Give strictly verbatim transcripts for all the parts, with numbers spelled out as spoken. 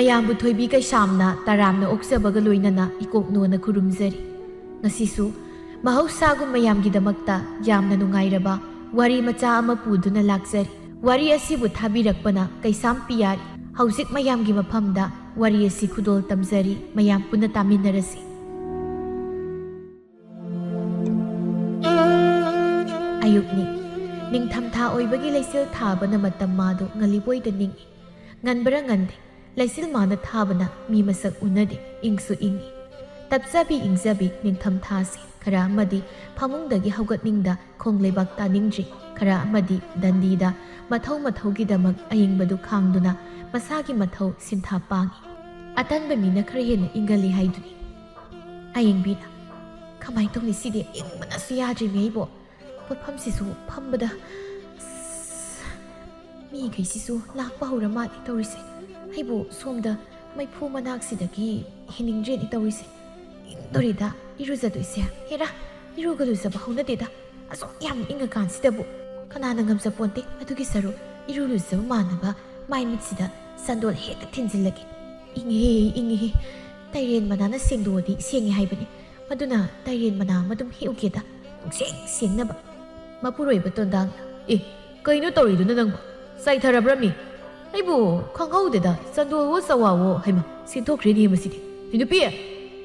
ꯃꯌꯥꯝꯕꯨ ꯊꯣꯏꯕꯤ ꯀꯩꯁꯥꯝꯅ ꯇꯔꯥꯝꯅ ꯑꯣꯛꯆꯕꯒ ꯂꯣꯏꯅꯅ ꯏꯀꯣꯛꯅꯣꯅ ꯈꯨꯔꯨꯝꯖꯔꯤ꯫ ꯉꯁꯤꯁꯨ ꯃꯍꯧꯁꯥꯒꯨꯝ ꯃꯌꯥꯝꯒꯤꯗꯃꯛꯇ ꯌꯥꯝꯅ ꯅꯨꯡꯉꯥꯏꯔꯕ ꯋꯥꯔꯤ ꯃꯆꯥ ꯑꯃ ꯄꯨꯗꯨꯅ ꯂꯥꯛꯆꯔꯤ꯫ ꯋꯥꯔꯤ ꯑꯁꯤꯕꯨ ꯊꯥꯕꯤꯔꯛꯄꯅ ꯀꯩꯁꯥꯝ ꯄꯤꯌꯥꯔꯤ꯫ ꯍꯧꯖꯤꯛ ꯃꯌꯥꯝꯒꯤ ꯃꯐꯝꯗ ꯋꯥꯔꯤ ꯑꯁꯤ ꯈꯨꯗꯣꯜ ꯇꯝꯖꯔꯤ, ꯃꯌꯥꯝ ꯄꯨꯟꯅ ꯇꯥꯃꯤꯟꯅꯔꯁꯤ꯫ ꯑꯌꯨꯛꯅꯤ꯫ ꯅꯤꯡꯊꯝꯊꯥ ꯑꯣꯏꯕꯒꯤ ꯂꯩꯆꯤꯜ ꯊꯥꯕꯅ ꯃꯇꯝ ꯃꯥꯗꯣ ꯉꯜꯂꯤꯕꯣꯏꯗ ꯅꯤꯡꯏ꯫ ꯉꯟꯕ꯭ꯔꯥ ꯉꯟꯗꯦ, ꯂꯩꯆꯤꯜ ꯃꯥꯅ ꯊꯥꯕꯅ ꯃꯤ ꯃꯁꯛ ꯎꯅꯗꯦ, ꯏꯪꯁꯨ ꯏꯪꯏ꯫ ꯇꯞꯆꯕꯤ ꯏꯪꯖꯕꯤ ꯅꯤꯡꯊꯝꯊꯥꯁꯤ ꯈꯔ ꯑꯃꯗꯤ ꯐꯃꯨꯡꯗꯒꯤ ꯍꯧꯒꯠꯅꯤꯡꯗ ꯈꯣꯡ ꯂꯩꯕꯥꯛ ꯇꯥꯅꯤꯡꯗ꯭ꯔꯤ, ꯈꯔ ꯑꯃꯗꯤ ꯗꯟꯗꯤꯗ ꯃꯊꯧ ꯃꯊꯧꯒꯤꯗꯃꯛ ꯑꯏꯪꯕꯗꯨ ꯈꯥꯡꯗꯨꯅ ꯃꯁꯥꯒꯤ ꯃꯊꯧ ꯁꯤꯟꯊꯥ ꯄꯥꯡꯏ꯫ ꯑꯇꯟꯕ ꯃꯤꯅ ꯈꯔ ꯍꯦꯟꯅ ꯏꯪꯒꯜꯂꯤ ꯍꯥꯏꯗꯨꯅꯤ꯫ ꯑꯌꯤꯡꯕꯤꯅ, "ꯀꯃꯥꯏꯅ ꯇꯧꯅꯤ ꯁꯤꯗꯤ? ꯏꯪꯕꯅꯁꯨ ꯌꯥꯗ꯭ꯔꯤꯅꯦ ꯑꯩꯕꯣ꯫ ꯄꯣꯠꯐꯝꯁꯤꯁꯨ ꯐꯝꯕꯗ, ꯑꯁ, ꯃꯤꯈꯩꯁꯤꯁꯨ ꯂꯥꯛꯄ ꯍꯧꯔ ꯃꯥꯜꯂꯦ ꯇꯧꯔꯤꯁꯦ꯫ ꯑꯩꯕꯨ ꯁꯣꯝꯗ ꯃꯩꯐꯨ ꯃꯅꯥꯛꯁꯤꯗꯒꯤ ꯍꯦꯟꯅꯤꯡꯗ꯭ꯔꯦꯅꯦ ꯇꯧꯔꯤꯁꯦ꯫ ꯏꯪꯗꯣꯔꯤꯗ ꯏꯔꯨꯖꯗꯣꯏꯁꯦ꯫ ꯍꯦꯔꯥ, ꯏꯔꯨꯒ ꯂꯨꯖꯕ ꯍꯧꯅꯗꯦꯗ꯫ ꯑꯁꯨꯛ ꯌꯥꯝ ꯏꯪꯉꯀꯥꯟꯁꯤꯗꯕꯨ ꯀꯅꯥꯅ ꯉꯝꯖꯄꯣꯟꯇꯦ꯫ ꯑꯗꯨꯒꯤ ꯁꯔꯨꯛ ꯏꯔꯨ ꯂꯨꯖꯕ ꯃꯥꯟꯅꯕ ꯃꯥꯏ ꯃꯤꯠꯁꯤꯗ ꯆꯟꯗꯣꯜ ꯍꯦꯛꯇ ꯊꯤꯟꯖꯤꯜꯂꯒꯦ꯫ ꯏꯪꯉꯦꯍꯦ, ꯏꯪꯉꯦꯍꯦ꯫ ꯇꯩꯔꯦꯟ ꯃꯅꯥꯅ ꯁꯦꯡꯗꯣꯛꯑꯗꯤ ꯁꯦꯡꯉꯦ ꯍꯥꯏꯕꯅꯤ꯫ ꯑꯗꯨꯅ ꯇꯩꯔꯦꯟ ꯃꯅꯥ ꯑꯃ ꯑꯗꯨꯝ ꯍꯦꯛꯎꯒꯦꯗ, ꯄꯨꯡꯁꯦꯡ ꯁꯦꯡꯅꯕ꯫" ꯃꯄꯨꯔꯣꯏꯕ ꯇꯣꯟꯗꯥꯡꯅ, "ꯑꯦ, ꯀꯩꯅꯣ ꯇꯧꯔꯤꯗꯨꯅ ꯅꯪꯕꯣ? ꯆꯥꯏꯊꯔꯕ꯭ꯔꯃꯤ? ꯑꯩꯕꯨ ꯈꯪꯍꯧꯗꯦꯗ, ꯆꯟꯗꯣꯜꯋꯣ ꯆꯋꯥꯋꯣ, ꯍꯩꯃ, ꯁꯦꯡꯊꯣꯛꯈ꯭ꯔꯦꯅꯦ ꯃꯁꯤꯗꯤ꯫ ꯍꯦ ꯅꯨꯄꯤ,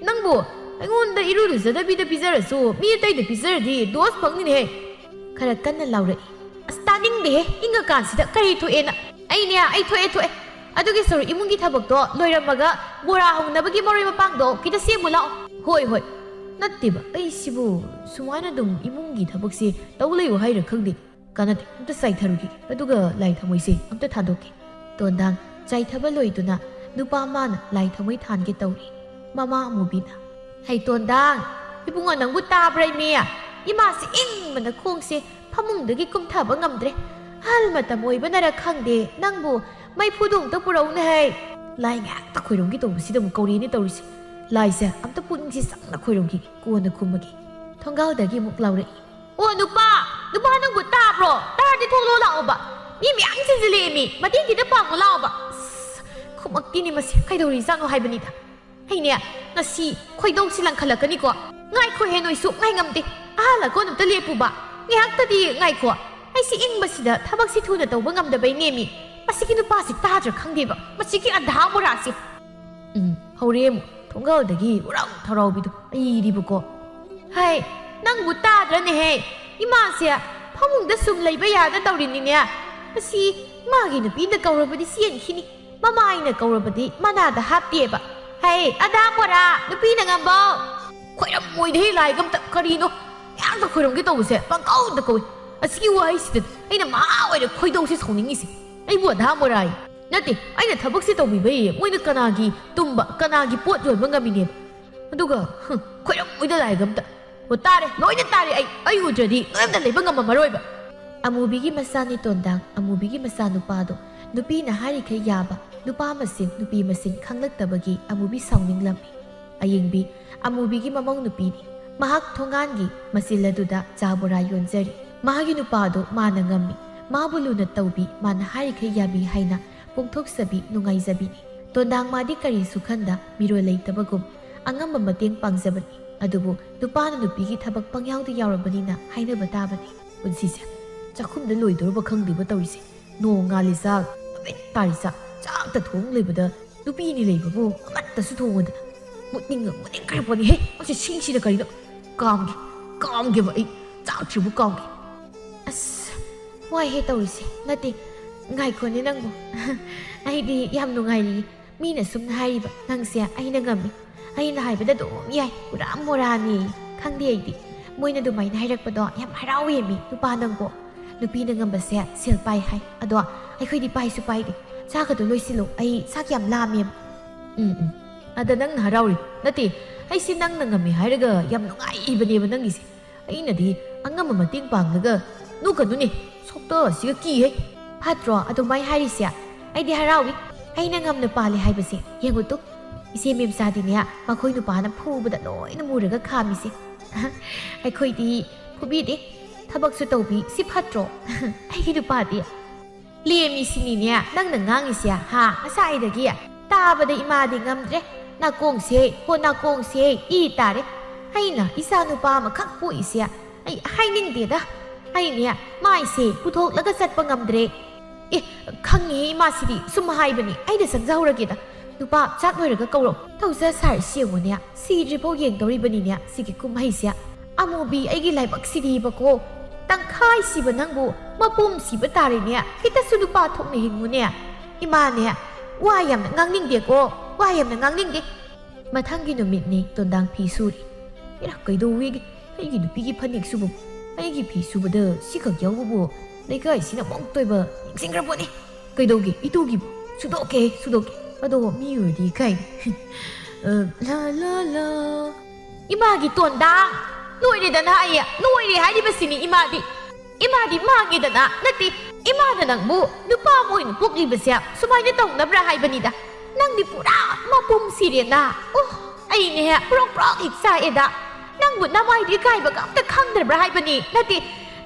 ꯅꯪꯕꯨ ꯑꯩꯉꯣꯟꯗ ꯏꯔꯨ ꯂꯨꯖꯗꯕꯤꯗ ꯄꯤꯖꯔꯁꯨ ꯃꯤ ꯑꯇꯩꯗ ꯄꯤꯖꯔꯗꯤ ꯗꯣꯁ ꯐꯪꯅꯤꯅꯦꯍꯦ!" ꯈꯔ ꯀꯟꯅ ꯂꯥꯎꯔꯛꯏ꯫ "ꯑꯁ, ꯇꯥꯅꯤꯡꯗꯦꯍꯦ, ꯏꯪꯉꯀꯥꯟꯁꯤꯗ ꯀꯔꯤ ꯊꯣꯛꯑꯦꯅ? ꯑꯩꯅꯦ, ꯑꯩ ꯊꯣꯛꯑꯦ, ꯊꯣꯛꯑꯦ꯫ ꯑꯗꯨꯒꯤ ꯁꯔꯨꯛ ꯏꯃꯨꯡꯒꯤ ꯊꯕꯛꯇꯣ ꯂꯣꯏꯔꯝꯃꯒ ꯕꯣꯔꯥ ꯍꯧꯅꯕꯒꯤ ꯃꯔꯣꯏ ꯃꯄꯥꯡꯗꯣ ꯈꯤꯇ ꯁꯦꯝꯃꯨ ꯂꯥꯛꯑꯣ꯫" "ꯍꯣꯏ, ꯍꯣꯏ꯫" "ꯅꯠꯇꯦꯕ, ꯑꯩꯁꯤꯕꯨ ꯁꯨꯃꯥꯏꯅ ꯑꯗꯨꯝ ꯏꯃꯨꯡꯒꯤ ꯊꯕꯛꯁꯦ ꯇꯧ ꯂꯩꯌꯨ ꯍꯥꯏꯔ ꯈꯪꯗꯦ꯫ ꯀꯥꯟꯅꯗꯦ, ꯑꯝꯇ ꯆꯥꯏꯊꯔꯨꯈꯤꯒꯦ, ꯑꯗꯨꯒ ꯂꯥꯏ ꯊꯥꯎꯃꯩꯁꯦ ꯑꯝꯇ ꯊꯥꯗꯣꯛꯀꯦ꯫" ꯇꯣꯟꯗꯥꯡ ꯆꯥꯏꯊꯕ ꯂꯣꯏꯗꯨꯅ ꯅꯨꯄꯥ ꯃꯥꯅ ꯂꯥꯏ ꯊꯥꯎꯃꯩ ꯊꯥꯟꯒꯦ ꯇꯧꯔꯤ꯫ ꯃꯃꯥ ꯑꯃꯨꯕꯤꯅ, "ꯍꯩ ꯇꯣꯟꯗꯥꯡ, ꯏꯕꯨꯡꯉꯣ ꯅꯪꯕꯨ ꯇꯥꯕ꯭ꯔꯥ ꯏꯃꯤ? ꯏꯃꯥꯁꯤ ꯏꯪꯕꯅ ꯈꯣꯡꯁꯦ ꯐꯃꯨꯡꯗꯒꯤ ꯀꯨꯝꯊꯕ ꯉꯝꯗ꯭ꯔꯦ꯫ ꯑꯍꯜ ꯃꯇꯝ ꯑꯣꯏꯕꯅꯔ ꯈꯪꯗꯦ, ꯅꯪꯕꯨ ꯃꯩꯐꯨꯗꯣ ꯑꯝꯇ ꯄꯨꯔꯛꯎꯅꯦ ꯍꯩ꯫" ꯂꯥꯏ ꯉꯥꯏꯍꯥꯛꯇ ꯈꯣꯏꯔꯝꯒꯦ ꯇꯧꯕꯁꯤꯗ ꯑꯃꯨꯛ ꯀꯧꯔꯛꯑꯦꯅꯦ ꯇꯧꯔꯤꯁꯦ꯫ "ꯂꯥꯏꯁꯦ ꯑꯝꯇ ꯄꯨꯛꯅꯤꯡꯁꯦ ꯆꯪꯅ ꯈꯣꯏꯔꯝꯈꯤꯒꯦ, ꯀꯣꯟꯅ ꯈꯨꯝꯃꯒꯦ꯫" ꯊꯣꯡꯒꯥꯜꯗꯒꯤ ꯑꯃꯨꯛ ꯂꯥꯎꯔꯛꯏ꯫ "ꯑꯣ ꯅꯨꯄꯥ, ꯅꯨꯄꯥ ꯅꯪꯕꯨ ꯇꯥꯕ꯭ꯔꯣ? ꯇꯥꯔꯗꯤ ꯊꯣꯛꯂꯛꯑꯣ ꯂꯥꯛꯑꯣꯕ꯫ ꯃꯤ ꯃꯌꯥꯝ ꯆꯤꯟꯁꯤꯜꯂꯛꯑꯦ ꯃꯤ, ꯃꯇꯦꯡ ꯈꯤꯇ ꯄꯥꯡꯉꯨ ꯂꯥꯛꯑꯣꯕ꯫" ꯑꯁ, ꯈꯨꯃꯛꯇꯤꯅꯤ ꯃꯁꯤ, ꯀꯩꯗꯧꯔꯤꯖꯥꯠꯅꯣ ꯍꯥꯏꯕꯅꯤꯗ꯫ ꯑꯩꯅꯦ, ꯉꯁꯤ ꯈꯣꯏꯗꯧꯁꯤ ꯂꯪꯈꯠꯂꯛꯀꯅꯤꯀꯣ꯫ ꯉꯥꯏꯈꯣ ꯍꯦ, ꯅꯣꯏꯁꯨ ꯉꯥꯏ ꯉꯝꯗꯦ꯫ ꯑꯍꯜ ꯑꯀꯣꯟ ꯑꯝꯇ ꯂꯦꯞꯄꯨꯕ꯫ ꯉꯥꯏꯍꯥꯛꯇꯗꯤ ꯉꯥꯏꯈꯣ꯫ ꯑꯩꯁꯤ ꯏꯪꯕꯁꯤꯗ ꯊꯕꯛꯁꯤ ꯊꯨꯅ ꯇꯧꯕ ꯉꯝꯗꯕꯩ ꯅꯦꯝꯃꯤ꯫ ꯃꯁꯤꯒꯤ ꯅꯨꯄꯥꯁꯤ ꯇꯥꯗ꯭ꯔꯥ ꯈꯪꯗꯦꯕ꯫ ꯃꯁꯤꯒꯤ ꯑꯙꯥ ꯃꯣꯔꯥꯁꯤ꯫ ꯎꯝ, ꯍꯧꯔꯦ ꯑꯃꯨꯛ꯫ ꯊꯣꯡꯒꯥꯜꯗꯒꯤ ꯍꯨꯔꯥꯎ ꯊꯔꯥꯎꯕꯤꯗꯣ ꯑꯩꯗꯤꯕꯀꯣ꯫ ꯍꯥꯏ, ꯅꯪꯕꯨ ꯇꯥꯗ꯭ꯔꯅꯦꯍꯦ? ꯏꯃꯥꯁꯦ ꯐꯃꯨꯡꯗ ꯁꯨꯝ ꯂꯩꯕ ꯌꯥꯗ ꯇꯧꯔꯤꯅꯤꯅꯦ꯫ ꯃꯁꯤ ꯃꯥꯒꯤ ꯅꯨꯄꯤꯅ ꯀꯧꯔꯕꯗꯤ ꯆꯦꯟꯈꯤꯅꯤ꯫ ꯃꯃꯥꯏꯅ ꯀꯧꯔꯕꯗꯤ ꯃꯅꯥꯗ ꯍꯥꯞꯇꯦꯕ꯫ ꯍꯩ, ꯑꯗꯥ ꯃꯣꯔꯥ, ꯅꯨꯄꯤꯅ ꯉꯝꯕꯧ! ꯈꯣꯏꯔꯝꯃꯣꯏꯗꯍꯦ ꯂꯥꯏꯒ ꯑꯝꯇ꯫ ꯀꯔꯤꯅꯣ? ꯉꯥꯏꯍꯥꯛꯇ ꯈꯣꯏꯔꯝꯒꯦ ꯇꯧꯕꯁꯦ ꯄꯪꯀꯧꯗ ꯀꯧꯏ꯫ ꯑꯁꯤꯒꯤ ꯋꯥꯍꯩꯁꯤꯗ ꯑꯩꯅ ꯃꯍꯥ ꯑꯣꯏꯅ ꯈꯣꯏꯗꯧꯁꯦ ꯁꯥꯎꯅꯤꯡꯉꯤꯁꯦ꯫ ꯑꯩꯕꯨ ꯑꯗꯥ ꯃꯣꯔꯥ ꯍꯥꯏ? ꯅꯠꯇꯦ, ꯑꯩꯅ ꯊꯕꯛꯁꯦ ꯇꯧꯕꯤꯕꯩ ꯃꯣꯏꯅ ꯀꯅꯥꯒꯤ ꯇꯨꯝꯕ, ꯀꯅꯥꯒꯤ ꯄꯣꯠ ꯌꯣꯟꯕ ꯉꯝꯃꯤꯅꯦꯕ? ꯑꯗꯨꯒ, ꯍꯨꯝ, ꯈꯣꯏꯔꯝꯃꯣꯏꯗ ꯂꯥꯏꯒ ꯑꯝꯇ꯫ ꯑꯣ, ꯇꯥꯔꯦ, ꯂꯣꯏꯅ ꯇꯥꯔꯦ ꯑꯩ꯫ ꯑꯩ ꯎꯗ꯭ꯔꯗꯤ ꯅꯣꯏ ꯑꯝꯇ ꯂꯩꯕ ꯉꯝꯃꯝꯃꯔꯣꯏꯕ꯫ ꯑꯃꯨꯕꯤꯒꯤ ꯃꯆꯥꯅꯤ ꯇꯣꯟꯗꯥꯡ, ꯑꯃꯨꯕꯤꯒꯤ ꯃꯆꯥꯅꯨꯄꯥꯗꯣ꯫ ꯅꯨꯄꯤꯅ ꯍꯥꯏꯔꯤꯈꯩ ꯌꯥꯕ, ꯅꯨꯄꯥ ꯃꯁꯤꯡ, ꯅꯨꯄꯤ ꯃꯁꯤꯡ ꯈꯪꯂꯛꯇꯕꯒꯤ ꯑꯃꯨꯕꯤ ꯁꯥꯎꯅꯤꯡꯂꯝꯃꯤ꯫ ꯑꯌꯦꯡꯕꯤ, ꯑꯃꯨꯕꯤꯒꯤ ꯃꯃꯧ ꯅꯨꯄꯤꯅꯤ꯫ ꯃꯍꯥꯛ ꯊꯣꯡꯒꯥꯟꯒꯤ ꯃꯆꯤꯜ ꯑꯗꯨꯗ ꯆꯥ ꯕꯣꯔꯥ ꯌꯣꯟꯖꯔꯤ꯫ ꯃꯥꯒꯤ ꯅꯨꯄꯥꯗꯣ ꯃꯥꯅ ꯉꯝꯃꯤ꯫ ꯃꯥꯕꯨ ꯂꯨꯅ ꯇꯧꯕꯤ, ꯃꯥꯅ ꯍꯥꯏꯔꯤꯈꯩ ꯌꯥꯕꯤ ꯍꯥꯏꯅ ꯄꯣꯡꯊꯣꯛꯆꯕꯤ, ꯅꯨꯡꯉꯥꯏꯖꯕꯤꯅꯤ꯫ ꯇꯣꯟꯗꯥꯡ ꯃꯥꯗꯤ ꯀꯔꯤꯁꯨ ꯈꯟꯗ, ꯃꯤꯔꯣꯜ ꯂꯩꯇꯕꯒꯨꯝ ꯑꯉꯝꯕ ꯃꯇꯦꯡ ꯄꯥꯡꯖꯕꯅꯤ꯫ ꯑꯗꯨꯕꯨ ꯅꯨꯄꯥꯅ ꯅꯨꯄꯤꯒꯤ ꯊꯕꯛ ꯄꯪꯌꯥꯎꯗ ꯌꯥꯎꯔꯕꯅꯤꯅ ꯍꯥꯏꯅꯕ ꯇꯥꯕꯅꯤ꯫ ꯄꯨꯟꯁꯤꯁꯦ ꯆꯥꯛꯈꯨꯝꯗ ꯂꯣꯏꯗꯧꯔꯕ ꯈꯪꯗꯦꯕ ꯇꯧꯔꯤꯁꯦ꯫ ꯅꯣꯡ ꯉꯥꯜꯂꯤ ꯆꯥꯛ, ꯅꯨꯃꯤꯠ ꯇꯥꯔꯤ ꯆꯥꯛ, ꯆꯥꯛꯇ ꯊꯣꯡ ꯂꯩꯕꯗ ꯅꯨꯄꯤꯅꯤ ꯂꯩꯕꯕꯨ ꯑꯃꯠꯇꯁꯨ ꯊꯣꯡꯉꯨꯗꯅ꯫ ꯃꯨꯠꯅꯤꯡꯉ ꯃꯨꯠꯅꯤꯡꯈ꯭ꯔ ꯄꯣꯠꯅꯤꯍꯦ꯫ ꯃꯁꯤ ꯁꯤꯡꯁꯤꯅ ꯀꯔꯤꯅꯣ? ꯀꯥꯝꯒꯦ, ꯀꯥꯝꯒꯦꯕ ꯑꯩ꯫ ꯆꯥꯛꯁꯤꯕꯨ ꯀꯥꯝꯒꯦ꯫ ꯑꯁ, ꯋꯥꯏꯍꯦ ꯇꯧꯔꯤꯁꯦ꯫ ꯅꯠꯇꯦ, ꯉꯥꯏꯈꯣꯅꯦ ꯅꯪꯕꯨ꯫ ꯑꯩꯗꯤ ꯌꯥꯝ ꯅꯨꯡꯉꯥꯏꯔꯤꯌꯦ꯫ ꯃꯤꯅ ꯁꯨꯝ ꯍꯥꯏꯔꯤꯕ, ꯅꯪꯁꯦ ꯑꯩꯅ ꯉꯝꯃꯤ꯫ ꯑꯩꯅ ꯍꯥꯏꯕꯗ ꯑꯗꯨꯝ ꯌꯥꯏ꯫ ꯄꯨꯔꯥ ꯃꯣꯔꯥꯅꯤ꯫ ꯈꯪꯗꯦ ꯑꯩꯗꯤ꯫ ꯃꯣꯏꯅ ꯑꯗꯨꯃꯥꯏꯅ ꯍꯥꯏꯔꯛꯄꯗꯣ ꯌꯥꯝ ꯍꯔꯥꯎꯋꯦ ꯃꯤ, ꯅꯨꯄꯥ ꯅꯪꯕꯣ꯫ ꯅꯨꯄꯤꯅ ꯉꯝꯕꯁꯦ ꯁꯦꯜ ꯄꯥꯏ ꯍꯥꯏ꯫ ꯑꯗꯣ ꯑꯩꯈꯣꯏꯗꯤ ꯄꯥꯏꯁꯨ ꯄꯥꯏꯗꯦ꯫ ꯆꯥꯒꯗꯣ ꯂꯣꯏꯁꯤꯜꯂꯨ꯫ ꯑꯩ ꯆꯥꯛ ꯌꯥꯝ ꯂꯥꯝꯃꯦꯕ꯫ ꯎꯝ, ꯎꯝ꯫ ꯑꯗ ꯅꯪꯅ ꯍꯔꯥꯎꯔꯤ꯫ ꯅꯠꯇꯦ, ꯑꯩꯁꯦ ꯅꯪꯅ ꯉꯝꯃꯦ ꯍꯥꯏꯔꯒ ꯌꯥꯝ ꯅꯨꯡꯉꯥꯏꯕꯅꯦꯕ ꯅꯪꯒꯤꯁꯦ꯫ ꯑꯩꯅꯗꯤ ꯑꯉꯝꯕ ꯃꯇꯦꯡ ꯄꯥꯡꯂꯒ ꯅꯣꯛꯀꯅꯨꯅꯦ, ꯁꯣꯛꯇꯣ ꯑꯁꯤꯒ ꯀꯤꯍꯦ꯫ ꯐꯠꯇ꯭ꯔꯣ ꯑꯗꯨꯃꯥꯏ ꯍꯥꯏꯔꯤꯁꯦ? ꯑꯩꯗꯤ ꯍꯔꯥꯎꯏ꯫ ꯑꯩꯅ ꯉꯝꯅ ꯄꯥꯜꯂꯦ ꯍꯥꯏꯕꯁꯦ꯫ ꯌꯦꯡꯉꯨ ꯇꯨ, ꯏꯆꯦ ꯃꯦꯝꯆꯥꯗꯤꯅꯦ, ꯃꯈꯣꯏ ꯅꯨꯄꯥꯅ ꯐꯨꯕꯗ ꯂꯣꯏꯅ ꯃꯨꯔꯒ ꯈꯥꯝꯃꯤꯁꯦ꯫ ꯑꯩꯈꯣꯏꯗꯤ ꯐꯨꯕꯤꯗꯦ, ꯊꯕꯛꯁꯨ ꯇꯧꯕꯤ꯫ ꯁꯤ ꯐꯠꯇ꯭ꯔꯣ? ꯑꯩꯒꯤ ꯅꯨꯄꯥꯗꯤ꯫ ꯂꯦꯝꯃꯤꯁꯤꯅꯤꯅꯦ ꯅꯪꯅ ꯉꯥꯡꯉꯤꯁꯦ, ꯍꯥ? ꯉꯁꯥꯏꯗꯒꯤ ꯇꯥꯕꯗ ꯏꯃꯥꯗꯤ ꯉꯝꯗ꯭ꯔꯦ꯫ ꯅꯥꯀꯣꯡꯁꯦ, ꯍꯣ ꯅꯥꯀꯣꯡꯁꯦ ꯏ ꯇꯥꯔꯦ꯫ ꯑꯩꯅ ꯏꯆꯥ ꯅꯨꯄꯥ ꯑꯃꯈꯛ ꯄꯣꯛꯏꯁꯦ ꯑꯩ ꯍꯥꯏꯅꯤꯡꯗꯦꯗ꯫ ꯑꯩꯅꯦ ꯃꯥꯏꯁꯦ ꯄꯨꯊꯣꯛꯂꯒ ꯆꯠꯄ ꯉꯝꯗ꯭ꯔꯦ꯫ ꯑꯦ, ꯈꯪꯉꯦ ꯏꯃꯥꯁꯤꯗꯤ ꯁꯨꯝ ꯍꯥꯏꯕꯅꯤ꯫ ꯑꯩꯗ ꯆꯪꯖꯍꯧꯔꯒꯦꯗ꯫ ꯅꯨꯄꯥ ꯆꯥꯛ ꯂꯣꯏꯔꯒ ꯀꯧꯔꯣ꯫ ꯊꯧꯖ ꯁꯥꯔꯁꯤ ꯌꯦꯡꯉꯨꯅꯦ, ꯁꯤꯗ꯭ꯔꯤꯐꯥꯎ ꯌꯦꯡꯗꯧꯔꯤꯕꯅꯤꯅꯦ ꯁꯤꯒꯤ ꯀꯨꯝꯍꯩꯁꯦ꯫ ꯑꯃꯨꯕꯤ ꯑꯩꯒꯤ ꯂꯥꯏꯕꯛꯁꯤꯗꯤꯕꯀꯣ, ꯇꯪꯈꯥꯏ ꯁꯤꯕ ꯅꯪꯕꯨ ꯃꯄꯨꯝ ꯁꯤꯕ ꯇꯥꯔꯦꯅꯦ꯫ ꯈꯤꯇꯁꯨ ꯅꯨꯄꯥ ꯊꯣꯛꯅ ꯍꯤꯡꯉꯨꯅꯦ꯫ ꯏꯃꯥꯅꯦ, ꯋꯥ ꯌꯥꯝꯅ ꯉꯥꯡꯅꯤꯡꯗꯦꯀꯣ, ꯋꯥ ꯌꯥꯝꯅ ꯉꯥꯡꯅꯤꯡꯗꯦ꯫ ꯃꯊꯪꯒꯤ ꯅꯨꯃꯤꯠꯅꯤ ꯇꯣꯟꯗꯥꯡ ꯐꯤ ꯁꯨꯔꯤ꯫ ꯏꯔꯥ, ꯀꯩꯗꯧꯋꯦꯒꯦ? ꯑꯩꯒꯤ ꯅꯨꯄꯤꯒꯤ ꯐꯅꯦꯛ ꯁꯨꯕꯕꯨ, ꯑꯩꯒꯤ ꯐꯤ ꯁꯨꯕꯗ ꯁꯤꯈꯛ ꯌꯥꯎꯕꯕꯨ ꯂꯩꯀꯥꯏꯁꯤꯅ ꯑꯃꯨꯛꯇꯣꯏꯕ ꯅꯤꯡꯁꯤꯡꯈ꯭ꯔꯕꯣꯅꯤ꯫ ꯀꯩꯗꯧꯒꯦ? ꯏꯇꯨꯒꯤꯕꯨ ꯁꯨꯗꯣꯛꯀꯦ, ꯁꯨꯗꯣꯛꯀꯦ꯫ ꯑꯗꯣ ꯃꯤ ꯑꯣꯏꯔꯗꯤ ꯀꯥꯏ? ꯑ, ꯂꯥ, ꯂꯥ, ꯂꯥ꯫ ꯏꯃꯥꯒꯤ ꯇꯣꯟꯗꯥꯡ! ꯂꯣꯏꯔꯦꯗꯅ ꯑꯩ, ꯂꯣꯏꯔꯦ ꯍꯥꯏꯔꯤꯕꯁꯤꯅꯤ ꯏꯃꯥꯗꯤ꯫ ꯏꯃꯥꯗꯤ ꯃꯥꯡꯉꯦꯗꯅ, ꯅꯠꯇꯦ, ꯏꯃꯥꯅ ꯅꯪꯕꯨ ꯅꯨꯄꯥ ꯑꯃ ꯑꯣꯏꯅ ꯄꯣꯛꯂꯤꯕꯁꯦ ꯁꯨꯃꯥꯏꯅ ꯇꯧꯅꯕ꯭ꯔꯥ ꯍꯥꯏꯕꯅꯤꯗ꯫ ꯅꯪꯗꯤ ꯄꯨꯔꯥ ꯃꯄꯨꯝ ꯁꯤꯔꯦꯅ꯫ ꯑꯣ, ꯑꯩꯅꯦ ꯄ꯭ꯔꯣꯛ ꯄ꯭ꯔꯣꯛ ꯍꯦꯛ ꯆꯥꯛꯑꯦꯗ꯫ ꯅꯪꯕꯨ ꯅꯃꯥꯏꯗꯨ ꯏꯀꯥꯏꯕꯒ ꯑꯝꯇ ꯈꯪꯗ꯭ꯔꯕ꯭ꯔꯥ ꯍꯥꯏꯕꯅꯤ꯫ ꯅꯠꯇꯦ,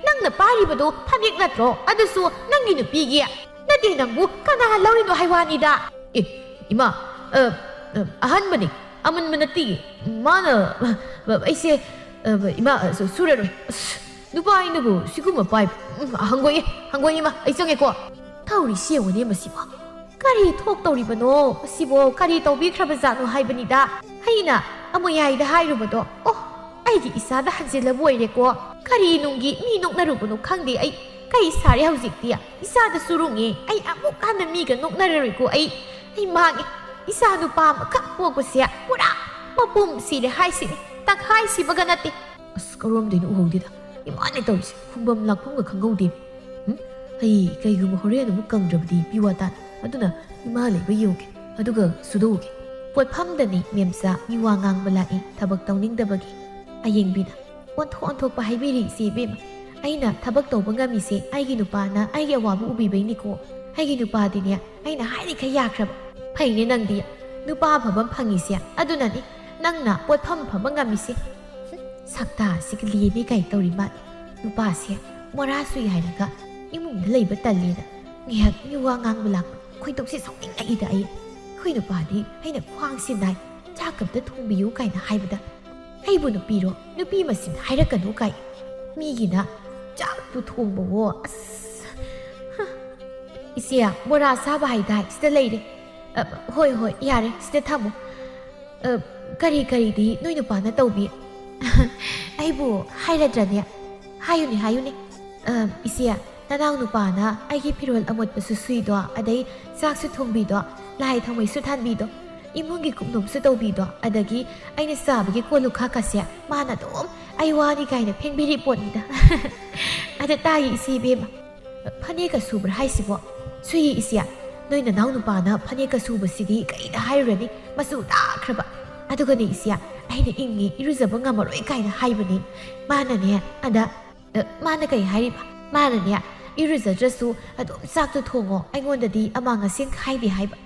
ꯅꯪꯅ ꯄꯥꯏꯔꯤꯕꯗꯣ ꯐꯅꯦꯛ ꯅꯠꯇ꯭ꯔꯣ? ꯑꯗꯨꯁꯨ ꯅꯪꯒꯤ ꯅꯨꯄꯤꯒꯤ꯫ ꯅꯠꯇꯦ, ꯅꯪꯕꯨ ꯀꯅꯥ ꯂꯧꯔꯤꯅꯣ ꯍꯥꯏ ꯋꯥꯅꯤꯗ꯫ ꯑꯦ, ꯏꯃꯥ, ꯑ, ꯑ, ꯑꯍꯟꯕꯅꯤ, ꯑꯃꯟꯕ ꯅꯠꯇꯦ꯫ ꯃꯥꯅ, ꯑ, ꯑꯩꯁꯦ, ꯑ, ꯏꯃꯥ, ꯑ, ꯁꯨ-, ꯁꯨꯔꯔꯣꯏ꯫ ꯑꯁ, ꯅꯨꯄꯥ ꯑꯩꯅꯕꯨ ꯁꯤꯒꯨꯝꯕ ꯄꯥꯏꯕ? ꯎꯝ, ꯍꯪꯒꯣꯏꯌꯦ, ꯍꯪꯒꯣꯏꯌꯦ, ꯏꯃꯥ, ꯑꯩ ꯆꯪꯉꯦꯀꯣ꯫ ꯇꯧꯔꯤꯁꯤ ꯌꯦꯡꯉꯨꯅꯦ ꯃꯁꯤꯕꯣ꯫ ꯀꯔꯤ ꯊꯣꯛꯇꯧꯔꯤꯕꯅꯣ? ꯃꯁꯤꯕꯣ ꯀꯔꯤ ꯇꯧꯕꯤꯈ꯭ꯔꯕꯖꯥꯠꯅꯣ ꯍꯥꯏꯕꯅꯤꯗ꯫ ꯑꯩꯅ ꯑꯃꯌꯥꯏꯗ ꯍꯥꯏꯔꯨꯕꯗꯣ, ꯑꯣ, ꯑꯩꯒꯤ ꯏꯆꯥꯗ ꯍꯟꯖꯤꯜꯂꯕ ꯑꯣꯏꯔꯦꯀꯣ꯫ ꯀꯔꯤ ꯅꯨꯡꯒꯤ ꯃꯤ ꯅꯣꯛꯅꯔꯨꯕꯅꯣ ꯈꯪꯗꯦ꯫ ꯑꯩ ꯀꯩ ꯁꯥꯔꯦ ꯍꯧꯖꯤꯛꯇꯤ? ꯏꯆꯥꯗꯁꯨ ꯔꯨꯡꯉꯦ꯫ ꯑꯩ ꯑꯃꯨꯛ ꯍꯟꯅ ꯃꯤꯒ ꯅꯣꯛꯅꯔꯔꯣꯏꯀꯣ꯫ ꯑꯩ, ꯑꯩ ꯃꯥꯡꯉꯦ꯫ ꯏꯆꯥ ꯅꯨꯄꯥ ꯑꯃꯈꯛ ꯄꯣꯛꯄꯁꯦ ꯄꯨꯔꯥ ꯃꯄꯨꯝ ꯁꯤꯔꯦ ꯍꯥꯏꯁꯤꯅꯤ, ꯇꯪꯈꯥꯏ ꯁꯤꯕꯒ ꯅꯠꯇꯦ꯫ ꯑꯁ, ꯀꯔꯣꯝꯗꯩꯅꯣ ꯎꯍꯧꯗꯦꯗ꯫ ꯏꯃꯥꯅꯦ ꯇꯧꯔꯤꯁꯦ, ꯈꯨꯝꯕꯝ ꯂꯥꯛꯐꯝꯒ ꯈꯪꯍꯧꯗꯦ꯫ ꯎꯝ? ꯑꯩ ꯀꯩꯒꯨꯝꯕ ꯍꯣꯔꯦꯟ ꯑꯃꯨꯛ ꯀꯪꯗ꯭ꯔꯕꯗꯤ ꯃꯤꯋꯥ ꯇꯥꯅꯤ꯫ ꯑꯗꯨꯅ ꯏꯃꯥ ꯂꯩꯕ ꯌꯦꯡꯉꯨꯒꯦ, ꯑꯗꯨꯒ ꯁꯨꯗꯣꯛꯎꯒꯦ꯫ ꯄꯣꯠꯐꯝꯗꯅꯤ ꯃꯦꯝꯆꯥ ꯃꯤꯋꯥ ꯉꯥꯡꯕ ꯂꯥꯛꯏ, ꯊꯕꯛ ꯇꯧꯅꯤꯡꯗꯕꯒꯤ꯫ ꯑꯌꯦꯡꯕꯤꯅ ꯑꯣꯟꯊꯣꯛ ꯑꯣꯟꯊꯣꯛꯄ ꯍꯥꯏꯕꯤꯔꯤ ꯏꯆꯦ ꯏꯕꯦꯝꯃ꯫ ꯑꯩꯅ ꯊꯕꯛ ꯇꯧꯕ ꯉꯝꯃꯤꯁꯦ ꯑꯩꯒꯤ ꯅꯨꯄꯥꯅ ꯑꯩꯒꯤ ꯑꯋꯥꯕ ꯎꯕꯤꯕꯩꯅꯤꯀꯣ꯫ ꯑꯩꯒꯤ ꯅꯨꯄꯥꯗꯤꯅꯦ ꯑꯩꯅ ꯍꯥꯏꯔꯤꯈꯩ ꯌꯥꯈ꯭ꯔꯕ꯫ ꯐꯩꯅꯦ ꯅꯪꯗꯤ ꯅꯨꯄꯥ ꯑꯐꯕ ꯑꯃ ꯐꯪꯉꯤꯁꯦ꯫ ꯑꯗꯨꯅꯅꯤ ꯅꯪꯅ ꯄꯣꯠꯐꯝ ꯐꯝꯕ ꯉꯝꯃꯤꯁꯦ꯫ ꯍꯨꯝ, ꯁꯛꯇꯥꯁꯤꯒ ꯂꯦꯝꯃꯦ ꯀꯥꯏ ꯇꯧꯔꯤ ꯃꯥꯜꯂꯦ꯫ ꯅꯨꯄꯥꯁꯦ ꯃꯣꯔꯥ ꯁꯨꯏ ꯍꯥꯏꯔꯒ ꯏꯃꯨꯡꯗ ꯂꯩꯕ ꯇꯜꯂꯦꯅ ꯉꯥꯏꯍꯥꯛ ꯃꯤ ꯋꯥ ꯉꯥꯡꯕ ꯂꯥꯛꯄ ꯈꯣꯏꯗꯧꯁꯦ ꯁꯥꯎꯅꯤꯡꯉꯛꯏꯗ ꯑꯩ꯫ ꯑꯩꯈꯣꯏ ꯅꯨꯄꯥꯗꯤ ꯑꯩꯅ ꯈ꯭ꯋꯥꯡꯁꯦ ꯅꯥꯏ, ꯆꯥꯛ ꯑꯝꯇ ꯊꯣꯡꯕꯤꯌꯨ ꯀꯥꯏꯅ ꯍꯥꯏꯕꯗ, ꯑꯩꯕꯨ ꯅꯨꯄꯤꯔꯣ? ꯅꯨꯄꯤ ꯃꯁꯤꯡ ꯍꯥꯏꯔꯛꯀꯅꯨ ꯀꯥꯏ꯫ ꯃꯤꯒꯤꯅ ꯆꯥꯛꯄꯨ ꯊꯣꯡꯕꯋꯣ꯫ ꯑꯁ! ꯍ꯫ ꯏꯆꯦ, ꯕꯣꯔꯥ ꯁꯥꯕ ꯍꯥꯏꯗꯥꯏ ꯁꯤꯗ ꯂꯩꯔꯦ꯫ ꯑ, ꯍꯣꯏ, ꯍꯣꯏ, ꯌꯥꯔꯦ, ꯁꯤꯗ ꯊꯝꯃꯨ꯫ ꯑ, ꯀꯔꯤ ꯀꯔꯤꯗꯤ ꯅꯣꯏ ꯅꯨꯄꯥꯅ ꯇꯧꯕꯤ? ꯑꯩꯕꯨ ꯍꯥꯏꯔꯗ꯭ꯔꯅꯦ? ꯍꯥꯏꯌꯨꯅꯦ, ꯍꯥꯏꯌꯨꯅꯦ꯫ ꯑ, ꯏꯆꯦ, ꯅꯅꯥꯎ ꯅꯨꯄꯥꯅ ꯑꯩꯒꯤ ꯐꯤꯔꯣꯜ ꯑꯃꯣꯠꯄꯁꯨ ꯁꯨꯏꯗꯣ, ꯑꯗꯩ ꯆꯥꯛꯁꯨ ꯊꯣꯡꯕꯤꯗꯣ, ꯂꯥꯏ ꯊꯥꯎꯃꯩꯁꯨ ꯊꯥꯟꯕꯤꯗꯣ, ꯏꯃꯨꯡꯒꯤ ꯀꯨꯞꯅꯣꯝꯁꯨ ꯇꯧꯕꯤꯗꯣ, ꯑꯗꯒꯤ ꯑꯩꯅ ꯆꯥꯕꯒꯤ ꯀꯣꯜ ꯂꯨꯈꯥꯛꯀꯁꯦ ꯃꯥꯅ ꯑꯗꯨꯝ ꯑꯩ ꯋꯥꯅꯤ ꯀꯥꯏꯅ ꯐꯦꯡꯕꯤꯔꯤ ꯄꯣꯠꯅꯤꯗ꯫ ꯑꯗ ꯇꯥꯏꯌꯦ ꯏꯆꯦ ꯏꯕꯦꯝꯃ꯫ ꯐꯅꯦꯛꯀ ꯁꯨꯕ꯭ꯔꯥ ꯍꯥꯏꯁꯤꯕꯣ? ꯁꯨꯏꯌꯦ ꯏꯆꯦ꯫ ꯅꯣꯏ ꯅꯅꯥꯎ ꯅꯨꯄꯥꯅ ꯐꯅꯦꯛꯀ ꯁꯨꯕꯁꯤꯗꯤ ꯀꯩꯗ ꯍꯥꯏꯔꯨꯔꯅꯤ? ꯃꯆꯨ ꯇꯥꯈ꯭ꯔꯕ꯫ ꯑꯗꯨꯒꯅꯦ ꯏꯆꯦ, ꯑꯩꯅ ꯏꯪꯉꯤ, ꯏꯔꯨꯖꯕ ꯉꯝꯃꯔꯣꯏ ꯀꯥꯏꯅ ꯍꯥꯏꯕꯅꯤ꯫ ꯃꯥꯅꯅꯦ, ꯑꯗ, ꯑ, ꯃꯥꯅ ꯀꯩ ꯍꯥꯏꯔꯤꯕ? ꯃꯥꯅꯅꯦ, ꯏꯔꯨꯖꯗ꯭ꯔꯁꯨ ꯑꯗꯨꯝ ꯆꯥꯛꯇꯣ ꯊꯣꯡꯉꯣ, ꯑꯩꯉꯣꯟꯗꯗꯤ ꯑꯃꯥꯡ ꯑꯁꯦꯡ ꯈꯥꯏꯗꯦ ꯍꯥꯏꯕ꯫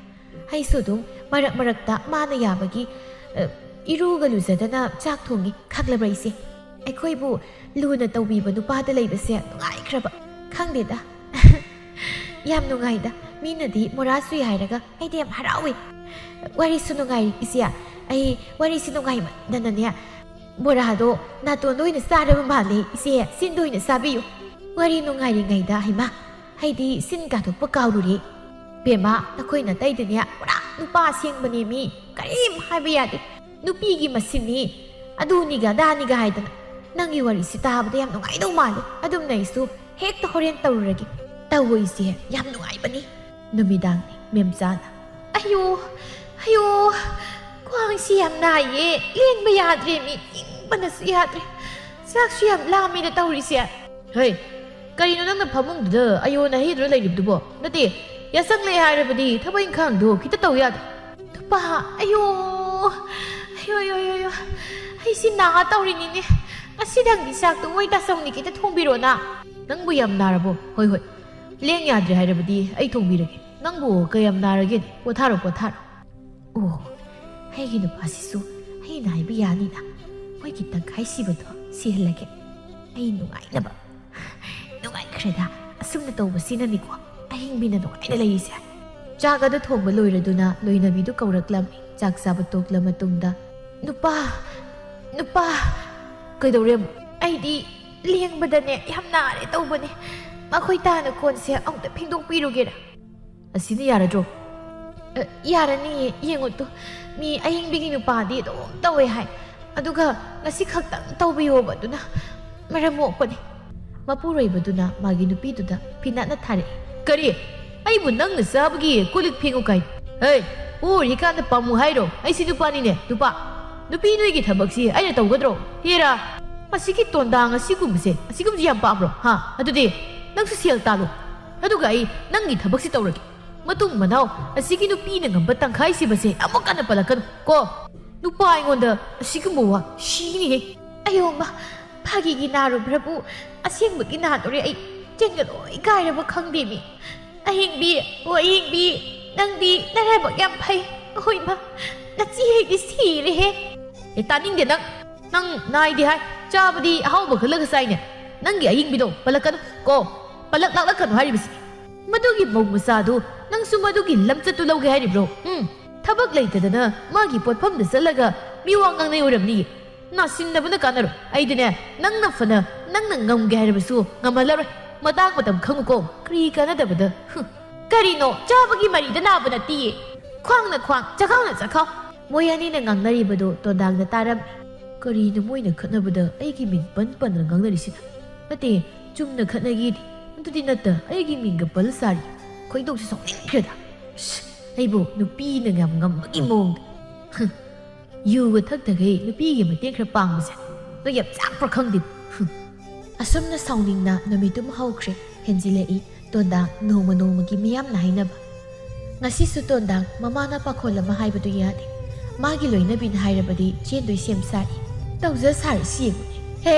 ꯑꯩꯁꯨ ꯑꯗꯨꯝ ꯃꯔꯛ ꯃꯔꯛꯇ ꯃꯥꯅ ꯌꯥꯕꯒꯤ, ꯑ, ꯏꯔꯨꯒ ꯂꯨꯖꯗꯅ ꯆꯥꯛ ꯊꯣꯡꯉꯤ꯫ ꯈꯪꯂꯕ꯭ꯔꯥ ꯏꯆꯦ? ꯑꯩꯈꯣꯏꯕꯨ ꯂꯨꯅ ꯇꯧꯕꯤꯕ ꯅꯨꯄꯥꯗ ꯂꯩꯕꯁꯦ ꯅꯨꯡꯉꯥꯏꯈ꯭ꯔꯕ꯫ ꯈꯪꯗꯦꯗ꯫ ꯌꯥꯝ ꯅꯨꯡꯉꯥꯏꯗ꯫ ꯃꯤꯅꯗꯤ ꯃꯣꯔꯥ ꯁꯨꯏ ꯍꯥꯏꯔꯒ ꯑꯩꯗꯤ ꯌꯥꯝ ꯍꯔꯥꯎꯏ꯫ ꯋꯥꯔꯤꯁꯨ ꯅꯨꯡꯉꯥꯏꯔꯤ ꯏꯆꯦ꯫ ꯑꯩ ꯋꯥꯔꯤꯁꯤ ꯅꯨꯡꯉꯥꯏꯃꯟꯗꯅꯅꯦ, ꯕꯣꯔꯥꯗꯣ ꯅꯥꯇꯣꯟꯗ ꯑꯣꯏꯅ ꯆꯥꯔꯕ ꯃꯥꯜꯂꯦ ꯏꯆꯦ꯫ ꯆꯤꯟꯗ ꯑꯣꯏꯅ ꯆꯥꯕꯤꯌꯨ꯫ ꯋꯥꯔꯤ ꯅꯨꯡꯉꯥꯏꯔꯤꯉꯩꯗ, ꯍꯩꯃꯥ, ꯑꯩꯗꯤ ꯆꯤꯟ ꯀꯥꯊꯣꯛꯄ ꯀꯥꯎꯔꯨꯔꯦ꯫ ꯕꯦꯝꯃ, ꯅꯈꯣꯏ ꯅꯇꯩꯗꯨꯅꯦ ꯄꯨꯔꯥ ꯅꯨꯄꯥ ꯑꯁꯦꯡꯕꯅꯦ ꯃꯤ꯫ ꯀꯔꯤꯝ ꯍꯥꯏꯕ ꯌꯥꯗꯦ꯫ ꯅꯨꯄꯤꯒꯤ ꯃꯁꯤꯟꯅꯤ, ꯑꯗꯨꯅꯤꯒ ꯑꯗꯥꯅꯤꯒ ꯍꯥꯏꯗꯅ꯫ ꯅꯪꯒꯤ ꯋꯥꯔꯤꯁꯤ ꯇꯥꯕꯗ ꯌꯥꯝ ꯅꯨꯡꯉꯥꯏꯗꯧ ꯃꯥꯜꯂꯦ꯫ ꯑꯗꯨꯝꯅ ꯑꯩꯁꯨ ꯍꯦꯛꯇ ꯍꯣꯔꯦꯟ ꯇꯧꯔꯨꯔꯒꯦ꯫ ꯇꯧꯋꯣ ꯏꯆꯦ, ꯌꯥꯝ ꯅꯨꯡꯉꯥꯏꯕꯅꯤ꯫ ꯅꯨꯃꯤꯗꯥꯡꯅꯤ, ꯃꯦꯝꯆꯥꯅ꯫ ꯑꯌꯣ, ꯑꯌꯣ, ꯈ꯭ꯋꯥꯡꯁꯤ ꯌꯥꯝ ꯅꯥꯏꯌꯦ, ꯂꯦꯡꯕ ꯌꯥꯗ꯭ꯔꯦ ꯃꯤ, ꯏꯪꯕꯅꯁꯨ ꯌꯥꯗ꯭ꯔꯦ꯫ ꯆꯥꯛꯁꯨ ꯌꯥꯝ ꯂꯥꯝꯃꯦꯅ ꯇꯧꯔꯤꯁꯦ꯫ ꯍꯩ, ꯀꯔꯤꯅꯣ ꯅꯪꯅ ꯐꯃꯨꯡꯗꯨꯗ ꯑꯌꯣꯅ ꯍꯩꯗꯨꯅ ꯂꯩꯔꯤꯕꯗꯨꯕꯣ? ꯅꯠꯇꯦ, ꯌꯥꯆꯪꯂꯛꯑꯦ ꯍꯥꯏꯔꯕꯗꯤ ꯊꯕꯛ ꯏꯪꯈꯥꯡꯗꯣ ꯈꯤꯇ ꯇꯧ ꯌꯥꯗ꯭ꯔꯣ? ꯅꯨꯄꯥ, ꯑꯌꯣ, ꯑꯌꯣ, ꯑꯌꯣ, ꯑꯌꯣ, ꯑꯌꯣ, ꯑꯩꯁꯤ ꯅꯥ ꯇꯧꯔꯤꯅꯤꯅꯦ꯫ ꯉꯁꯤꯗꯪꯗꯤ ꯆꯥꯛꯇꯣ ꯃꯣꯏ ꯇꯥꯆꯧꯅꯤ ꯈꯤꯇ ꯊꯣꯡꯕꯤꯔꯣꯅ꯫ ꯅꯪꯕꯨ ꯌꯥꯝ ꯅꯥꯔꯕꯣ? ꯍꯣꯏ, ꯍꯣꯏ, ꯂꯦꯡ ꯌꯥꯗ꯭ꯔꯦ ꯍꯥꯏꯔꯕꯗꯤ ꯑꯩ ꯊꯣꯡꯕꯤꯔꯒꯦ꯫ ꯅꯪꯕꯨ ꯀꯌꯥꯝ ꯅꯥꯔꯒꯦꯅꯦ? ꯄꯣꯊꯥꯔꯣ, ꯄꯣꯊꯥꯔꯣ꯫ ꯑꯣ, ꯑꯩꯒꯤ ꯅꯨꯄꯥꯁꯤꯁꯨ ꯑꯩꯅ ꯍꯥꯏꯕ ꯌꯥꯅꯤꯅ꯫ ꯃꯣꯏꯒꯤ ꯇꯪꯈꯥꯏ ꯁꯤꯕꯗꯣ ꯁꯤꯍꯜꯂꯒꯦ꯫ ꯑꯩ ꯅꯨꯡꯉꯥꯏꯅꯕ꯫ ꯅꯨꯡꯉꯥꯏꯈ꯭ꯔꯦꯗ, ꯑꯁꯨꯝꯅ ꯇꯧꯕꯁꯤꯅꯅꯤꯀꯣ ꯑꯍꯤꯡꯕꯤꯅ ꯅꯨꯡꯉꯥꯏꯅ ꯂꯩꯔꯤꯁꯦ꯫ ꯆꯥꯛ ꯑꯗꯨ ꯊꯣꯡꯕ ꯂꯣꯏꯔꯗꯨꯅ ꯂꯣꯏꯅꯕꯤꯗꯨ ꯀꯧꯔꯛꯂꯝꯃꯤ꯫ ꯆꯥꯛ ꯆꯥꯕ ꯇꯣꯛꯂ ꯃꯇꯨꯡꯗ, "ꯅꯨꯄꯥ, ꯅꯨꯄꯥ!" "ꯀꯩꯗꯧꯔꯦ ꯑꯃꯨꯛ?" "ꯑꯩꯗꯤ ꯂꯦꯡꯕꯗꯅꯦ ꯌꯥꯝ ꯅꯥꯔꯦ ꯇꯧꯕꯅꯦ꯫ ꯃꯈꯣꯏ ꯇꯥꯅ ꯀꯣꯟꯁꯦ ꯑꯃꯨꯛꯇ ꯐꯦꯡꯗꯣꯛꯄꯤꯔꯨꯒꯦꯔꯥ?" "ꯑꯁꯤꯅ ꯌꯥꯔꯗ꯭ꯔꯣ?" "ꯑ, ꯌꯥꯔꯅꯤꯌꯦ, ꯌꯦꯡꯉꯨ ꯇꯨ꯫ ꯃꯤ ꯑꯍꯤꯡꯕꯤꯒꯤ ꯅꯨꯄꯥꯗꯤ ꯑꯗꯨꯝ ꯇꯧꯋꯦ ꯍꯥꯏ꯫ ꯑꯗꯨꯒ ꯉꯁꯤ ꯈꯛꯇꯪ ꯇꯧꯕꯤꯌꯣꯕ, ꯑꯗꯨꯅ ꯃꯔꯝ ꯃꯣꯛꯄꯅꯤ꯫" ꯃꯄꯨꯔꯣꯏꯕꯗꯨꯅ ꯃꯥꯒꯤ ꯅꯨꯄꯤꯗꯨꯗ ꯐꯤꯅꯥꯠꯅ ꯊꯥꯔꯛꯏ꯫ "ꯀꯔꯤ? ꯑꯩꯕꯨ ꯅꯪꯅ ꯆꯥꯕꯒꯤ ꯀꯣꯜ ꯂꯤꯛ ꯐꯦꯡꯉꯨ ꯀꯥꯏ? ꯍꯦ, ꯄꯣꯔꯤꯀꯥꯟꯗ ꯄꯥꯝꯃꯨ ꯍꯥꯏꯔꯣ? ꯑꯩꯁꯤ ꯅꯨꯄꯥꯅꯤꯅꯦ, ꯅꯨꯄꯥ꯫ ꯅꯨꯄꯤ ꯅꯣꯏꯒꯤ ꯊꯕꯛꯁꯤ ꯑꯩꯅ ꯇꯧꯒꯗ꯭ꯔꯣ? ꯍꯦꯔꯥ, ꯃꯁꯤꯒꯤ ꯇꯣꯟꯗꯥꯡ ꯑꯁꯤꯒꯨꯝꯕꯁꯦ, ꯑꯁꯤꯒꯨꯝꯕꯁꯦ ꯌꯥꯝ ꯄꯥꯝꯕ꯭ꯔꯣ? ꯍꯥ? ꯑꯗꯨꯗꯤ ꯅꯪꯁꯨ ꯁꯦꯜ ꯇꯥꯜꯂꯣ꯫ ꯑꯗꯨꯒ ꯑꯩ ꯅꯪꯒꯤ ꯊꯕꯛꯁꯤ ꯇꯧꯔꯒꯦ꯫ ꯃꯇꯨꯡ ꯃꯅꯥꯎ ꯑꯁꯤꯒꯤ ꯅꯨꯄꯤꯅ ꯉꯝꯕ ꯇꯪꯈꯥꯏ ꯁꯤꯕꯁꯦ ꯑꯃꯨꯛ ꯀꯟꯅ ꯄꯜꯂꯛꯀꯅꯨ ꯀꯣ꯫ ꯅꯨꯄꯥ ꯑꯩꯉꯣꯟꯗ ꯑꯁꯤꯒꯨꯝꯕ ꯋꯥ ꯁꯤꯅꯤꯍꯦ꯫" "ꯑꯌꯣ ꯃꯥ, ꯐꯥꯒꯤꯒꯤ ꯅꯥꯔꯨꯕ꯭ꯔꯕꯨ ꯑꯁꯦꯡꯕꯒꯤ ꯅꯥꯗꯣꯔꯦ ꯑꯩ꯫ ꯆꯦꯟꯒ ꯂꯣꯏ ꯀꯥꯏꯔꯕ ꯈꯪꯗꯦꯃꯤ꯫ ꯑꯍꯤꯡꯕꯤ, ꯑꯣ ꯑꯍꯤꯡꯕꯤ, ꯅꯪꯗꯤ ꯅꯔꯥꯏꯕꯛ ꯌꯥꯝ ꯐꯩ꯫ ꯑꯍꯣꯏ ꯃꯥ, ꯅꯆꯦ ꯑꯩꯗꯤ ꯁꯤꯔꯦꯍꯦ꯫" "ꯑꯦ, ꯇꯥꯅꯤꯡꯗꯦ ꯅꯪ꯫ ꯅꯪ ꯅꯥꯏꯗꯤ ꯍꯥꯏ, ꯆꯥꯕꯗꯤ ꯑꯍꯥꯎꯕ ꯈꯜꯂꯒ ꯆꯥꯏꯅꯦ꯫ ꯅꯪꯒꯤ ꯑꯍꯤꯡꯕꯤꯗꯣ ꯄꯜꯂꯛꯀꯅꯨ ꯀꯣ, ꯄꯜꯂꯛ ꯂꯥꯛꯂꯛꯀꯅꯨ ꯍꯥꯏꯔꯤꯕꯁꯤ꯫ ꯃꯗꯨꯒꯤ ꯃꯧ ꯃꯆꯥꯗꯨ ꯅꯪꯁꯨ ꯃꯗꯨꯒꯤ ꯂꯝꯆꯠꯇꯨ ꯂꯧꯒꯦ ꯍꯥꯏꯔꯤꯕ꯭ꯔꯣ? ꯎꯝ, ꯊꯕꯛ ꯂꯩꯇꯗꯅ ꯃꯥꯒꯤ ꯄꯣꯠꯐꯝꯗ ꯆꯠꯂꯒ ꯃꯤ ꯋꯥ ꯉꯥꯡꯅꯩ ꯑꯣꯏꯔꯝꯅꯤ꯫ ꯅꯥꯁꯤꯟꯅꯕꯅ ꯀꯥꯟꯅꯔꯣꯏ꯫ ꯑꯩꯗꯤꯅꯦ, ꯅꯪꯅ ꯐꯅ, ꯅꯪꯅ ꯉꯝꯒꯦ ꯍꯥꯏꯔꯕꯁꯨ ꯉꯝꯍꯜꯂꯔꯣꯏ꯫ ꯃꯇꯥꯡ ꯃꯇꯝ ꯈꯪꯉꯨꯀꯣ, ꯀꯔꯤ ꯀꯥꯟꯅꯗꯕꯗ꯫" "ꯍꯨꯝ, ꯀꯔꯤꯅꯣ? ꯆꯥꯕꯒꯤ ꯃꯔꯤꯗ ꯅꯥꯕ ꯅꯠꯇꯤꯌꯦ꯫ ꯈ꯭ꯋꯥꯡꯅ ꯈ꯭ꯋꯥꯡ, ꯆꯈꯥꯎꯅ ꯆꯈꯥꯎ꯫" ꯃꯣꯏ ꯑꯅꯤꯅ ꯉꯥꯡꯅꯔꯤꯕꯗꯣ ꯇꯣꯟꯗꯥꯡꯅ ꯇꯥꯔꯝꯃꯤ꯫ "ꯀꯔꯤꯅꯣ ꯃꯣꯏꯅ ꯈꯠꯅꯕꯗ ꯑꯩꯒꯤ ꯃꯤꯡ ꯄꯟ ꯄꯟꯗꯅ ꯉꯥꯡꯅꯔꯤꯁꯤꯅ? ꯅꯠꯇꯦ, ꯆꯨꯝꯅ ꯈꯠꯅꯒꯦꯗꯤ꯫ ꯑꯗꯨꯗꯤ ꯅꯠꯇ, ꯑꯩꯒꯤ ꯃꯤꯡꯒ ꯄꯜ ꯁꯥꯔꯤ꯫ ꯈꯣꯏꯗꯧꯁꯦ ꯁꯥꯎꯅꯤꯡꯈ꯭ꯔꯦꯗ꯫ ꯑꯁ, ꯑꯩꯕꯨ ꯅꯨꯄꯤꯅ ꯌꯥꯝ ꯉꯝꯕꯒꯤ ꯃꯑꯣꯡꯗ꯫ ꯍꯨꯝ, ꯌꯨꯒ ꯊꯛꯇꯈꯩ ꯅꯨꯄꯤꯒꯤ ꯃꯇꯦꯡ ꯈꯔ ꯄꯥꯡꯕꯁꯦ ꯅꯣꯏ ꯌꯥꯝ ꯆꯥꯛꯄ꯭ꯔꯥ ꯈꯪꯗꯦ꯫" ꯍꯨꯝ꯫ ꯑꯁꯨꯝꯅ ꯁꯥꯎꯅꯤꯡꯅ ꯅꯨꯃꯤꯠꯇꯨꯝ ꯍꯧꯈ꯭ꯔꯦ꯫ ꯍꯦꯟꯖꯤꯜꯂꯛꯏ꯫ ꯇꯣꯟꯗꯥ ꯅꯣꯡꯃ ꯅꯣꯡꯃꯒꯤ ꯃꯤꯌꯥꯝꯅ ꯍꯥꯏꯅꯕ꯫ ꯉꯁꯤꯁꯨ ꯇꯣꯟꯗꯥ ꯃꯃꯥꯅ ꯄꯥꯈꯣꯜ ꯑꯃ ꯍꯥꯏꯕꯗꯨ ꯌꯥꯗꯦ꯫ ꯃꯥꯒꯤ ꯂꯣꯏꯅꯕꯤꯅ ꯍꯥꯏꯔꯕꯗꯤ ꯆꯦꯟꯗꯣꯏ ꯁꯦꯝ ꯁꯥꯔꯤ꯫ ꯇꯧꯖ ꯁꯥꯔꯤꯁꯤ ꯌꯦꯡꯉꯨꯅꯦ꯫ ꯍꯦ,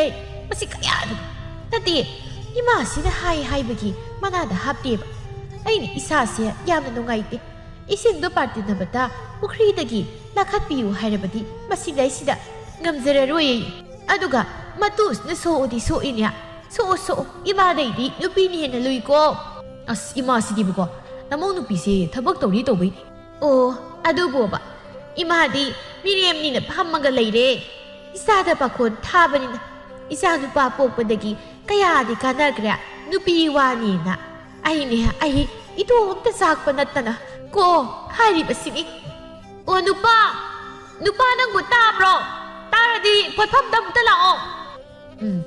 ꯃꯁꯤ ꯀꯌꯥꯗꯅꯣ? ꯅꯠꯇꯦ, ꯏꯃꯥꯁꯤꯅ ꯍꯥꯏ ꯍꯥꯏꯕꯒꯤ ꯃꯅꯥꯗ ꯍꯥꯞꯇꯦꯕ꯫ ꯑꯩꯅ ꯏꯁꯥꯁꯦ ꯌꯥꯝꯅ ꯅꯨꯡꯉꯥꯏꯇꯦ꯫ ꯏꯁꯤꯡꯗꯣ ꯕꯥꯔꯇꯤꯟ ꯑꯃꯇ ꯄꯨꯈ꯭ꯔꯤꯗꯒꯤ ꯂꯥꯈꯠꯄꯤꯌꯨ ꯍꯥꯏꯔꯕꯗꯤ ꯃꯁꯤꯗꯩꯁꯤꯗ ꯉꯝꯖꯔꯔꯣꯏꯌꯦ꯫ ꯑꯗꯨꯒ ꯃꯇꯨꯁꯤꯅ ꯁꯣꯛꯑꯗꯤ ꯁꯣꯛꯏꯅꯦ꯫ ꯁꯣꯛꯑꯣ, ꯁꯣꯛꯑꯣ, ꯏꯃꯥꯗꯩꯗꯤ ꯅꯨꯄꯤꯅ ꯍꯦꯟꯅ ꯂꯨꯏꯀꯣ꯫ ꯑꯁ, ꯏꯃꯥꯁꯤꯗꯤꯕꯀꯣ, ꯅꯃꯧ ꯅꯨꯄꯤꯁꯦ ꯊꯕꯛ ꯇꯧꯔꯤ ꯇꯧꯕꯩꯅꯦ꯫ ꯑꯣ, ꯑꯗꯨꯕꯣꯕ, ꯏꯃꯥꯗꯤ ꯃꯤꯔꯦꯝꯅꯤꯅ ꯐꯝꯃꯒ ꯂꯩꯔꯦ꯫ ꯏꯆꯥꯗ ꯄꯥꯈꯣꯟ ꯊꯥꯕꯅꯤꯅ, ꯏꯆꯥ ꯅꯨꯄꯥ ꯄꯣꯛꯄꯗꯒꯤ ꯀꯌꯥꯗꯤ ꯀꯥꯟꯅꯈ꯭ꯔꯦ, ꯅꯨꯄꯤ ꯋꯥꯅꯤꯅ꯫ ꯑꯩꯅꯦ, ꯑꯩ ꯏꯇꯣꯝꯇ ꯆꯥꯛꯄ ꯅꯠꯇꯅ ꯀꯣ ꯍꯥꯏꯔꯤꯕꯁꯤꯅꯤ꯫ ꯑꯣ ꯅꯨꯄꯥ, ꯅꯨꯄꯥ ꯅꯪꯕꯨ ꯇꯥꯕ꯭ꯔꯣ? ꯇꯥꯔꯗꯤ ꯄꯣꯠꯐꯝꯗ ꯑꯃꯨꯛꯇ ꯂꯥꯛꯑꯣ꯫ ꯎꯝ,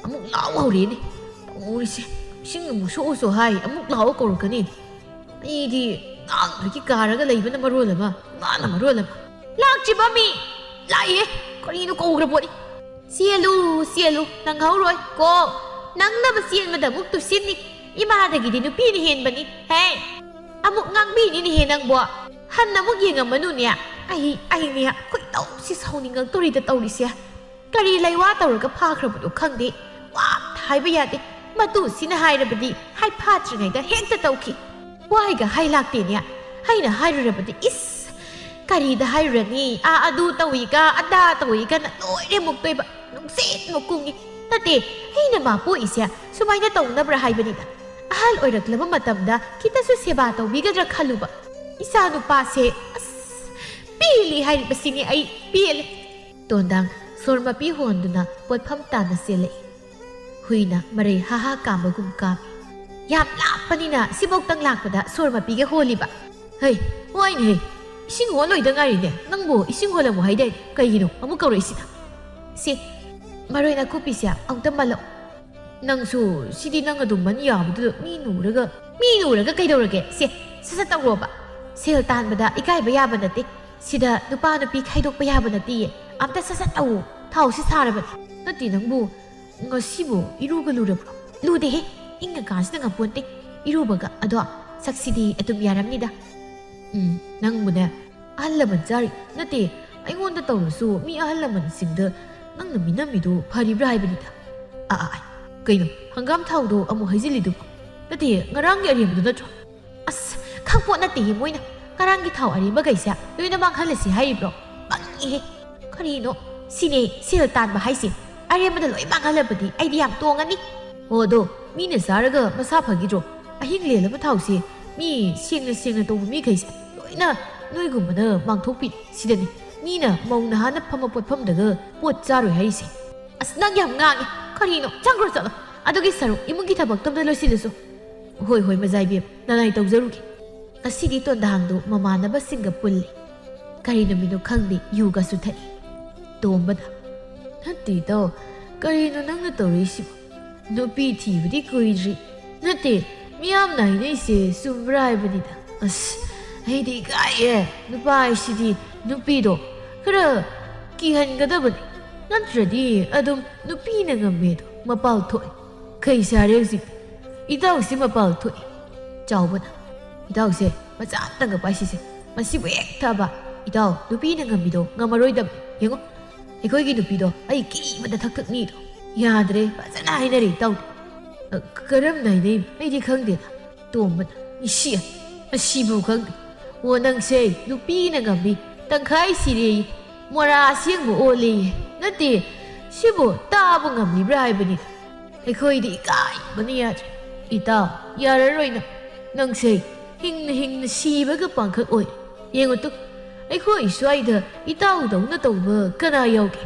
ꯑꯃꯨꯛ ꯂꯥꯎ ꯍꯧꯔꯦꯅꯦ꯫ ꯇꯧꯔꯤꯁꯦ, ꯏꯁꯤꯡ ꯑꯃꯨꯛ ꯁꯣꯛꯎꯁꯨ ꯍꯥꯏ, ꯑꯃꯨꯛ ꯂꯥꯎ ꯀꯧꯔꯛꯀꯅꯤ꯫ ꯑꯩꯗꯤ ꯉꯥꯡꯗꯒꯤ ꯀꯥꯔꯒ ꯂꯩꯕꯅ ꯃꯔꯣꯜ ꯑꯃ, ꯃꯥꯅ ꯃꯔꯣꯜ ꯑꯃ꯫ ꯂꯥꯛꯇ꯭ꯔꯤꯕ ꯃꯤ? ꯂꯥꯛꯏꯍꯦ, ꯀꯔꯤꯅꯣ ꯀꯧꯈ꯭ꯔ ꯄꯣꯠꯅꯤ꯫ ꯆꯦꯜꯂꯨ, ꯆꯦꯜꯂꯨ, ꯅꯪꯍꯧꯔꯣꯏ ꯀꯣ꯫ ꯅꯪꯅꯕ ꯆꯦꯟꯕꯗ ꯑꯃꯨꯛ ꯇꯨꯁꯤꯟꯅꯤ꯫ ꯏꯃꯥꯗꯒꯤꯗꯤ ꯅꯨꯄꯤꯅ ꯍꯦꯟꯕꯅꯤ꯫ ꯍꯦ, ꯑꯃꯨꯛ ꯉꯥꯡꯕꯤꯅꯤꯅꯦꯍꯦ ꯅꯪꯕꯣ꯫ ꯍꯟꯅ ꯑꯃꯨꯛ ꯌꯦꯡꯉꯝꯃꯅꯨꯅꯦ꯫ ꯑꯩ, ꯑꯩꯅꯦ, ꯈꯣꯏꯗꯧꯁꯤ ꯁꯥꯎꯅꯤꯡꯉꯛꯇꯣꯔꯤꯗ ꯇꯧꯔꯤꯁꯦ꯫ ꯀꯔꯤ ꯂꯩꯋꯥ ꯇꯧꯔꯒ ꯐꯥꯈ꯭ꯔꯕꯅꯣ ꯈꯪꯗꯦ꯫ ꯋꯥ ꯑꯝꯇ ꯍꯥꯏꯕ ꯌꯥꯗꯦ꯫ ꯃꯇꯨꯁꯤꯅ ꯍꯥꯏꯔꯕꯗꯤ ꯍꯥꯏꯐꯥꯠꯇ꯭ꯔꯤꯉꯩꯗ ꯍꯦꯛꯇ ꯇꯧꯈꯤ꯫ ꯋꯥꯏꯒ ꯍꯥꯏ ꯂꯥꯛꯇꯦꯅꯦ꯫ ꯑꯩꯅ ꯍꯥꯏꯔꯨꯔꯕꯗꯤ, ꯏꯁ! ꯀꯔꯤꯗ ꯍꯥꯏꯔꯨꯔꯅꯤ? ꯑꯥ, ꯑꯗꯨ ꯇꯧꯏꯒ, ꯑꯗꯥ ꯇꯧꯏꯒꯅ ꯂꯣꯏꯔꯦ ꯑꯃꯨꯛꯇꯣꯏꯕ꯫ ꯅꯨꯡꯁꯤꯠ ꯑꯃꯨꯛ ꯀꯨꯡꯉꯤ꯫ ꯅꯠꯇꯦ, ꯑꯩꯅ ꯃꯥ ꯄꯣꯛꯏꯁꯦ ꯁꯨꯃꯥꯏꯅ ꯇꯧꯅꯕ꯭ꯔꯥ ꯍꯥꯏꯕꯅꯤꯗ꯫ ꯑꯍꯜ ꯑꯣꯏꯔꯛꯂꯕ ꯃꯇꯝꯗ ꯈꯤꯇꯁꯨ ꯁꯦꯕꯥ ꯇꯧꯕꯤꯒꯗ꯭ꯔꯥ ꯈꯜꯂꯨꯕ꯫ ꯏꯆꯥ ꯅꯨꯄꯥꯁꯦ, ꯑꯁ, ꯄꯦꯜꯂꯤ ꯍꯥꯏꯔꯤꯕꯁꯤꯅꯤ ꯑꯩ, ꯄꯦꯜꯂꯦ꯫ ꯇꯣꯟꯗꯥꯡ ꯁꯣꯔ ꯃꯄꯤ ꯍꯣꯟꯗꯨꯅ ꯄꯣꯠꯐꯝ ꯇꯥꯟꯅ ꯆꯦꯜꯂꯛꯏ꯫ ꯍꯨꯏꯅ ꯃꯔꯩ ꯍꯥ ꯍꯥ ꯀꯥꯝꯕꯒꯨꯝ ꯀꯥꯝꯃꯤ꯫ ꯌꯥꯝ ꯂꯥꯞꯄꯅꯤꯅ ꯁꯤꯐꯧꯇꯪ ꯂꯥꯛꯄꯗ ꯁꯣꯔ ꯃꯄꯤꯒ ꯍꯣꯜꯂꯤꯕ꯫ ꯍꯩ, ꯍꯣꯏꯅꯦꯍꯦ, ꯏꯁꯤꯡ ꯍꯣꯜꯂꯣꯏꯗ ꯉꯥꯏꯔꯤꯅꯦ꯫ ꯅꯪꯕꯨ ꯏꯁꯤꯡ ꯍꯣꯜꯂꯝꯃꯣ ꯍꯥꯏꯗꯥꯏꯅꯦ? ꯀꯩꯒꯤꯅꯣ ꯑꯃꯨꯛ ꯀꯧꯔꯛꯏꯁꯤꯅ? ꯁꯦ, ꯃꯔꯣꯏ ꯅꯥꯀꯨꯞꯄꯤꯁꯦ ꯑꯃꯨꯛꯇ ꯃꯜꯂꯛꯑꯣ꯫ ꯅꯪꯁꯨ, ꯁꯤꯗꯤ ꯅꯪ ꯑꯗꯨꯝ ꯃꯟ ꯌꯥꯕꯗꯨꯗ ꯃꯤ ꯅꯨꯔꯒ, ꯃꯤ ꯅꯨꯔꯒ ꯀꯩꯗꯧꯔꯒꯦ? ꯁꯦ, ꯁꯠ ꯁꯠ ꯇꯧꯔꯣꯕ꯫ ꯁꯦꯜ ꯇꯥꯟꯕꯗ ꯏꯀꯥꯏꯕ ꯌꯥꯕ ꯅꯠꯇꯦ꯫ ꯁꯤꯗ ꯅꯨꯄꯥ ꯅꯨꯄꯤ ꯈꯥꯏꯗꯣꯛꯄ ꯌꯥꯕ ꯅꯠꯇꯦꯌꯦ꯫ ꯑꯝꯇ ꯁꯠ ꯁꯠ ꯇꯧꯋꯣ꯫ ꯊꯥꯎꯁꯤ ꯁꯥꯔꯕꯅꯤ꯫ ꯅꯠꯇꯦ, ꯅꯪꯕꯨ ꯉꯁꯤꯕꯨ ꯏꯔꯨꯒ ꯂꯨꯔꯕ꯭ꯔꯣ? ꯂꯨꯗꯦꯍꯦ, ꯏꯪꯉꯀꯥꯟꯁꯤꯗ ꯉꯝꯄꯣꯟꯇꯦ꯫ ꯏꯔꯨꯕꯒ꯫ ꯑꯗꯣ ꯁꯛꯁꯤꯗꯤ ꯑꯗꯨꯝ ꯌꯥꯔꯝꯅꯤꯗ꯫ ꯎꯝ, ꯅꯪꯕꯨꯅꯦ, ꯑꯍꯜ ꯂꯃꯟ ꯆꯥꯔꯤ ꯅꯠꯇꯦ, ꯑꯩꯉꯣꯟꯗ ꯇꯧꯔꯁꯨ ꯃꯤ ꯑꯍꯜ ꯂꯃꯟꯁꯤꯡꯗ ꯅꯪꯅ ꯃꯤꯅꯝꯃꯤꯗꯨ ꯐꯔꯤꯕ꯭ꯔꯥ ꯍꯥꯏꯕꯅꯤꯗ꯫ ꯑꯥ, ꯑꯥ, ꯑꯥ, ꯀꯩꯅꯣ, ꯍꯪꯒꯥꯝ ꯊꯥꯎꯗꯣ ꯑꯃꯨꯛ ꯍꯩꯖꯤꯜꯂꯤꯗꯨꯕꯨ? ꯅꯠꯇꯦ, ꯉꯔꯥꯡꯒꯤ ꯑꯔꯦꯝꯕꯗꯨ ꯅꯠꯇ꯭ꯔꯣ? ꯑꯁ, ꯈꯪꯄꯣꯠ ꯅꯠꯇꯦꯍꯦ ꯃꯣꯏꯅ꯫ ꯉꯔꯥꯡꯒꯤ ꯊꯥꯎ ꯑꯔꯦꯝꯕꯈꯩꯁꯦ ꯂꯣꯏꯅ ꯃꯥꯡꯍꯜꯂꯁꯤ ꯍꯥꯏꯔꯤꯕ꯭ꯔꯣ? ꯄꯪꯉꯤꯍꯦ꯫ ꯀꯔꯤꯅꯣ? ꯁꯤꯅꯦ ꯁꯦꯜ ꯇꯥꯟꯕ ꯍꯥꯏꯁꯦ꯫ ꯑꯔꯦꯝꯕꯗ ꯂꯣꯏ ꯃꯥꯡꯍꯜꯂꯕꯗꯤ ꯑꯩꯗꯤ ꯌꯥꯝ ꯇꯣꯡꯉꯅꯤ꯫ ꯑꯣ, ꯑꯗꯣ ꯃꯤꯅ ꯆꯥꯔꯒ ꯃꯁꯥ ꯐꯈꯤꯗ꯭ꯔꯣ? ꯑꯍꯤꯡ ꯂꯦꯜꯂꯕ ꯊꯥꯎꯁꯦ ꯃꯤ ꯁꯦꯡꯅ ꯁꯦꯡꯅ ꯇꯧꯕ ꯃꯤꯈꯩꯁꯦ ꯂꯣꯏꯅ ꯅꯣꯏꯒꯨꯝꯕꯅ ꯃꯥꯡꯊꯣꯛꯄꯤꯅꯤ꯫ ꯁꯤꯗꯅꯤ ꯃꯤꯅ ꯃꯧ ꯅꯍꯥꯅ ꯐꯝꯕ ꯄꯣꯠꯐꯝꯗꯒ ꯄꯣꯠ ꯆꯥꯔꯣꯏ ꯍꯥꯏꯔꯤꯁꯦ꯫ ꯑꯁ, ꯅꯪ ꯌꯥꯝ ꯉꯥꯡꯉꯦ꯫ ꯀꯔꯤꯅꯣ? ꯆꯪꯈ꯭ꯔꯣ ꯆꯠꯂꯣ꯫ ꯑꯗꯨꯒꯤ ꯁꯔꯨꯛ ꯏꯃꯨꯡꯒꯤ ꯊꯕꯛꯇꯣꯝꯗ ꯂꯣꯏꯁꯤꯜꯂꯁꯨ꯫ ꯍꯣꯏ ꯍꯣꯏ, ꯃꯖꯥꯏꯕꯦꯝ, ꯅꯅꯥꯏ ꯇꯧꯖꯔꯨꯒꯦ꯫ ꯉꯁꯤꯗꯤ ꯇꯣꯟꯗꯥꯡꯗꯣ ꯃꯃꯥꯟꯅꯕꯁꯤꯡꯒ ꯄꯨꯜꯂꯤ꯫ ꯀꯔꯤ ꯅꯨꯃꯤꯠꯅꯣ ꯈꯪꯗꯦ, ꯌꯨꯒꯁꯨ ꯊꯛꯏ꯫ ꯇꯣꯝꯕꯅ, "ꯅꯠꯇꯦ ꯏꯇꯥꯎ, ꯀꯔꯤꯅꯣ ꯅꯪꯅ ꯇꯧꯔꯛꯏꯁꯤꯕꯣ? ꯅꯨꯄꯤ ꯊꯤꯕꯗꯤ ꯀꯨꯏꯗ꯭ꯔꯤ꯫ ꯅꯠꯇꯦ, ꯃꯤꯌꯥꯝꯅ ꯍꯥꯏꯅꯩꯁꯦ ꯆꯨꯝꯕ꯭ꯔꯥ ꯍꯥꯏꯕꯅꯤꯗ꯫ ꯑꯁ, ꯑꯩꯗꯤ ꯏꯀꯥꯏꯌꯦ꯫ ꯅꯨꯄꯥ ꯍꯥꯏꯁꯤꯗꯤ ꯅꯨꯄꯤꯗꯣ ꯈꯔ ꯀꯤꯍꯟꯒꯗꯕꯅꯤ꯫ ꯅꯠꯇ꯭ꯔꯗꯤ ꯑꯗꯨꯝ ꯅꯨꯄꯤꯅ ꯉꯝꯃꯦꯗꯣ ꯃꯄꯥꯜ ꯊꯣꯛꯑꯦ꯫ ꯀꯩ ꯁꯥꯔꯦ ꯍꯧꯖꯤꯛ? ꯏꯇꯥꯎꯁꯤ ꯃꯄꯥꯜ ꯊꯣꯛꯑꯦ꯫" ꯆꯥꯎꯕꯅ, "ꯏꯇꯥꯎꯁꯦ ꯃꯆꯥ ꯑꯝꯇꯪꯒ ꯄꯥꯏꯁꯤꯁꯦ꯫ ꯃꯁꯤꯕꯨ ꯍꯦꯛ ꯊꯥꯕ, ꯏꯇꯥꯎ, ꯅꯨꯄꯤꯅ ꯉꯝꯃꯤꯗꯣ ꯉꯝꯃꯔꯣꯏꯗꯕꯅꯤ꯫ ꯌꯦꯡꯉꯣ, ꯑꯩꯈꯣꯏꯒꯤ ꯅꯨꯄꯤꯗꯣ ꯑꯩ ꯀꯤꯕꯗ ꯊꯛ ꯊꯛ ꯅꯤꯛꯏꯗꯣ꯫ ꯌꯥꯗ꯭ꯔꯦ, ꯐꯖꯅ ꯍꯥꯏꯅꯔꯦ ꯏꯇꯥꯎꯗꯤ꯫" "ꯑ, ꯀꯔꯝꯅ ꯍꯥꯏꯅꯩ? ꯑꯩꯗꯤ ꯈꯪꯗꯦꯗ꯫" ꯇꯣꯝꯕꯅ, "ꯏꯁꯤ, ꯑꯁꯤꯕꯨ ꯈꯪꯗꯦ꯫ ꯑꯣ, ꯅꯪꯁꯦ ꯅꯨꯄꯤꯅ ꯉꯝꯃꯤ, ꯇꯪꯈꯥꯏ ꯁꯤꯔꯦꯌꯦ, ꯃꯣꯔꯥ ꯑꯁꯦꯡꯕ ꯑꯣꯜꯂꯦꯌꯦ꯫ ꯅꯠꯇꯦ, ꯁꯤꯕꯨ ꯇꯥꯕ ꯉꯝꯂꯤꯕ꯭ꯔꯥ ꯍꯥꯏꯕꯅꯤ꯫ ꯑꯩꯈꯣꯏꯗꯤ ꯏꯀꯥꯏꯕꯅ ꯌꯥꯗ꯭ꯔꯦ꯫" "ꯏꯇꯥꯎ, ꯌꯥꯔꯔꯣꯏ ꯅꯪ꯫ ꯅꯪꯁꯦ ꯍꯤꯡꯅ ꯍꯤꯡꯅ ꯁꯤꯕꯒ ꯄꯥꯡꯈꯛ ꯑꯣꯏ꯫ ꯌꯦꯡꯉꯨ ꯇꯨ, ꯑꯩꯈꯣꯏ ꯁ꯭ꯋꯥꯏꯗ ꯏꯇꯥꯎꯗꯧꯅ ꯇꯧꯕ ꯀꯅꯥ ꯌꯥꯎꯒꯦ?"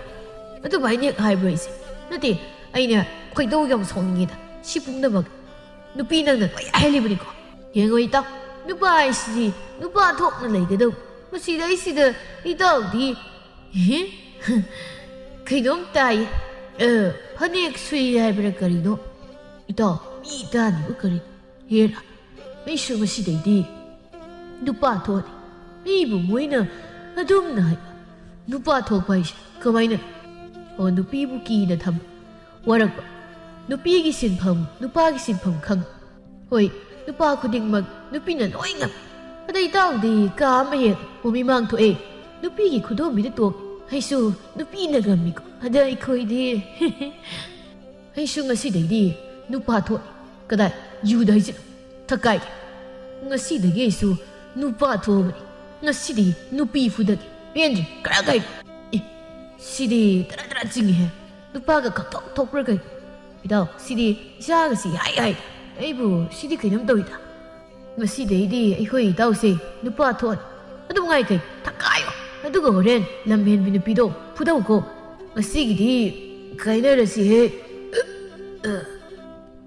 "ꯑꯗꯨꯃꯥꯏꯅ ꯍꯦꯛ ꯍꯥꯏꯕ꯭ꯔꯣ ꯑꯩꯁꯦ? ꯅꯠꯇꯦ, ꯑꯩꯅ ꯈꯣꯏꯗꯧ ꯌꯥꯝ ꯁꯥꯎꯅꯤꯡꯉꯦꯗ꯫ ꯁꯤ ꯄꯨꯝꯅꯃꯛ ꯅꯨꯄꯤ ꯅꯪꯅ ꯂꯣꯏ ꯍꯥꯏꯍꯜꯂꯤꯕꯅꯤꯀꯣ꯫ ꯌꯦꯡꯉꯣ ꯏꯇꯥꯎ, ꯅꯨꯄꯥ ꯍꯥꯏꯁꯤꯗꯤ ꯅꯨꯄꯥ ꯊꯣꯛꯅ ꯂꯩꯒꯗꯧ꯫ ꯃꯁꯤꯗꯩꯁꯤꯗ ꯏꯇꯥꯎꯗꯤ, ꯏꯍꯦ, ꯀꯩꯅꯣꯝ ꯇꯥꯏ꯫ ꯑ, ꯐꯅꯦꯛ ꯁꯨꯏ ꯍꯥꯏꯕ꯭ꯔꯥ ꯀꯔꯤꯅꯣ? ꯏꯇꯥꯎ, ꯃꯤ ꯇꯥꯅꯤꯕ ꯀꯔꯤꯅꯣ? ꯍꯦꯔꯥ, ꯑꯩꯁꯨ ꯉꯁꯤꯗꯩꯗꯤ ꯅꯨꯄꯥ ꯊꯣꯛꯑꯅꯤ꯫ ꯃꯤꯕꯨ ꯃꯣꯏꯅ ꯑꯗꯨꯝꯅ ꯍꯥꯏꯕ꯫ ꯅꯨꯄꯥ ꯊꯣꯛꯄ ꯍꯥꯏꯁꯦ ꯀꯃꯥꯏꯅ? ꯑꯣ, ꯅꯨꯄꯤꯕꯨ ꯀꯤꯅ ꯊꯝꯕ, ꯋꯥꯔꯛꯄ꯫ ꯅꯨꯄꯤꯒꯤ ꯁꯤꯟꯐꯝ, ꯅꯨꯄꯥꯒꯤ ꯁꯤꯟꯐꯝ ꯈꯪ꯫ ꯍꯣꯏ, ꯅꯨꯄꯥ ꯈꯨꯗꯤꯡꯃꯛ ꯅꯨꯄꯤꯅ ꯂꯣꯏ ꯉꯝꯃꯤ꯫ ꯑꯗ ꯏꯇꯥꯎꯗꯤ ꯀꯥ ꯑꯃ ꯍꯦꯛ ꯃꯃꯤꯃꯥꯡ ꯊꯣꯛꯑꯦ꯫ ꯅꯨꯄꯤꯒꯤ ꯈꯨꯗꯣꯝꯕꯤꯗ ꯇꯣꯡ꯫ ꯑꯩꯁꯨ ꯅꯨꯄꯤꯅ ꯉꯝꯃꯤꯀꯣ꯫ ꯑꯗ ꯑꯩꯈꯣꯏꯗꯤ ꯑꯩꯁꯨ ꯉꯁꯤꯗꯩꯗꯤ ꯅꯨꯄꯥ ꯊꯣꯛꯑꯦ꯫ ꯀꯗꯥꯏ? ꯌꯨꯗ ꯍꯩꯖꯤꯜꯂꯨ꯫ ꯊꯛꯀꯥꯏꯒꯦ꯫ ꯉꯁꯤꯗꯒꯤ ꯑꯩꯁꯨ ꯅꯨꯄꯥ ꯊꯣꯛꯑꯕꯅꯤ꯫ ꯉꯁꯤꯗꯤ ꯅꯨꯄꯤ ꯐꯨꯗꯒꯦ꯫ ꯄꯦꯟꯗ꯭ꯔꯦ꯫ ꯀꯔꯥ ꯀꯥꯏ? ꯑꯦ, ꯁꯤꯗꯤ ꯇꯔꯥ ꯇꯔꯥ ꯆꯤꯡꯉꯤꯍꯦ꯫ ꯅꯨꯄꯥꯒ ꯈꯛꯊꯣꯛ ꯊꯣꯛꯄ꯭ꯔꯥ ꯀꯩꯅꯣ? ꯏꯇꯥꯎ, ꯁꯤꯗꯤ ꯏꯆꯥꯒꯁꯤ ꯍꯥꯏ ꯍꯥꯏ꯫ ꯑꯩꯕꯨ ꯁꯤꯗꯤ ꯀꯩꯅꯣꯝ ꯇꯧꯏꯗ꯫ ꯉꯁꯤꯗꯩꯗꯤ ꯑꯩꯈꯣꯏ ꯏꯇꯥꯎꯁꯦ ꯅꯨꯄꯥ ꯊꯣꯛꯑꯅꯤ꯫ ꯑꯗꯨꯝ ꯉꯥꯏ ꯀꯩ, ꯊꯛꯀꯥꯏꯌꯣ꯫ ꯑꯗꯨꯒ ꯍꯣꯔꯦꯟ ꯂꯝꯍꯦꯟꯕꯤ ꯅꯨꯄꯤꯗꯣ ꯐꯨꯗꯧꯀꯣ꯫ ꯉꯁꯤꯒꯤꯗꯤ ꯀꯥꯏꯅꯔꯁꯤꯍꯦ꯫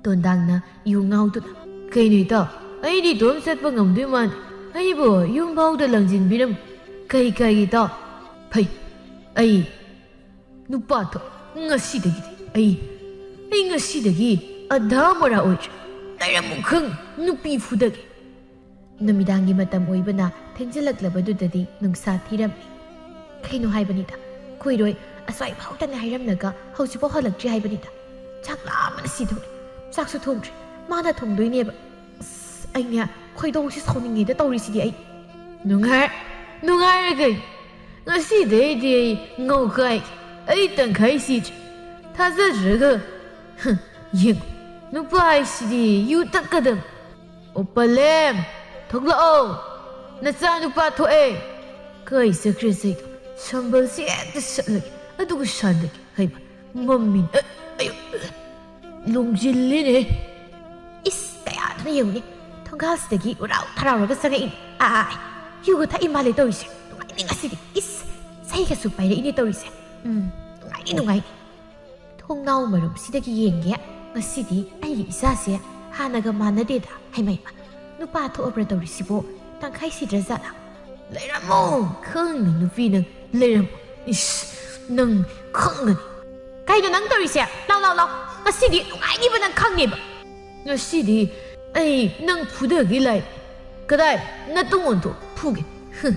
ꯇꯣꯟꯗꯥꯡꯅ ꯌꯨ ꯉꯥꯎꯗꯨꯅ, "ꯀꯩꯅꯣ ꯏꯇꯥꯎ, ꯑꯩꯗꯤ ꯏꯇꯣꯝ ꯆꯠꯄ ꯉꯝꯗꯣꯏ ꯃꯥꯟꯗꯦ꯫ ꯑꯩꯕꯨ ꯌꯨꯝ ꯐꯥꯎꯗ ꯂꯪꯁꯤꯟꯕꯤꯔꯝꯃꯨ꯫ ꯀꯩ ꯀꯥꯏꯒꯦ ꯏꯇꯥꯎ? ꯐꯩ, ꯑꯩ ꯅꯨꯄꯥ ꯊꯣꯛ꯫ ꯉꯁꯤꯗꯒꯤꯗꯤ ꯑꯩ, ꯑꯩ ꯉꯁꯤꯗꯒꯤ ꯑꯙꯥ ꯃꯣꯔꯥ ꯑꯣꯏꯗ꯭ꯔꯦ꯫ ꯂꯩꯔꯝꯃꯨ ꯈꯪ, ꯅꯨꯄꯤ ꯐꯨꯗꯒꯦ꯫" ꯅꯨꯃꯤꯗꯥꯡꯒꯤ ꯃꯇꯝ ꯑꯣꯏꯕꯅ ꯊꯦꯡꯖꯤꯜꯂꯛꯂꯕꯗꯨꯗꯗꯤ ꯅꯨꯡꯁꯥ ꯊꯤꯔꯝꯃꯤ꯫ ꯀꯩꯅꯣ ꯍꯥꯏꯕꯅꯤꯗ, ꯀꯨꯏꯔꯣꯏ, ꯑꯁ꯭ꯋꯥꯏ ꯐꯥꯎꯗꯅ ꯍꯥꯏꯔꯝꯂꯒ ꯍꯧꯖꯤꯛꯐꯥꯎ ꯍꯜꯂꯛꯇ꯭ꯔꯤ ꯍꯥꯏꯕꯅꯤꯗ꯫ ꯆꯥꯛ ꯂꯥꯝꯕꯅ ꯁꯤꯗꯧꯔꯦ꯫ ꯆꯥꯛꯁꯨ ꯊꯣꯡꯗ꯭ꯔꯤ꯫ ꯃꯥꯅ ꯊꯣꯡꯗꯣꯏꯅꯦꯕ꯫ ꯑꯁ, ꯑꯩꯅꯦ ꯈꯣꯏꯗꯧꯁꯤ ꯁꯥꯎꯅꯤꯡꯉꯦꯗ ꯇꯧꯔꯤꯁꯤꯗꯤ ꯑꯩ꯫ ꯅꯨꯡꯉꯥꯏ-, ꯅꯨꯡꯉꯥꯏꯔꯦ ꯀꯩꯅꯣ꯫ ꯉꯁꯤꯗꯩꯗꯤ ꯑꯩ ꯉꯧꯈꯥꯏ, ꯑꯩ ꯇꯪꯈꯥꯏ ꯁꯤꯗ꯭ꯔꯦ꯫ ꯊꯥꯖꯗ꯭ꯔꯒ, ꯍ, ꯌꯦꯡꯉꯨ, ꯅꯨꯄꯥ ꯍꯥꯏꯁꯤꯗꯤ ꯌꯨ ꯊꯛꯀꯗꯕ꯫ "ꯑꯣ ꯄꯂꯦꯝ, ꯊꯣꯛꯂꯛꯑꯣ, ꯅꯆꯥ ꯅꯨꯄꯥ ꯊꯣꯛꯑꯦ꯫" ꯀꯥꯏ ꯆꯠꯈ꯭ꯔꯦ ꯆꯩꯗꯣ? ꯁꯝꯕꯜꯁꯤ ꯍꯦꯛꯇ ꯁꯠꯂꯒꯦ, ꯑꯗꯨꯒ ꯁꯥꯟꯗꯒꯦ꯫ ꯍꯩꯃ, ꯃꯝꯃꯤꯅꯦ꯫ ꯑ, ꯑꯌꯨ, ꯂꯣꯡꯁꯤꯜꯂꯤꯅꯦ꯫ ꯏꯁ, ꯀꯌꯥꯗꯨꯅ ꯌꯦꯡꯉꯨꯅꯦ, ꯊꯣꯡꯒꯥꯜꯁꯤꯗꯒꯤ ꯎꯔꯥꯎ ꯊꯔꯥꯎꯔꯒ ꯆꯪꯉꯛꯏꯅꯦ꯫ ꯑꯥ, ꯑꯥ, ꯑꯥ, ꯌꯨꯒ ꯊꯛꯏ ꯃꯥꯜꯂꯦ ꯇꯧꯔꯤꯁꯦ꯫ ꯅꯨꯡꯉꯥꯏꯅꯤ ꯉꯁꯤꯗꯤ꯫ ꯏꯁ, ꯆꯩꯒꯁꯨ ꯄꯥꯏꯔꯛꯏꯅꯦ ꯇꯧꯔꯤꯁꯦ꯫ ꯎꯝ, ꯅꯨꯡꯉꯥꯏꯅꯤ, ꯅꯨꯡꯉꯥꯏꯅꯤ꯫ ꯊꯣꯡꯅꯥꯎ ꯃꯔꯨꯝꯁꯤꯗꯒꯤ ꯌꯦꯡꯒꯦ꯫ ꯉꯁꯤꯗꯤ ꯑꯩꯒꯤ ꯏꯆꯥꯁꯦ ꯍꯥꯟꯅꯒ ꯃꯥꯟꯅꯗꯦꯗ꯫ ꯍꯩꯃꯩꯃ, ꯅꯨꯄꯥ ꯊꯣꯛꯑꯕ꯭ꯔꯥ ꯇꯧꯔꯤꯁꯤꯕꯣ? ꯇꯪꯈꯥꯏ ꯁꯤꯗ꯭ꯔꯖꯥꯠꯂ? ꯂꯩꯔꯝꯃꯣ! ꯈꯪꯅꯤ ꯅꯨꯄꯤ ꯅꯪ, ꯂꯩꯔꯝꯃꯣ! ꯏꯁ, ꯅꯪ ꯈꯪꯒꯅꯤ꯫ ꯀꯩꯅꯣ ꯅꯪ ꯇꯧꯔꯤꯁꯦ? ꯂꯥꯎ, ꯂꯥꯎ, ꯂꯥꯎ! ꯉꯁꯤꯗꯤ ꯅꯨꯡꯉꯥꯏꯅꯤꯕ ꯅꯪ ꯈꯪꯅꯦꯕ꯫ ꯉꯁꯤꯗꯤ ꯑꯩ ꯅꯪ ꯐꯨꯗꯒꯦ ꯂꯥꯏ꯫ ꯀꯗꯥꯏ? ꯅꯇꯨꯡ ꯑꯣꯟꯊꯣꯛ ꯐꯨꯒꯦ꯫ ꯍ,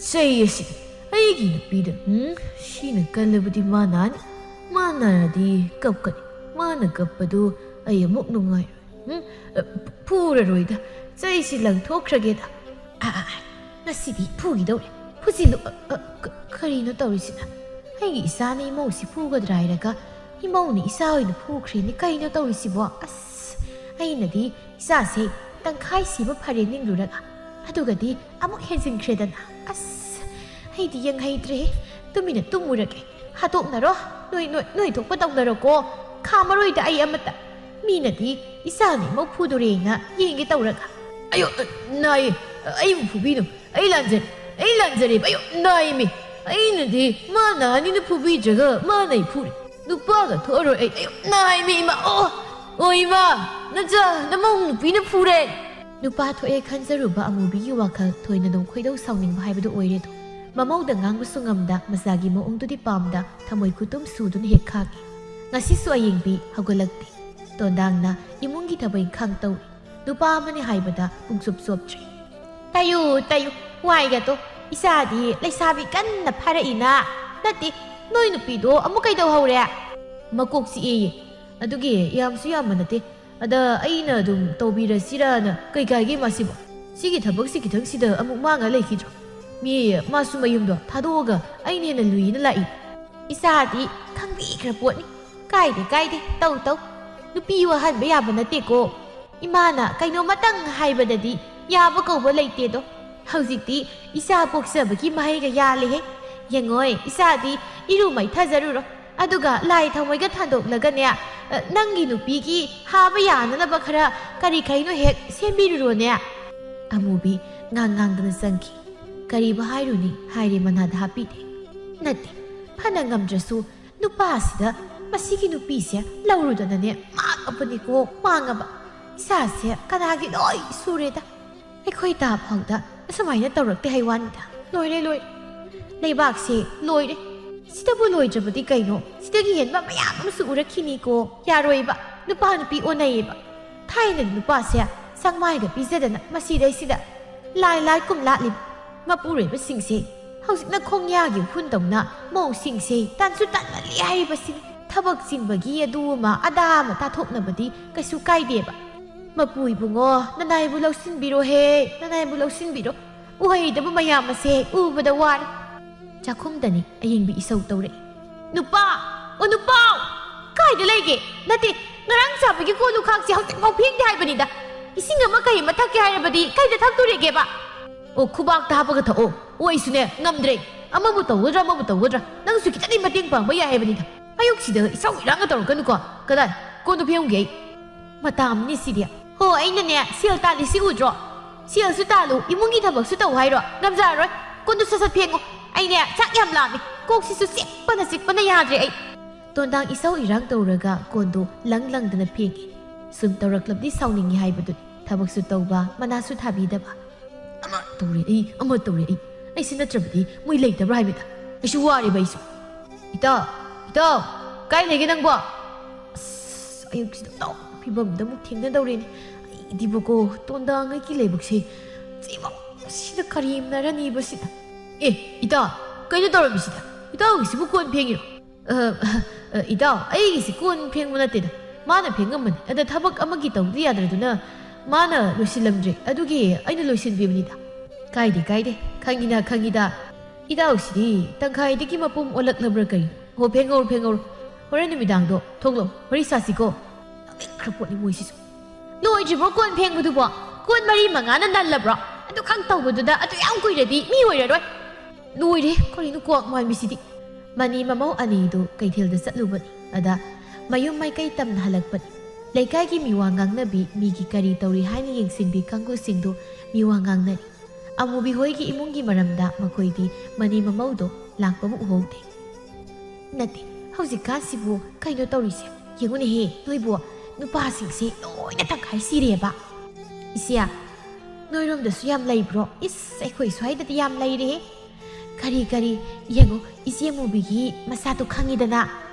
ꯆꯩ ꯑꯁꯤ ꯑꯩꯒꯤ ꯅꯨꯄꯤꯗ꯫ ꯎꯝ, ꯁꯤꯅ ꯀꯜꯂꯕꯗꯤ ꯃꯥ ꯅꯥꯅꯤ꯫ ꯃꯥ ꯅꯥꯔꯗꯤ ꯀꯞꯀꯅꯤ꯫ ꯃꯥꯅ ꯀꯞꯄꯗꯨ ꯑꯩ ꯑꯃꯨꯛ ꯅꯨꯡꯉꯥꯏꯔꯣꯏ꯫ ꯎꯝ, ꯑ, ꯐꯨꯔꯔꯣꯏꯗ꯫ ꯆꯩꯁꯤ ꯂꯪꯊꯣꯛꯈ꯭ꯔꯒꯦꯗ꯫ ꯑ, ꯑ, ꯑ, ꯉꯁꯤꯗꯤ ꯐꯨꯈꯤꯗꯧꯔꯦ꯫ ꯐꯨꯖꯤꯜꯂꯨ꯫ ꯑ, ꯑ, ꯀ-, ꯀꯔꯤꯅꯣ ꯇꯧꯔꯤꯁꯤꯅ? ꯑꯩꯒꯤ ꯏꯆꯥꯅ ꯏꯃꯧꯁꯤ ꯐꯨꯒꯗ꯭ꯔꯥ ꯍꯥꯏꯔꯒ ꯏꯃꯧꯅ ꯏꯆꯥ ꯑꯣꯏꯅ ꯐꯨꯈ꯭ꯔꯦꯅꯦ꯫ ꯀꯩꯅꯣ ꯇꯧꯔꯤꯁꯤꯕꯣ? ꯑꯁ, ꯑꯩꯅꯗꯤ ꯏꯆꯥꯁꯦ ꯇꯪꯈꯥꯏ ꯁꯤꯕ ꯐꯔꯦ ꯅꯤꯡꯂꯨꯔꯒ ꯑꯗꯨꯒꯗꯤ ꯑꯃꯨꯛ ꯍꯦꯟꯖꯤꯟꯈ꯭ꯔꯦꯗꯅ꯫ ꯑꯁ, ꯑꯩꯗꯤ ꯌꯦꯡꯍꯩꯗ꯭ꯔꯦꯍꯦ꯫ ꯇꯨꯃꯤꯟꯅ ꯇꯨꯝꯃꯨꯔꯒꯦ꯫ ꯍꯥꯠꯇꯣꯛꯅꯔꯣ꯫ ꯅꯣꯏ, ꯅꯣꯏ, ꯅꯣꯏ ꯊꯣꯛꯄ ꯇꯧꯅꯔꯣꯀꯣ꯫ ꯈꯥꯝꯃꯔꯣꯏꯗ ꯑꯩ ꯑꯃꯠꯇ꯫ ꯃꯤꯅꯗꯤ ꯏꯆꯥꯅ ꯏꯃꯧ ꯐꯨꯗꯣꯔꯦꯅ ꯌꯦꯡꯒꯦ ꯇꯧꯔꯒ꯫ ꯑꯌꯣ, ꯅꯥꯏꯌꯦ, ꯑꯩꯕꯨ ꯐꯨꯕꯤꯅꯨ, ꯑꯩ ꯂꯥꯟꯖꯔꯦ, ꯑꯩ ꯂꯥꯟꯖꯔꯦꯕ, ꯑꯌꯣ, ꯅꯥꯏꯃꯤ꯫ ꯑꯩꯅꯗꯤ ꯃꯥ ꯅꯥꯅꯤꯅ ꯐꯨꯕꯤꯗ꯭ꯔꯒ ꯃꯥꯅ ꯑꯩ ꯐꯨꯔꯦ꯫ ꯅꯨꯄꯥꯒ ꯊꯣꯛꯑꯔꯣꯏ ꯑꯩ, ꯑꯌꯣ, ꯅꯥꯏꯃꯤ, ꯏꯃꯥ, ꯑꯣ, ꯑꯣ, ꯏꯃꯥ, ꯅꯆꯥ, ꯅꯃꯧ ꯅꯨꯄꯤꯅ ꯐꯨꯔꯦ꯫ ꯅꯨꯄꯥ ꯊꯣꯛꯑꯦ ꯈꯟꯖꯔꯨꯕ ꯑꯃꯨꯕꯤꯒꯤ ꯋꯥꯈꯜ ꯊꯣꯏꯅ ꯑꯗꯨꯝ ꯈꯣꯏꯗꯧ ꯁꯥꯎꯅꯤꯡꯕ ꯍꯥꯏꯕꯗꯨ ꯑꯣꯏꯔꯦꯗꯣ꯫ ꯃꯃꯧꯗ ꯉꯥꯡꯕꯁꯨ ꯉꯝꯗ ꯃꯆꯥꯒꯤ ꯃꯑꯣꯡꯗꯨꯗꯤ ꯄꯥꯝꯗ ꯊꯃꯣꯏ ꯈꯨꯇꯨꯝ ꯁꯨꯗꯨꯅ ꯍꯦꯛ ꯈꯥꯛꯏ꯫ ꯉꯁꯤꯁꯨ ꯑꯌꯦꯡꯕꯤ ꯍꯧꯒꯠꯂꯛꯇꯦ꯫ ꯇꯣꯟꯗꯥꯡꯅ ꯏꯃꯨꯡꯒꯤ ꯊꯕꯛ ꯏꯪꯈꯥꯡ ꯇꯧꯔꯤ꯫ ꯅꯨꯄꯥ ꯑꯃꯅꯤ ꯍꯥꯏꯕꯗ ꯄꯨꯡꯆꯨꯞ ꯆꯨꯞꯇ꯭ꯔꯤ꯫ ꯇꯩꯌꯨ, ꯇꯩꯌꯨ, ꯋꯥꯏꯒꯗꯣ꯫ ꯏꯆꯥꯗꯤ ꯂꯩꯁꯥꯕꯤ ꯀꯟꯅ ꯐꯥꯔꯛꯏꯅ꯫ ꯅꯠꯇꯦ, ꯅꯣꯏ ꯅꯨꯄꯤꯗꯣ ꯑꯃꯨꯛ ꯀꯩꯗꯧꯍꯧꯔꯦ? ꯃꯀꯣꯛ ꯆꯤꯛꯑꯦꯌꯦ꯫ ꯑꯗꯨꯒꯤ ꯌꯥꯝꯁꯨ ꯌꯥꯝꯕ ꯅꯠꯇꯦ꯫ ꯑꯗ ꯑꯩꯅ ꯑꯗꯨꯝ ꯇꯧꯕꯤꯔꯁꯤꯔꯅ ꯀꯩ ꯀꯥꯏꯒꯦ ꯃꯥꯁꯤꯕꯣ? ꯁꯤꯒꯤ ꯊꯕꯛꯁꯤ ꯈꯤꯇꯪꯁꯤꯗ ꯑꯃꯨꯛ ꯃꯥꯡꯉ ꯂꯩꯈꯤꯗ꯭ꯔꯣ? ꯃꯤ ꯃꯥꯁꯨ ꯃꯌꯨꯝꯗꯣ ꯊꯥꯗꯣꯛꯑꯒ ꯑꯩꯅ ꯍꯦꯟꯅ ꯂꯨꯏꯅ ꯂꯥꯛꯏ꯫ ꯏꯆꯥꯗꯤ ꯈꯪꯕꯤꯈ꯭ꯔ ꯄꯣꯠꯅꯤ꯫ ꯀꯥꯏꯗꯦ, ꯀꯥꯏꯗꯦ, ꯇꯧ, ꯇꯧ꯫ ꯅꯨꯄꯤ ꯋꯥꯍꯟꯕ ꯌꯥꯕ ꯅꯠꯇꯦꯀꯣ꯫ ꯏꯃꯥꯅ ꯀꯩꯅꯣꯃꯇꯪ ꯍꯥꯏꯕꯗꯗꯤ ꯌꯥꯕ ꯀꯧꯕ ꯂꯩꯇꯦꯗꯣ꯫ ꯍꯧꯖꯤꯛꯇꯤ ꯏꯆꯥ ꯄꯣꯛꯆꯕꯒꯤ ꯃꯍꯩꯒ ꯌꯥꯜꯂꯦꯍꯦ꯫ ꯌꯦꯡꯉꯣꯏ, ꯏꯆꯥꯗꯤ ꯏꯔꯨ ꯃꯩꯊꯖꯔꯨꯔꯣ꯫ ꯑꯗꯨꯒ ꯂꯥꯏ ꯊꯥꯎꯃꯩꯒ ꯊꯥꯟꯗꯣꯛꯂꯒꯅꯦ, ꯑ, ꯅꯪꯒꯤ ꯅꯨꯄꯤꯒꯤ ꯍꯥꯕ ꯌꯥꯅꯅꯕ ꯈꯔ ꯀꯔꯤ ꯀꯩꯅꯣ ꯍꯦꯛ ꯁꯦꯝꯕꯤꯔꯨꯔꯣꯅꯦ꯫ ꯑꯃꯨꯕꯤ ꯉꯥꯡ ꯉꯥꯡꯗꯅ ꯆꯪꯈꯤ꯫ ꯀꯔꯤꯕꯨ ꯍꯥꯏꯔꯨꯅꯤ, ꯍꯥꯏꯔꯦ ꯃꯅꯥꯗ ꯍꯥꯞꯄꯤꯗꯦ꯫ ꯅꯠꯇꯦ, ꯐꯅ ꯉꯝꯗ꯭ꯔꯁꯨ ꯅꯨꯄꯥꯁꯤꯗ ꯃꯁꯤꯒꯤ ꯅꯨꯄꯤꯁꯦ ꯂꯧꯔꯨꯗꯅꯅꯦ ꯃꯥꯡꯉꯕꯅꯤꯀꯣ, ꯃꯥꯡꯉꯕ꯫ ꯏꯆꯥꯁꯦ ꯀꯅꯥꯒꯤ ꯂꯣꯏ ꯁꯨꯔꯦꯗ꯫ ꯑꯩꯈꯣꯏ ꯇꯥ ꯐꯥꯎꯗ ꯑꯁꯨꯃꯥꯏꯅ ꯇꯧꯔꯛꯇꯦ ꯍꯥꯏ ꯋꯥꯅꯤꯗ꯫ ꯂꯣꯏꯔꯦ, ꯂꯣꯏꯔꯦ꯫ ꯂꯩꯕꯥꯛꯁꯦ ꯂꯣꯏꯔꯦ꯫ ꯁꯤꯗꯕꯨ ꯂꯣꯏꯗ꯭ꯔꯕꯗꯤ ꯀꯩꯅꯣ? ꯁꯤꯗꯒꯤ ꯍꯦꯟꯕ ꯃꯌꯥꯝ ꯑꯃꯁꯨ ꯎꯔꯛꯈꯤꯅꯤꯀꯣ꯫ ꯌꯥꯔꯣꯏꯕ꯫ ꯅꯨꯄꯥ ꯅꯨꯄꯤ ꯑꯣꯟꯅꯩꯌꯦꯕ꯫ ꯊꯥꯏꯅꯗꯤ ꯅꯨꯄꯥꯁꯦ ꯆꯥꯡꯃꯥꯏꯒ ꯄꯤꯖꯗꯅ ꯃꯁꯤꯗꯩꯁꯤꯗ ꯂꯥꯏ ꯂꯥꯏ ꯀꯨꯝ ꯂꯥꯠꯂꯤꯕ꯫ ꯃꯄꯨꯔꯣꯏꯕꯁꯤꯡꯁꯦ ꯍꯧꯖꯤꯛꯅ ꯈꯣꯡꯌꯥꯒꯤ ꯎꯐꯨꯟꯗꯧꯅ ꯃꯧꯁꯤꯡꯁꯦ ꯇꯟꯁꯨ ꯇꯟꯃꯜꯂꯤ ꯍꯥꯏꯔꯤꯕꯁꯤꯅꯤ꯫ ꯊꯕꯛ ꯆꯤꯟꯕꯒꯤ ꯑꯗꯨ ꯑꯃ ꯑꯗꯥ ꯑꯃ ꯇꯥꯊꯣꯛꯅꯕꯗꯤ ꯀꯩꯁꯨ ꯀꯥꯏꯗꯦꯕ꯫ ꯃꯄꯨ ꯏꯕꯨꯡꯉꯣ, ꯅꯅꯥꯏꯕꯨ ꯂꯧꯁꯤꯟꯕꯤꯔꯣꯍꯦ, ꯅꯅꯥꯏꯕꯨ ꯂꯧꯁꯤꯟꯕꯤꯔꯣ꯫ ꯎꯍꯩꯗꯕ ꯃꯌꯥꯝ ꯑꯁꯦ ꯎꯕꯗ ꯋꯥꯔꯦ꯫ ꯆꯥꯛꯈꯨꯝꯗꯅꯤ ꯑꯌꯦꯡꯕꯤ ꯏꯁꯧ ꯇꯧꯔꯛꯏ꯫ "ꯅꯨꯄꯥ! ꯑꯣ, ꯅꯨꯄꯥ! ꯀꯥꯏꯗ ꯂꯩꯒꯦ? ꯅꯠꯇꯦ, ꯉꯔꯥꯡ ꯆꯥꯕꯒꯤ ꯀꯣꯜ ꯂꯨꯈꯥꯛꯁꯦ ꯍꯧꯖꯤꯛꯐꯥꯎ ꯐꯦꯡꯗꯦ ꯍꯥꯏꯕꯅꯤꯗ꯫ ꯏꯁꯤꯡ ꯑꯃ ꯀꯩ ꯑꯃ ꯊꯛꯀꯦ ꯍꯥꯏꯔꯕꯗꯤ ꯀꯩꯗ ꯊꯛꯇꯣꯔꯤꯒꯦꯕ?" "ꯑꯣ, ꯈꯨꯕꯥꯛꯇ ꯍꯥꯞꯄꯒ ꯊꯛꯑꯣ꯫ ꯑꯣ, ꯑꯩꯁꯨꯅꯦ, ꯉꯝꯗ꯭ꯔꯦ꯫ ꯑꯃꯕꯨ ꯇꯧꯒꯗ꯭ꯔꯥ, ꯑꯃꯕꯨ ꯇꯧꯒꯗ꯭ꯔꯥ? ꯅꯪꯁꯨ ꯈꯤꯇꯪꯗꯤ ꯃꯇꯦꯡ ꯄꯥꯡꯕ ꯌꯥꯏ ꯍꯥꯏꯕꯅꯤꯗ꯫ ꯑꯌꯨꯛꯁꯤꯗ ꯏꯁꯧ ꯏꯔꯥꯡꯒ ꯇꯧꯔꯛꯀꯅꯨꯀꯣ꯫ ꯀꯗꯥꯏ? ꯀꯣꯟꯗꯣ ꯐꯦꯡꯉꯨꯒꯦ ꯑꯩ꯫" ꯃꯇꯥ ꯑꯃꯅꯤ ꯁꯤꯗꯤ꯫ ꯍꯣ, ꯑꯩꯅꯅꯦ ꯁꯦꯜ ꯇꯥꯜꯂꯤꯁꯤ ꯎꯗ꯭ꯔꯣ? ꯁꯦꯜꯁꯨ ꯇꯥꯜꯂꯨ, ꯏꯃꯨꯡꯒꯤ ꯊꯕꯛꯁꯨ ꯇꯧ ꯍꯥꯏꯔꯣ? ꯉꯝꯖꯔꯔꯣꯏ꯫ ꯀꯣꯟꯗꯨ ꯁꯠ ꯁꯠ ꯐꯦꯡꯉꯨ꯫ ꯑꯩꯅꯦ ꯆꯥꯛ ꯌꯥꯝ ꯂꯥꯝꯃꯤ꯫ ꯀꯣꯛꯁꯤꯁꯨ ꯆꯤꯛꯄꯅ ꯆꯤꯛꯄꯅ ꯌꯥꯗ꯭ꯔꯦ ꯑꯩ꯫ ꯇꯣꯟꯗꯥꯡ ꯏꯁꯧ ꯏꯔꯥꯡ ꯇꯧꯔꯒ ꯀꯣꯟꯗꯨ ꯂꯪ ꯂꯪꯗꯅ ꯐꯦꯡꯉꯤ꯫ ꯁꯨꯝ ꯇꯧꯔꯛꯂꯕꯗꯤ ꯁꯥꯎꯅꯤꯡꯉꯤ ꯍꯥꯏꯕꯗꯨꯅꯤ꯫ ꯊꯕꯛꯁꯨ ꯇꯧꯕ, ꯃꯅꯥꯁꯨ ꯊꯥꯕꯤꯗꯕ꯫ ꯑꯃ ꯇꯧꯔꯦ ꯑꯩ, ꯑꯃ ꯇꯧꯔꯦ ꯑꯩ꯫ ꯑꯩꯁꯤ ꯅꯠꯇ꯭ꯔꯕꯗꯤ ꯃꯣꯏ ꯂꯩꯇꯕ꯭ꯔꯥ ꯍꯥꯏꯕꯗ ꯑꯩꯁꯨ ꯋꯥꯔꯦꯕ ꯑꯩꯁꯨ꯫ ꯏꯇꯥꯎ, ꯏꯇꯥꯎ, ꯀꯥꯏ ꯂꯩꯒꯦ ꯅꯪꯕꯣ? ꯑꯁ, ꯑꯌꯨꯛꯁꯤꯗ ꯇꯧ ꯐꯤꯕꯝꯗ ꯑꯃꯨꯛ ꯊꯦꯡꯅꯗꯧꯔꯦꯅꯦ꯫ ꯑꯩꯗꯤꯕꯀꯣ, ꯇꯣꯟꯗꯥꯉꯩꯒꯤ ꯂꯥꯏꯕꯛꯁꯦ ꯆꯤꯃꯛ ꯁꯤꯗ ꯀꯔꯦꯝꯅꯔꯅꯤꯕ ꯁꯤꯗ꯫ ꯑꯦ, ꯏꯇꯥꯎ, ꯀꯩꯅꯣ ꯇꯧꯔꯝꯃꯤꯁꯤꯗ? ꯏꯇꯥꯎꯒꯤꯁꯤꯕꯨ ꯀꯣꯟ ꯐꯦꯡꯉꯤꯔꯣ? ꯑ, ꯑ, ꯏꯇꯥꯎ, ꯑꯩꯒꯤꯁꯤ ꯀꯣꯟ ꯐꯦꯡꯕ ꯅꯠꯇꯦꯗ꯫ ꯃꯥꯅ ꯐꯦꯡꯉꯝꯕꯅꯤ꯫ ꯑꯗ ꯊꯕꯛ ꯑꯃꯒꯤ ꯇꯧꯗ ꯌꯥꯗ꯭ꯔꯗꯨꯅ ꯃꯥꯅ ꯂꯣꯏꯁꯤꯜꯂꯝꯗ꯭ꯔꯦ꯫ ꯑꯗꯨꯒꯤ ꯑꯩꯅ ꯂꯣꯏꯁꯤꯟꯕꯤꯕꯅꯤꯗ꯫ ꯀꯥꯏꯗꯦ, ꯀꯥꯏꯗꯦ꯫ ꯈꯪꯉꯤꯅ, ꯈꯪꯉꯤꯗ꯫ ꯏꯇꯥꯎꯁꯤꯗꯤ ꯇꯪꯈꯥꯏꯗꯒꯤ ꯃꯄꯨꯝ ꯑꯣꯜꯂꯛꯂꯕ꯭ꯔꯥ ꯀꯔꯤꯅꯣ? ꯍꯣ, ꯐꯦꯡꯍꯧꯔꯣ, ꯐꯦꯡꯍꯧꯔꯣ꯫ ꯍꯣꯔꯦꯟ ꯅꯨꯃꯤꯗꯥꯡꯗꯣ ꯊꯣꯛꯂꯛꯑꯣ, ꯋꯥꯔꯤ ꯁꯥꯁꯤꯀꯣ꯫ ꯅꯣꯛꯅꯤꯡꯈ꯭ꯔ ꯄꯣꯠꯅꯤ ꯃꯣꯏꯁꯤꯁꯨ꯫ ꯂꯣꯏꯗ꯭ꯔꯤꯕ꯭ꯔꯣ ꯀꯣꯟ ꯐꯦꯡꯕꯗꯨꯕꯣ? ꯀꯣꯟ ꯃꯔꯤ ꯃꯉꯥꯅ ꯅꯜꯂꯕ꯭ꯔꯣ? ꯑꯗꯨ ꯈꯪ ꯇꯧꯕꯗꯨꯗ ꯑꯗꯨ ꯌꯥꯝ ꯀꯨꯏꯔꯗꯤ ꯃꯤ ꯑꯣꯏꯔꯔꯣꯏ꯫ ꯂꯣꯏꯔꯦ, ꯀꯔꯤꯅꯣ ꯀ꯭ꯋꯥꯛ ꯃꯥꯟꯕꯤꯁꯤꯗꯤ? ꯃꯅꯤ ꯃꯃꯧ ꯑꯅꯤꯗꯨ ꯀꯩꯊꯦꯜꯗ ꯆꯠꯂꯨꯕꯅꯤ꯫ ꯑꯗ ꯃꯌꯨꯝ ꯃꯥꯏꯀꯩ ꯇꯝꯅ ꯍꯜꯂꯛꯄꯅꯤ꯫ ꯂꯩꯀꯥꯏꯒꯤ ꯃꯤꯋꯥ ꯉꯥꯡꯅꯕꯤ, ꯃꯤꯒꯤ ꯀꯔꯤ ꯇꯧꯔꯤ ꯍꯥꯏꯅ ꯌꯦꯡꯁꯤꯟꯕꯤ ꯀꯥꯡꯕꯨꯁꯤꯡꯗꯨ ꯃꯤꯋꯥ ꯉꯥꯡꯅꯔꯤ꯫ ꯑꯃꯨꯕꯤ ꯍꯣꯏꯒꯤ ꯏꯃꯨꯡꯒꯤ ꯃꯔꯝꯗ ꯃꯈꯣꯏꯗꯤ ꯃꯅꯤ ꯃꯃꯧꯗꯣ ꯂꯥꯛꯄꯕꯨ ꯎꯍꯧꯗꯦ꯫ ꯅꯠꯇꯦ, ꯍꯧꯖꯤꯛꯀꯥꯟꯁꯤꯕꯨ ꯀꯩꯅꯣ ꯇꯧꯔꯤꯁꯦ? ꯌꯦꯡꯉꯨꯅꯦꯍꯦ, ꯅꯣꯏꯕꯨ ꯅꯨꯄꯥꯁꯤꯡꯁꯦ ꯂꯣꯏꯅ ꯇꯪꯈꯥꯏ ꯁꯤꯔꯦꯕ꯫ ꯏꯆꯦ, ꯅꯣꯏꯔꯣꯝꯗꯁꯨ ꯌꯥꯝ ꯂꯩꯕ꯭ꯔꯣ? ꯏꯁ, ꯑꯩꯈꯣꯏ ꯁ꯭ꯋꯥꯏꯗꯗꯤ ꯌꯥꯝ ꯂꯩꯔꯦꯍꯦ꯫ ꯀꯔꯤ, ꯀꯔꯤ? ꯌꯦꯡꯉꯨ, ꯏꯆꯦ ꯑꯃꯨꯕꯤꯒꯤ ꯃꯆꯥꯗꯣ ꯈꯪꯉꯤꯗꯅ?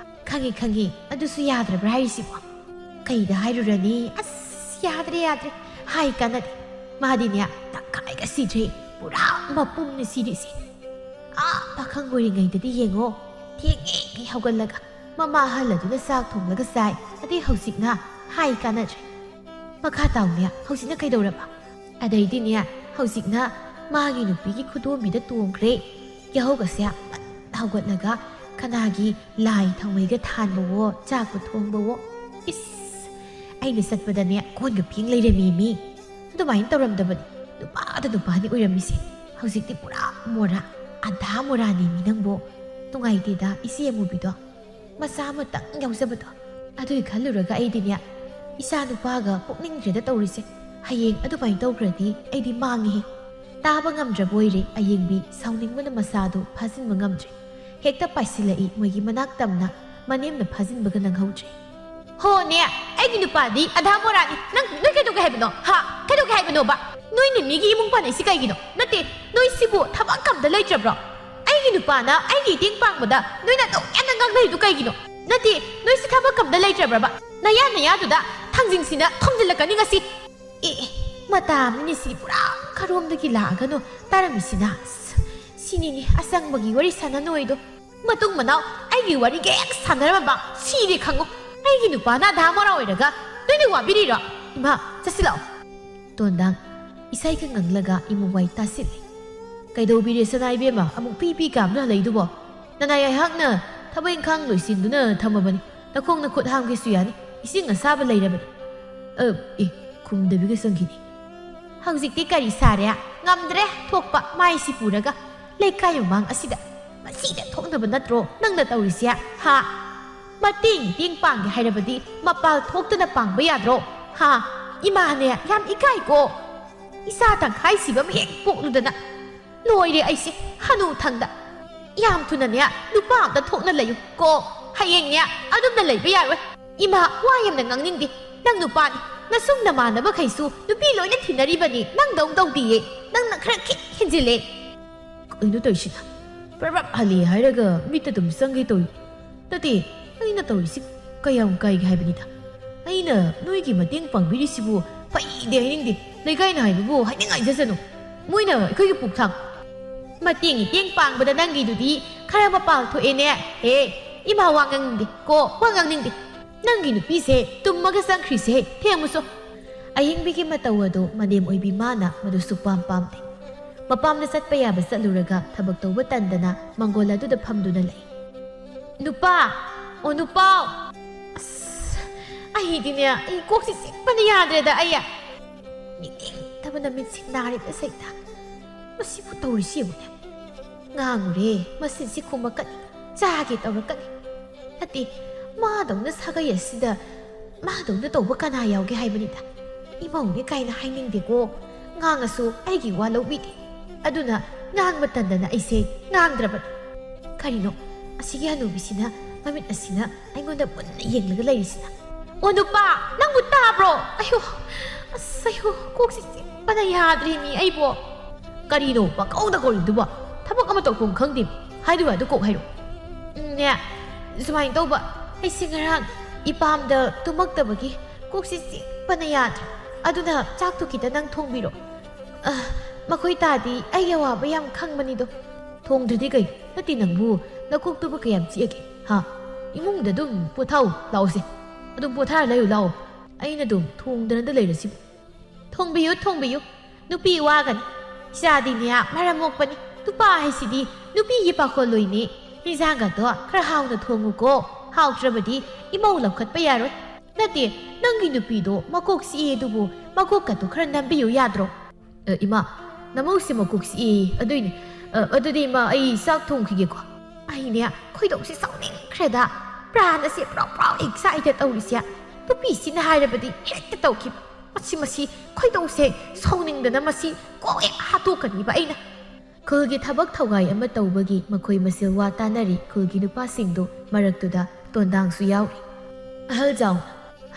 ꯈꯪꯉꯤ, ꯈꯪꯉꯤ꯫ ꯑꯗꯨꯁꯨ ꯌꯥꯗ꯭ꯔꯕ꯭ꯔꯥ ꯍꯥꯏꯔꯤꯁꯤꯕꯣ? ꯀꯩꯗ ꯍꯥꯏꯔꯨꯔꯅꯤ? ꯑꯁ, ꯌꯥꯗ꯭ꯔꯦ, ꯌꯥꯗ꯭ꯔꯦ꯫ ꯍꯥꯏ ꯀꯥꯟꯅꯗꯦ꯫ ꯃꯥꯗꯤꯅꯦ, ꯇꯪꯈꯥꯏꯒ ꯁꯤꯗ꯭ꯔꯦ꯫ ꯄꯨꯔꯥ ꯃꯄꯨꯝꯅ ꯁꯤꯔꯤꯁꯦ꯫ ꯑꯥ, ꯄꯥꯈꯪ ꯑꯣꯏꯔꯤꯉꯩꯗꯗꯤ ꯌꯦꯡꯉꯣ, ꯊꯦꯡꯉꯤꯉꯩ ꯍꯧꯒꯠꯂꯒ ꯃꯃꯥ ꯑꯍꯜ ꯑꯗꯨꯅ ꯆꯥꯛ ꯊꯣꯡꯂꯒ ꯆꯥꯏ꯫ ꯑꯗꯩ ꯍꯧꯖꯤꯛꯅ ꯍꯥꯏ ꯀꯥꯟꯅꯗ꯭ꯔꯦ꯫ ꯃꯈꯥ ꯇꯥꯎꯅꯦ, ꯍꯧꯖꯤꯛꯅ ꯀꯩꯗꯧꯔꯕ? ꯑꯗꯩꯗꯤꯅꯦ, ꯍꯧꯖꯤꯛꯅ ꯃꯥꯒꯤ ꯅꯨꯄꯤꯒꯤ ꯈꯨꯗꯣꯝꯕꯤꯗ ꯇꯣꯡꯈ꯭ꯔꯦ꯫ ꯌꯥꯍꯧꯒꯁꯦ ꯉꯟꯅ ꯍꯧꯒꯠꯂꯒ ꯀꯅꯥꯒꯤ ꯂꯥꯏ ꯊꯥꯎꯃꯩꯒ ꯊꯥꯟꯕꯋꯣ, ꯆꯥꯛꯄꯨ ꯊꯣꯡꯕꯋꯣ꯫ ꯏꯁ, ꯑꯩꯅ ꯆꯠꯄꯗꯅꯦ ꯀꯣꯟꯒ ꯐꯦꯡ ꯂꯩꯔꯝꯃꯤ ꯃꯤ꯫ ꯑꯗꯨꯃꯥꯏꯅ ꯇꯧꯔꯝꯗꯕꯅꯤ꯫ ꯅꯨꯄꯥꯗ ꯅꯨꯄꯥꯅꯤ ꯑꯣꯏꯔꯝꯃꯤꯁꯦ꯫ ꯍꯧꯖꯤꯛꯇꯤ ꯄꯨꯔꯥ ꯃꯣꯔꯥ, ꯑꯙꯥ ꯃꯣꯔꯥꯅꯤ ꯃꯤ ꯅꯪꯕꯣ꯫ ꯅꯨꯡꯉꯥꯏꯇꯦꯗ ꯏꯆꯦ ꯑꯃꯨꯕꯤꯗꯣ꯫ ꯃꯆꯥ ꯑꯃꯇꯪ ꯌꯥꯎꯖꯕꯗꯣ꯫ ꯑꯗꯨꯒꯤ ꯈꯜꯂꯨꯔꯒ ꯑꯩꯗꯤꯅꯦ, "ꯏꯆꯥ ꯅꯨꯄꯥꯒ ꯄꯣꯛꯅꯤꯡꯗ꯭ꯔꯦꯗ ꯇꯧꯔꯤꯁꯦ꯫ ꯍꯌꯦꯡ ꯑꯗꯨꯃꯥꯏꯅ ꯇꯧꯈ꯭ꯔꯗꯤ ꯑꯩꯗꯤ ꯃꯥꯡꯉꯦꯍꯦ"꯫ ꯇꯥꯕ ꯉꯝꯗ꯭ꯔꯕ ꯑꯣꯏꯔꯦ ꯑꯌꯦꯡꯕꯤ, ꯁꯥꯎꯅꯤꯡꯕꯅ ꯃꯁꯥꯗꯨ ꯐꯥꯖꯤꯟꯕ ꯉꯝꯗ꯭ꯔꯦ꯫ ꯍꯦꯛꯇ ꯄꯥꯏꯁꯤꯜꯂꯛꯏ ꯃꯣꯏꯒꯤ ꯃꯅꯥꯛ ꯇꯝꯅ, ꯃꯅꯦꯝꯅ ꯐꯥꯖꯤꯟꯕꯒ ꯅꯪꯍꯧꯗ꯭ꯔꯦ꯫ "ꯍꯣꯅꯦ, ꯑꯩꯒꯤ ꯅꯨꯄꯥꯗꯤ ꯑꯙꯥ ꯃꯣꯔꯥꯅꯤ꯫ ꯅꯪ, ꯅꯣꯏ ꯀꯩꯗꯧꯒꯦ ꯍꯥꯏꯕꯅꯣ? ꯍꯥ? ꯀꯩꯗꯧꯒꯦ ꯍꯥꯏꯕꯅꯣꯕ? ꯅꯣꯏꯅ ꯃꯤꯒꯤ ꯏꯃꯨꯡ ꯄꯥꯟꯅꯩꯁꯤ ꯀꯩꯒꯤꯅꯣ? ꯅꯠꯇꯦ, ꯅꯣꯏ ꯁꯤꯕꯨ ꯊꯕꯛ ꯑꯝꯇ ꯂꯩꯇ꯭ꯔꯕ꯭ꯔꯣ? ꯑꯩꯒꯤ ꯅꯨꯄꯥꯅ ꯑꯩꯒꯤ ꯏꯇꯦꯡ ꯄꯥꯡꯕꯗ ꯅꯣꯏꯅ ꯑꯗꯨꯛ ꯌꯥꯝꯅ ꯉꯥꯡꯅꯔꯤꯗꯨ ꯀꯩꯒꯤꯅꯣ? ꯅꯠꯇꯦ, ꯅꯣꯏꯁꯤ ꯊꯕꯛ ꯑꯝꯇ ꯂꯩꯇ꯭ꯔꯕ꯭ꯔꯕ? ꯅꯌꯥ ꯅꯌꯥꯗꯨꯗ ꯊꯥꯡꯖꯤꯡꯁꯤꯅ ꯊꯣꯝꯖꯤꯜꯂꯛꯀꯅꯤ ꯉꯁꯤ"꯫ ꯑꯦ, ꯑꯦ, ꯃꯇꯥ ꯑꯃꯅꯤꯅꯦ ꯁꯤ ꯄꯨꯔꯥ ꯈꯔꯣꯝꯗꯒꯤ ꯂꯥꯛꯑꯒꯅꯣ ꯇꯥꯔꯝꯃꯤꯁꯤꯅ꯫ ꯑꯁ, ꯁꯤꯅꯤꯅꯦ ꯑꯆꯪꯕꯒꯤ ꯋꯥꯔꯤ ꯁꯥꯟꯅꯅꯣꯏꯗꯣ꯫ ꯃꯇꯨꯡ ꯃꯅꯥꯎ ꯑꯩꯒꯤ ꯋꯥꯔꯤꯒ ꯍꯦꯛ ꯁꯥꯟꯅꯔꯝꯃꯕ ꯁꯤꯔꯦ ꯈꯪꯉꯨ꯫ ꯑꯩꯒꯤ ꯅꯨꯄꯥꯅ ꯑꯙꯥ ꯃꯣꯔꯥ ꯑꯣꯏꯔꯒ ꯅꯣꯏꯅ ꯋꯥꯕꯤꯔꯤꯔꯣ? ꯏꯃꯥ, ꯆꯠꯁꯤꯜꯂꯛꯑꯣ꯫ ꯇꯣꯟꯗꯥꯡ ꯏꯁꯩꯒ ꯉꯪꯂꯒ ꯏꯃꯨꯡ ꯋꯥꯏ ꯇꯥꯁꯤꯜꯂꯤ꯫ "ꯀꯩꯗꯧꯕꯤꯔꯦ ꯁꯅꯥ ꯏꯕꯦꯝꯃ, ꯑꯃꯨꯛ ꯄꯤ ꯄꯤ ꯀꯥꯝꯗꯨꯅ ꯍꯜꯂꯛꯏꯗꯨꯕꯣ?" "ꯅꯅꯥꯏ ꯑꯩꯍꯥꯛꯅ ꯊꯕꯛ ꯏꯪꯈꯥꯡ ꯂꯣꯏꯁꯤꯟꯗꯨꯅ ꯊꯝꯃꯕꯅꯤ꯫ ꯅꯈꯣꯡ ꯅꯈꯨꯠ ꯍꯥꯝꯒꯦꯁꯨ ꯌꯥꯅꯤ, ꯏꯁꯤꯡ ꯑꯁꯥꯕ ꯂꯩꯔꯕꯅꯤ"꯫ ꯑ, ꯑꯦ, ꯈꯨꯝꯗꯕꯤꯒ ꯆꯪꯈꯤꯅꯤ꯫ "ꯍꯧꯖꯤꯛꯇꯤ ꯀꯔꯤ ꯁꯥꯔꯦ? ꯉꯝꯗ꯭ꯔꯦ ꯊꯣꯛꯄ ꯃꯥꯏꯁꯤ ꯄꯨꯔꯒ ꯂꯩꯀꯥꯏ ꯃꯃꯥꯡ ꯑꯁꯤꯗ꯫ ꯃꯁꯤꯗ ꯊꯣꯛꯅꯕ ꯅꯠꯇ꯭ꯔꯣ ꯅꯪꯅ ꯇꯧꯔꯤꯁꯦ? ꯍꯥ? ꯃꯇꯦꯡ ꯃꯇꯦꯡ ꯄꯥꯡꯒꯦ ꯍꯥꯏꯔꯕꯗꯤ ꯃꯄꯥꯜ ꯊꯣꯛꯇꯅ ꯄꯥꯡꯕ ꯌꯥꯗ꯭ꯔꯣ? ꯍꯥ? ꯏꯃꯥꯅꯦ, ꯌꯥꯝ ꯏꯀꯥꯏꯀꯣ꯫ ꯏꯆꯥ ꯇꯪꯈꯥꯏ ꯁꯤꯕ ꯑꯃ ꯍꯦꯛ ꯄꯣꯛꯂꯨꯗꯅ꯫ ꯂꯣꯏꯔꯦ ꯑꯩꯁꯦ, ꯍꯅꯨ ꯊꯪꯗ꯫ ꯌꯥꯝ ꯊꯨꯅꯅꯦ ꯅꯨꯄꯥ ꯑꯝꯇ ꯊꯣꯛꯅ ꯂꯩꯌꯨ ꯀꯣ꯫ ꯍꯌꯦꯡꯅꯦ ꯑꯗꯨꯝꯅ ꯂꯩꯕ ꯌꯥꯔꯣꯏ꯫ ꯏꯃꯥ, ꯋꯥ ꯌꯥꯝꯅ ꯉꯥꯡꯅꯤꯡꯗꯦ꯫ ꯅꯪ ꯅꯨꯄꯥꯅꯤ, ꯅꯁꯨꯡ ꯅꯃꯥꯟꯅꯕꯈꯩꯁꯨ ꯅꯨꯄꯤ ꯂꯣꯏꯅ ꯊꯤꯅꯔꯤꯕꯅꯤ, ꯅꯪꯗꯧ ꯇꯧꯗꯤꯌꯦ꯫ ꯅꯪꯅ ꯈꯔ ꯈꯤꯠ ꯍꯦꯟꯖꯤꯜꯂꯦ꯫ ꯀꯩꯅꯣ ꯇꯧꯔꯤꯁꯤꯅ? ꯄ꯭ꯔꯞ ꯄ꯭ꯔꯞ ꯍꯜꯂꯦ ꯍꯥꯏꯔꯒ ꯃꯤꯠꯇ ꯑꯗꯨꯝ ꯆꯪꯒꯦ ꯇꯧꯏ꯫ ꯅꯠꯇꯦ, ꯑꯩꯅ ꯇꯧꯔꯤꯁꯤ ꯀꯌꯥꯝ ꯀꯥꯏꯒꯦ ꯍꯥꯏꯕꯅꯤꯗ꯫ ꯑꯩꯅ ꯅꯣꯏꯒꯤ ꯃꯇꯦꯡ ꯄꯥꯡꯕꯤꯔꯤꯁꯤꯕꯨ ꯐꯩꯗꯤ ꯍꯥꯏꯅꯤꯡꯗꯦ꯫ ꯂꯩꯀꯥꯏꯅ ꯍꯥꯏꯕꯕꯨ ꯍꯥꯏꯅꯤꯡꯉꯥꯏꯖꯁꯅꯨ꯫ ꯃꯣꯏꯅ ꯑꯩꯈꯣꯏꯒꯤ ꯄꯨꯛꯊꯥꯡ꯫ ꯃꯇꯦꯡ ꯏꯇꯦꯡ ꯄꯥꯡꯕꯗ ꯅꯪꯒꯤꯗꯨꯗꯤ ꯈꯔ ꯃꯄꯥꯜ ꯊꯣꯛꯑꯦꯅꯦ꯫ ꯑꯦ, ꯏꯃꯥ ꯋꯥ ꯉꯥꯡꯅꯤꯡꯗꯦ ꯀꯣ, ꯋꯥ ꯉꯥꯡꯅꯤꯡꯗꯦ꯫ ꯅꯪꯒꯤ ꯅꯨꯄꯤꯁꯦ ꯇꯨꯝꯃꯒ ꯆꯪꯈ꯭ꯔꯤꯁꯦ ꯊꯦꯡꯉꯨꯁꯣ꯫ ꯑꯍꯤꯡꯕꯤꯒꯤ ꯃꯇꯧ ꯑꯗꯨ ꯃꯅꯦꯝ ꯑꯣꯏꯕꯤ ꯃꯥꯅ ꯃꯗꯨ ꯁꯨꯛꯄꯥꯝ ꯄꯥꯝꯗꯦ꯫ ꯃꯄꯥꯝꯗ ꯆꯠꯄ ꯌꯥꯕ ꯆꯠꯂꯨꯔꯒ ꯊꯕꯛ ꯇꯧꯕ ꯇꯟꯗꯅ ꯃꯪꯒꯣꯜ ꯑꯗꯨꯗ ꯐꯝꯗꯨꯅ ꯂꯩ꯫ "ꯅꯨꯄꯥ! ꯑꯣ ꯅꯨꯄꯥ!" ꯑꯁ, ꯑꯩꯗꯤꯅꯦ, ꯑꯩ ꯀꯣꯛꯁꯤ ꯆꯤꯛꯄꯅ ꯌꯥꯗ꯭ꯔꯦꯗ ꯑꯩ꯫ ꯅꯤꯡꯊꯤꯡꯗꯕꯅ ꯃꯤꯠꯁꯤ ꯅꯥꯔꯤꯕ ꯁꯩꯇ꯫ ꯃꯁꯤꯕꯨ ꯇꯧꯔꯤꯁꯤ ꯌꯦꯡꯉꯨꯅꯦ꯫ ꯉꯥꯡꯉꯨꯔꯦ, ꯃꯁꯤꯁꯤ ꯈꯨꯝꯃꯛꯀꯅꯤ, ꯆꯥꯒꯦ ꯇꯧꯔꯛꯀꯅꯤ꯫ ꯅꯠꯇꯦ, ꯃꯥꯗꯧꯅ ꯁꯥꯒꯩ ꯑꯁꯤꯗ ꯃꯥꯗꯧꯅ ꯇꯧꯕ ꯀꯅꯥ ꯌꯥꯎꯒꯦ ꯍꯥꯏꯕꯅꯤꯗ꯫ ꯏꯃꯧꯅꯦ ꯀꯥꯏꯅ ꯍꯥꯏꯅꯤꯡꯗꯦꯀꯣ꯫ ꯉꯥꯡꯉꯁꯨ ꯑꯩꯒꯤ ꯋꯥ ꯂꯧꯕꯤꯗꯦ꯫ ꯑꯗꯨꯅ ꯉꯥꯡꯕ ꯇꯟꯗꯅ ꯑꯩꯁꯦ ꯉꯥꯡꯗ꯭ꯔꯕꯅꯤ꯫ ꯀꯔꯤꯅꯣ ꯑꯁꯤꯒꯤ ꯍꯅꯨꯕꯤꯁꯤꯅ ꯃꯃꯤꯠ ꯑꯁꯤꯅ ꯑꯩꯉꯣꯟꯗ ꯃꯨꯟꯅ ꯌꯦꯡꯂꯒ ꯂꯩꯔꯤꯁꯤꯅ? "ꯑꯣ ꯅꯨꯄꯥ, ꯅꯪꯕꯨ ꯇꯥꯕ꯭ꯔꯣ? ꯑꯌꯣ, ꯑꯁ, ꯑꯌꯣ, ꯀꯣꯛꯁꯤ ꯆꯤꯛꯄꯅ ꯌꯥꯗ꯭ꯔꯦꯃꯤ ꯑꯩꯕꯣ!" "ꯀꯔꯤꯅꯣ ꯄꯪꯀꯧꯗ ꯀꯧꯔꯤꯗꯨꯕꯣ? ꯊꯕꯛ ꯑꯃ ꯇꯧꯐꯝ ꯈꯪꯗꯦ꯫ ꯍꯥꯏꯗꯨ ꯍꯥꯏꯗꯨ ꯀꯣꯛ ꯍꯥꯏꯔꯣ꯫" "ꯎꯝꯅꯦ, ꯁꯨꯃꯥꯏꯅ ꯇꯧꯕ, ꯑꯩꯁꯦ ꯉꯔꯥꯡ ꯏꯄꯥꯝꯗ ꯇꯨꯝꯃꯛꯇꯕꯒꯤ ꯀꯣꯛꯁꯤ ꯆꯤꯛꯄꯅ ꯌꯥꯗ꯭ꯔꯦ꯫ ꯑꯗꯨꯅ ꯆꯥꯛꯇꯣ ꯈꯤꯇ ꯅꯪ ꯊꯣꯡꯕꯤꯔꯣ꯫" "ꯑ, ꯃꯈꯣꯏ ꯇꯥꯗꯤ ꯑꯩꯒꯤ ꯑꯋꯥꯕ ꯌꯥꯝ ꯈꯪꯕꯅꯤꯗꯣ꯫" "ꯊꯣꯡꯗ꯭ꯔꯗꯤ ꯀꯩ? ꯅꯠꯇꯦ ꯅꯪꯕꯨ ꯅꯀꯣꯛꯇꯨꯕꯨ ꯀꯌꯥꯝ ꯆꯤꯛꯑꯒꯦ? ꯍꯥ? ꯏꯃꯨꯡꯗ ꯑꯗꯨꯝ ꯄꯣꯊꯥꯎ ꯂꯥꯛꯑꯣꯁꯦ꯫ ꯑꯗꯨꯝ ꯄꯣꯊꯥꯔ ꯂꯩꯌꯨ ꯂꯥꯛꯑꯣ꯫ ꯑꯩꯅ ꯑꯗꯨꯝ ꯊꯣꯡꯗꯅꯗ ꯂꯩꯔꯁꯤꯕꯨ꯫" "ꯊꯣꯡꯕꯤꯌꯨ, ꯊꯣꯡꯕꯤꯌꯨ꯫ ꯅꯨꯄꯤ ꯋꯥꯒꯅꯤ꯫ ꯏꯆꯥꯗꯤꯅꯦ ꯃꯔꯝ ꯃꯣꯛꯄꯅꯤ꯫ ꯅꯨꯄꯥ ꯍꯥꯏꯁꯤꯗꯤ ꯅꯨꯄꯤꯒꯤ ꯄꯥꯈꯣꯜꯂꯣꯏꯅꯤ꯫ ꯍꯤꯟꯖꯥꯡꯒꯗꯣ ꯈꯔ ꯍꯥꯎꯅ ꯊꯣꯡꯉꯨꯀꯣ꯫ ꯍꯥꯎꯇ꯭ꯔꯕꯗꯤ ꯏꯃꯧ ꯂꯧꯈꯠꯄ ꯌꯥꯔꯣꯏ꯫ ꯅꯠꯇꯦ, ꯅꯪꯒꯤ ꯅꯨꯄꯤꯗꯣ ꯃꯀꯣꯛ ꯆꯤꯛꯑꯦ ꯑꯗꯨꯕꯨ ꯃꯀꯣꯛꯀꯗꯣ ꯈꯔ ꯅꯝꯕꯤꯌꯨ ꯌꯥꯗ꯭ꯔꯣ?" "ꯑ, ꯏꯃꯥ, ꯅꯃꯧꯁꯦ ꯃꯀꯣꯛ ꯆꯤꯛꯑꯦ꯫ ꯑꯗꯨꯏꯅꯦ꯫ ꯑ, ꯑꯗꯨꯗꯤ ꯏꯃꯥ, ꯑꯩ ꯆꯥꯛ ꯊꯣꯡꯈꯤꯒꯦꯀꯣ꯫" ꯑꯩꯅꯦ ꯈꯣꯏꯗꯧꯁꯦ ꯁꯥꯎꯅꯤꯡꯈ꯭ꯔꯦꯗ꯫ ꯄ꯭ꯔꯥꯟ ꯑꯁꯦ ꯄ꯭ꯔꯥꯎ ꯄ꯭ꯔꯥꯎ ꯍꯦꯛ ꯆꯥꯛꯏꯗ ꯇꯧꯔꯤꯁꯦ꯫ ꯅꯨꯄꯤꯁꯤꯅ ꯍꯥꯏꯔꯕꯗꯤ ꯍꯦꯛꯇ ꯇꯧꯈꯤꯕ꯫ ꯃꯁꯤ, ꯃꯁꯤ ꯈꯣꯏꯗꯧꯁꯦ ꯁꯥꯎꯅꯤꯡꯗꯅ ꯃꯁꯤ ꯀꯣꯛ ꯍꯦꯛ ꯍꯥꯠꯇꯣꯛꯀꯅꯤꯕ ꯑꯩꯅ꯫ ꯈꯨꯜꯒꯤ ꯊꯕꯛ ꯊꯧꯒꯥꯏ ꯑꯃ ꯇꯧꯕꯒꯤ ꯃꯈꯣꯏ ꯃꯁꯦꯜ ꯋꯥ ꯇꯥꯅꯔꯤ꯫ ꯈꯨꯜꯒꯤ ꯅꯨꯄꯥꯁꯤꯡꯗꯨ ꯃꯔꯛꯇꯨꯗ ꯇꯣꯟꯗꯥꯡꯁꯨ ꯌꯥꯎꯔꯤ꯫ "ꯑꯍꯜ ꯖꯥꯎ,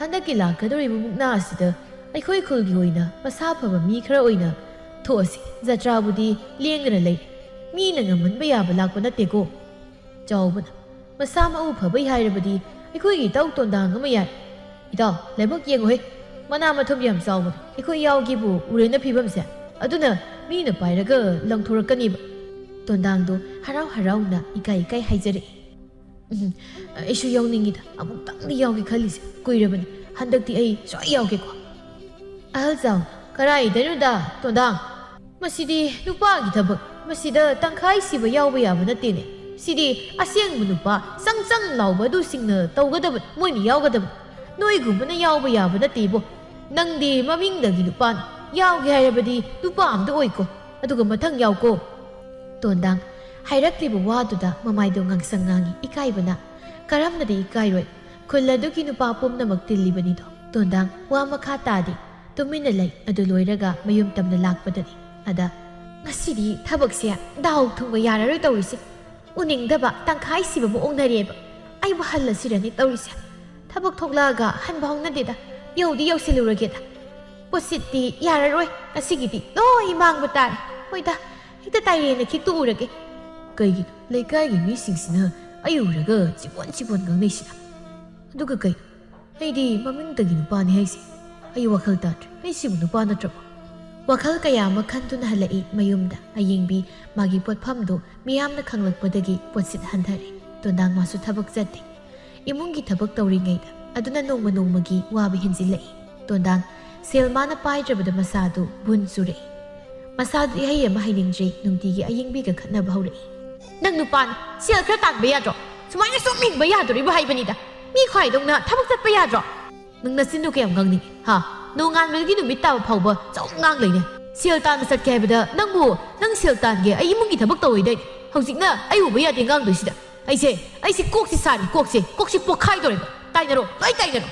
ꯍꯟꯗꯛꯀꯤ ꯂꯥꯛꯀꯗꯧꯔꯤꯕ ꯃꯨꯛꯅꯥ ꯑꯁꯤꯗ ꯑꯩꯈꯣꯏ ꯈꯨꯜꯒꯤ ꯑꯣꯏꯅ ꯃꯁꯥ ꯐꯕ ꯃꯤ ꯈꯔ ꯑꯣꯏꯅ ꯊꯣꯛꯑꯁꯤ꯫ ꯖꯇ꯭ꯔꯥꯕꯨꯗꯤ ꯂꯦꯡꯗꯅ ꯂꯩ꯫ ꯃꯤꯅ ꯉꯝꯍꯟꯕ ꯌꯥꯕ ꯂꯥꯛꯄ ꯅꯠꯇꯦꯀꯣ꯫" ꯆꯥꯎꯕꯅ, "ꯃꯁꯥ ꯃꯎ ꯐꯕꯩ ꯍꯥꯏꯔꯕꯗꯤ ꯑꯩꯈꯣꯏꯒꯤ ꯏꯇꯥꯎ ꯇꯣꯟꯗꯥꯡ ꯑꯃ ꯌꯥꯏ꯫ ꯏꯇꯥꯎ, ꯂꯥꯏꯕꯛ ꯌꯦꯡꯉꯨꯍꯦ꯫ ꯃꯅꯥ ꯃꯊꯨꯝ ꯌꯥꯝ ꯆꯥꯎꯕꯅꯤ꯫ ꯑꯩꯈꯣꯏ ꯌꯥꯎꯒꯦꯕꯨ ꯎꯔꯦꯅ ꯐꯤꯕꯝꯁꯦ꯫ ꯑꯗꯨꯅ ꯃꯤꯅ ꯄꯥꯏꯔꯒ ꯂꯪꯊꯣꯔꯛꯀꯅꯤꯕ꯫" ꯇꯣꯟꯗꯥꯡꯗꯣ ꯍꯔꯥꯎ ꯍꯔꯥꯎꯅ ꯏꯀꯥꯏ ꯏꯀꯥꯏ ꯍꯥꯏꯖꯔꯛꯏ꯫ "ꯎꯝ, ꯑꯩꯁꯨ ꯌꯥꯎꯅꯤꯡꯉꯤꯗ꯫ ꯑꯃꯨꯛꯇꯪꯗꯤ ꯌꯥꯎꯒꯦ ꯈꯜꯂꯤꯁꯦ ꯀꯨꯏꯔꯕꯅꯤ꯫ ꯍꯟꯗꯛꯇꯤ ꯑꯩ ꯁꯣꯏ ꯌꯥꯎꯒꯦꯀꯣ꯫" "ꯑꯍꯜ ꯖꯥꯎ, ꯀꯔꯥꯏꯗꯩꯅꯣꯗ, ꯇꯣꯟꯗꯥꯡ? ꯃꯁꯤꯗꯤ ꯅꯨꯄꯥꯒꯤ ꯊꯕꯛ꯫ ꯃꯁꯤꯗ ꯇꯪꯈꯥꯏ ꯁꯤꯕ ꯌꯥꯎꯕ ꯌꯥꯕ ꯅꯠꯇꯦꯅꯦ꯫ ꯁꯤꯗꯤ ꯑꯁꯦꯡꯕ ꯅꯨꯄꯥ ꯆꯪ ꯆꯪ ꯂꯥꯎꯕ ꯑꯗꯨꯁꯤꯡꯅ ꯇꯧꯒꯗꯕ, ꯃꯣꯏꯅ ꯌꯥꯎꯒꯗꯕ꯫ ꯅꯣꯏꯒꯨꯝꯕꯅ ꯌꯥꯎꯕ ꯌꯥꯕ ꯅꯠꯇꯦꯕꯣ꯫ ꯅꯪꯗꯤ ꯃꯃꯤꯡꯗꯒꯤ ꯅꯨꯄꯥꯅꯤ꯫ ꯌꯥꯎꯒꯦ ꯍꯥꯏꯔꯕꯗꯤ ꯅꯨꯄꯥ ꯑꯝꯗ ꯑꯣꯏꯀꯣ꯫ ꯑꯗꯨꯒ ꯃꯊꯪ ꯌꯥꯎꯀꯣ꯫" ꯇꯣꯟꯗꯥꯡ ꯍꯥꯏꯔꯛꯂꯤꯕ ꯋꯥꯗꯨꯗ ꯃꯃꯥꯏꯗꯣ ꯉꯥꯡꯁꯪ ꯉꯥꯡꯉꯤ ꯏꯀꯥꯏꯕꯅ꯫ ꯀꯔꯝꯅꯗꯤ ꯏꯀꯥꯏꯔꯣꯏ? ꯈꯨꯜ ꯑꯗꯨꯒꯤ ꯅꯨꯄꯥ ꯄꯨꯝꯅꯃꯛ ꯇꯤꯜꯂꯤꯕꯅꯤꯗꯣ꯫ ꯇꯣꯟꯗꯥꯡ ꯋꯥ ꯃꯈꯥ ꯇꯥꯗꯦ꯫ ꯇꯨꯃꯤꯟꯅ ꯂꯩ꯫ ꯑꯗꯨ ꯂꯣꯏꯔꯒ ꯃꯌꯨꯝ ꯇꯝꯅ ꯂꯥꯛꯄꯗꯅꯤ꯫ ꯑꯗ, "ꯉꯁꯤꯗꯤ ꯊꯕꯛꯁꯦ ꯗꯥꯎ ꯊꯨꯝꯒ ꯌꯥꯔꯔꯣꯏ ꯇꯧꯔꯤꯁꯦ꯫ ꯎꯅꯤꯡꯗꯕ ꯇꯪꯈꯥꯏ ꯁꯤꯕ ꯃꯑꯣꯡꯅꯔꯦꯕ꯫ ꯑꯩꯕꯨ ꯍꯜꯂꯁꯤꯔꯅꯦ ꯇꯧꯔꯤꯁꯦ꯫ ꯊꯕꯛ ꯊꯣꯛꯂꯛꯑꯒ ꯍꯟꯕ ꯍꯧꯅꯗꯦꯗ꯫ ꯌꯧꯗꯤ ꯌꯧꯁꯤꯜꯂꯨꯔꯒꯦꯗ꯫ ꯄꯣꯠꯁꯤꯠꯇꯤ ꯌꯥꯔꯔꯣꯏ꯫ ꯉꯁꯤꯒꯤꯗꯤ ꯂꯣꯏ ꯃꯥꯡꯕ ꯇꯥꯔꯦ꯫ ꯍꯣꯏꯗ, ꯍꯦꯛꯇ ꯇꯥꯏꯔꯦꯅ ꯈꯤꯛꯇꯣꯛꯎꯔꯒꯦ꯫ ꯀꯩꯒꯤꯅꯣ ꯂꯩꯀꯥꯏꯒꯤ ꯃꯤꯁꯤꯡꯁꯤꯅ ꯑꯩ ꯎꯔꯒ ꯆꯤꯕꯣꯟ ꯆꯤꯕꯣꯟ ꯉꯥꯡꯅꯩꯁꯤꯅ? ꯑꯗꯨꯒ ꯀꯩ? ꯑꯩꯗꯤ ꯃꯃꯤꯡꯇꯒꯤ ꯅꯨꯄꯥꯅꯤ ꯍꯥꯏꯁꯦ꯫ ꯑꯩ ꯋꯥꯈꯜ ꯇꯥꯗ꯭ꯔꯦ꯫ ꯑꯩꯁꯤꯕꯨ ꯅꯨꯄꯥ ꯅꯠꯇ꯭ꯔꯕꯣ?" ꯋꯥꯈꯜ ꯀꯌꯥ ꯑꯃ ꯈꯟꯗꯨꯅ ꯍꯜꯂꯛꯏ ꯃꯌꯨꯝꯗ꯫ ꯑꯌꯤꯡꯕꯤ ꯃꯥꯒꯤ ꯄꯣꯠꯐꯝꯗꯨ ꯃꯤꯌꯥꯝꯅ ꯈꯪꯂꯛꯄꯗꯒꯤ ꯄꯣꯠꯁꯤꯠ ꯍꯟꯊꯔꯦ꯫ ꯇꯣꯟꯗꯥꯡ ꯃꯥꯁꯨ ꯊꯕꯛ ꯆꯠꯇꯦ꯫ ꯏꯃꯨꯡꯒꯤ ꯊꯕꯛ ꯇꯧꯔꯤꯉꯩꯗ ꯑꯗꯨꯅ ꯅꯣꯡꯃ ꯅꯣꯡꯃꯒꯤ ꯋꯥꯕ ꯍꯦꯟꯖꯤꯜꯂꯛꯏ꯫ ꯇꯣꯟꯗꯥꯡ ꯁꯦꯜ ꯃꯥꯅ ꯄꯥꯏꯗ꯭ꯔꯕꯗ ꯃꯁꯥꯗꯨ ꯕꯨꯟ ꯆꯨꯔꯛꯏ꯫ ꯃꯁꯥꯗꯨ ꯏꯍꯩ ꯑꯃ ꯍꯩꯅꯤꯡꯗ꯭ꯔꯦ, ꯅꯨꯡꯇꯤꯒꯤ ꯑꯌꯤꯡꯕꯤꯒ ꯈꯠꯅꯕ ꯍꯧꯔꯛꯏ꯫ "ꯅꯪ ꯅꯨꯄꯥꯅꯤ, ꯁꯦꯜ ꯈꯔ ꯇꯥꯟꯕ ꯌꯥꯗ꯭ꯔꯣ? ꯁꯨꯃꯥꯏꯅ ꯁꯨꯝ ꯍꯤꯡꯕ ꯌꯥꯗꯣꯔꯤꯕ ꯍꯥꯏꯕꯅꯤꯗ꯫ ꯃꯤ ꯈ꯭ꯋꯥꯏꯗꯧꯅ ꯊꯕꯛ ꯆꯠꯄ ꯌꯥꯗ꯭ꯔꯣ?" "ꯅꯪ ꯅꯆꯤꯟꯗꯨ ꯀꯌꯥꯝ ꯉꯥꯡꯅꯤꯡꯉꯤ, ꯍꯥ? ꯅꯣꯡꯉꯥꯟꯕꯗꯒꯤ ꯅꯨꯃꯤꯠ ꯇꯥꯕ ꯐꯥꯎꯕ ꯆꯥꯎ ꯉꯥꯡ ꯂꯩꯅꯦ꯫ ꯁꯦꯜ ꯇꯥꯟꯕ ꯆꯠꯀꯦ ꯍꯥꯏꯕꯗ ꯅꯪꯕꯨ, ꯅꯪ ꯁꯦꯜ ꯇꯥꯟꯒꯦ, ꯑꯩ ꯏꯃꯨꯡꯒꯤ ꯊꯕꯛ ꯇꯧꯔꯣꯏꯗꯥꯏꯅꯦ꯫ ꯍꯧꯖꯤꯛꯅ ꯑꯩ ꯎꯕ ꯌꯥꯗꯦ ꯉꯥꯡꯗꯣꯏꯁꯤꯗ꯫ ꯑꯩꯁꯦ, ꯑꯩꯁꯦ ꯀꯣꯛꯁꯤ ꯁꯥꯔꯤ, ꯀꯣꯛꯁꯦ, ꯀꯣꯛꯁꯤ ꯄꯣꯛꯈꯥꯏꯗꯧꯔꯦꯕ꯫ ꯇꯥꯏꯅꯔꯣ, ꯂꯣꯏ ꯇꯥꯏꯅꯔꯣ꯫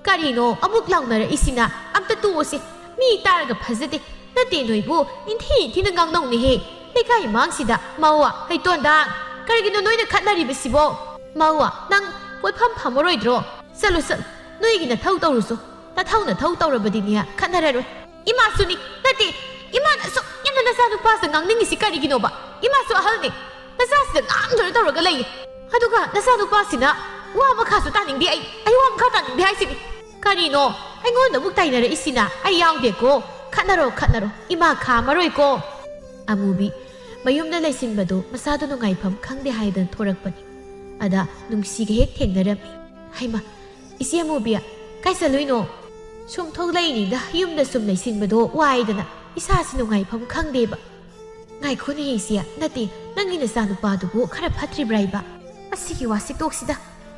ꯀꯔꯤꯅꯣ ꯑꯃꯨꯛ ꯂꯥꯎꯅꯔꯛꯏꯁꯤꯅ? ꯑꯝꯇ ꯇꯣꯛꯑꯣꯁꯦ꯫ ꯃꯤ ꯇꯥꯔꯒ ꯐꯖꯗꯦ꯫ ꯅꯠꯇꯦ, ꯅꯣꯏꯕꯨ ꯅꯤꯡꯊꯤ ꯅꯤꯡꯊꯤꯅ ꯉꯥꯡꯅꯧꯅꯦꯍꯦ꯫ ꯂꯩꯀꯥꯏ ꯃꯥꯡꯁꯤꯗ ꯃꯧꯋꯥ, ꯍꯩꯇꯣꯟꯗꯥ, ꯀꯔꯤꯒꯤꯅꯣ ꯅꯣꯏꯅ ꯈꯠꯅꯔꯤꯕꯁꯤꯕꯣ? ꯃꯧꯋꯥ, ꯅꯪ ꯄꯣꯠꯐꯝ ꯐꯝꯃꯔꯣꯏꯗ꯭ꯔꯣ? ꯆꯠꯂꯨ, ꯆꯠꯂꯨ, ꯅꯣꯏꯒꯤ ꯅꯊꯧ ꯇꯧꯔꯨꯁꯨ꯫ ꯅꯊꯧ, ꯅꯊꯧ ꯇꯧꯔꯕꯗꯤꯅꯦ ꯈꯠꯅꯔꯔꯣꯏ꯫ ꯏꯃꯥꯁꯨꯅꯤ, ꯅꯠꯇꯦ, ꯏꯃꯥꯅ ꯑꯁꯨꯛ ꯌꯥꯝꯅ ꯅꯆꯥꯅꯨꯄꯥꯁꯦ ꯉꯥꯡꯅꯤꯡꯉꯤꯁꯤ ꯀꯔꯤꯒꯤꯅꯣꯕ? ꯏꯃꯥꯁꯨ ꯑꯍꯜꯅꯤ, ꯅꯆꯥꯁꯤꯗ ꯉꯥꯡꯗꯨꯅ ꯇꯧꯔꯒ ꯂꯩꯌꯦ꯫ ꯑꯗꯨꯒ ꯅꯆꯥꯅꯨꯄꯥꯁꯤꯅ ꯋꯥ ꯃꯈꯥꯁꯨ ꯇꯥꯅꯤꯡꯗꯦ꯫ ꯑꯩ, ꯑꯩ ꯋꯥ ꯃꯈꯥ ꯇꯥꯅꯤꯡꯗꯦ ꯍꯥꯏꯁꯤꯅꯤ꯫ ꯀꯔꯤꯅꯣ ꯑꯩꯉꯣꯟꯗ ꯑꯃꯨꯛ ꯇꯥꯏꯅꯔꯛꯏꯁꯤꯅ? ꯑꯩ ꯌꯥꯎꯗꯦꯀꯣ꯫ ꯈꯠꯅꯔꯣ, ꯈꯠꯅꯔꯣ, ꯏꯃꯥ ꯈꯥꯝꯃꯔꯣꯏꯀꯣ꯫ ꯑꯃꯨꯕꯤ ꯃꯌꯨꯝꯗ ꯂꯩꯁꯤꯟꯕꯗꯨ ꯃꯁꯥꯗꯨ ꯅꯨꯡꯉꯥꯏꯐꯝ ꯈꯪꯗꯦ ꯍꯥꯏꯗꯅ ꯊꯣꯔꯛꯄꯅꯤ꯫ ꯑꯗ ꯅꯨꯡꯁꯤꯒ ꯍꯦꯛ ꯊꯦꯡꯅꯔꯝꯃꯤ꯫ "ꯍꯩꯃꯥ, ꯏꯆꯦ ꯑꯃꯨꯕꯤ, ꯀꯥꯏ ꯆꯠꯂꯨꯏꯅꯣ?" "ꯁꯨꯝ ꯊꯣꯛꯂꯛꯏꯅꯤꯗ, ꯌꯨꯝꯗ ꯁꯨꯝ ꯂꯩꯁꯤꯟꯕꯗꯣ ꯋꯥꯏꯗꯅ, ꯏꯁꯥꯁꯤ ꯅꯨꯡꯉꯥꯏꯐꯝ ꯈꯪꯗꯦꯕ꯫" "ꯉꯥꯏꯈꯣꯅꯦ ꯏꯆꯦ, ꯅꯠꯇꯦ, ꯅꯪꯒꯤ ꯅꯆꯥꯅꯨꯄꯥꯗꯨꯕꯨ ꯈꯔ ꯐꯠꯇ꯭ꯔꯤꯕ꯭ꯔꯥ ꯏꯕ? ꯑꯁꯤꯒꯤ ꯋꯥꯁꯤ ꯇꯣꯛꯁꯤꯗ,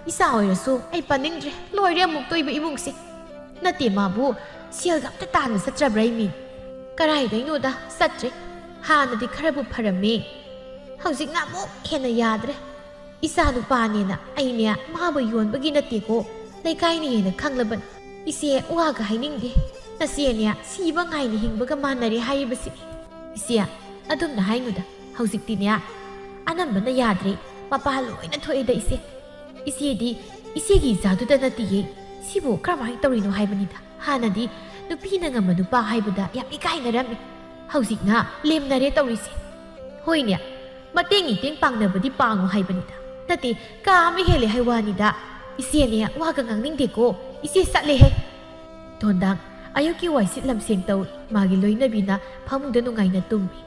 ꯏꯆꯥ ꯑꯣꯏꯔꯁꯨ ꯑꯩ ꯄꯥꯅꯤꯡꯗ꯭ꯔꯦ, ꯂꯣꯏꯔꯦ ꯑꯃꯨꯛꯇꯣꯏꯕ ꯏꯃꯨꯡꯁꯦ꯫ ꯅꯠꯇꯦ, ꯃꯥꯕꯨ ꯁꯦꯜꯒ ꯑꯝꯇ ꯇꯥꯟꯕ ꯆꯠꯇ꯭ꯔꯕ꯭ꯔꯥ ꯏꯃꯤ? ꯀꯔꯥꯏꯗꯩꯅꯣꯗ, ꯆꯠꯇ꯭ꯔꯦ꯫ ꯍꯥꯟꯅꯗꯤ ꯈꯔꯕꯨ ꯐꯔꯝꯃꯦ, ꯍꯧꯖꯤꯛꯅ ꯑꯃꯨꯛ ꯍꯦꯟꯅ ꯌꯥꯗ꯭ꯔꯦ꯫ "ꯏꯆꯥ ꯅꯨꯄꯥꯅꯦꯅ ꯑꯩꯅꯦ ꯃꯥꯕꯨ ꯌꯣꯟꯕꯒꯤ ꯅꯠꯇꯦꯀꯣ, ꯂꯩꯀꯥꯏꯅ ꯍꯦꯟꯅ ꯈꯪꯂꯕꯅꯤ꯫ ꯏꯆꯦ, ꯋꯥꯒ ꯍꯥꯏꯅꯤꯡꯗꯦ꯫ ꯅꯆꯦꯅꯦ ꯁꯤꯕ ꯉꯥꯏꯅ ꯍꯤꯡꯕꯒ ꯃꯥꯟꯅꯔꯦ ꯍꯥꯏꯔꯤꯕꯁꯤꯅꯤ꯫ ꯏꯆꯦ, ꯑꯗꯨꯝꯅ ꯍꯥꯏꯅꯨꯗ꯫ ꯍꯧꯖꯤꯛꯇꯤꯅꯦ ꯑꯅꯝꯕꯅ ꯌꯥꯗ꯭ꯔꯦ꯫ ꯃꯄꯥ ꯂꯣꯏꯅ ꯊꯣꯛꯑꯦꯗ ꯏꯆꯦ꯫ ꯏꯆꯦꯗꯤ ꯏꯆꯦꯒꯤ ꯏꯆꯥꯗꯨꯗ ꯅꯠꯇꯤꯌꯦ꯫ ꯁꯤꯕꯨ ꯀꯔꯝꯍꯥꯏꯅ ꯇꯧꯔꯤꯅꯣ ꯍꯥꯏꯕꯅꯤꯗ꯫ ꯍꯥꯟꯅꯗꯤ ꯅꯨꯄꯤꯅ ꯉꯝꯕ ꯅꯨꯄꯥ ꯍꯥꯏꯕꯗ ꯌꯥꯝ ꯏꯀꯥꯏꯅꯔꯝꯃꯤ꯫ ꯍꯧꯖꯤꯛꯅ ꯂꯦꯝꯅꯔꯦ ꯇꯧꯔꯤꯁꯦ꯫ ꯍꯣꯏꯅꯦ, ꯃꯇꯦꯡ ꯏꯇꯦꯡ ꯄꯥꯡꯅꯕꯗꯤ ꯄꯥꯡꯉꯨ ꯍꯥꯏꯕꯅꯤꯗ꯫ ꯅꯠꯇꯦ, ꯀꯥ ꯑꯃ ꯍꯦꯜꯂꯦ ꯍꯥꯏ ꯋꯥꯅꯤꯗ꯫ ꯏꯆꯦꯅꯦ, ꯋꯥꯒ ꯉꯥꯡꯅꯤꯡꯗꯦꯀꯣ꯫ ꯏꯆꯦ ꯆꯠꯂꯦꯍꯦ꯫ ꯇꯣꯟꯗꯥꯡ ꯑꯌꯨꯛꯀꯤ ꯋꯥꯏꯁꯤꯠ ꯂꯝꯁꯦꯡ ꯇꯧꯔꯤ꯫ ꯃꯥꯒꯤ ꯂꯣꯏꯅꯕꯤꯅ ꯐꯃꯨꯡꯗ ꯅꯨꯡꯉꯥꯏꯅ ꯇꯨꯝꯃꯤ꯫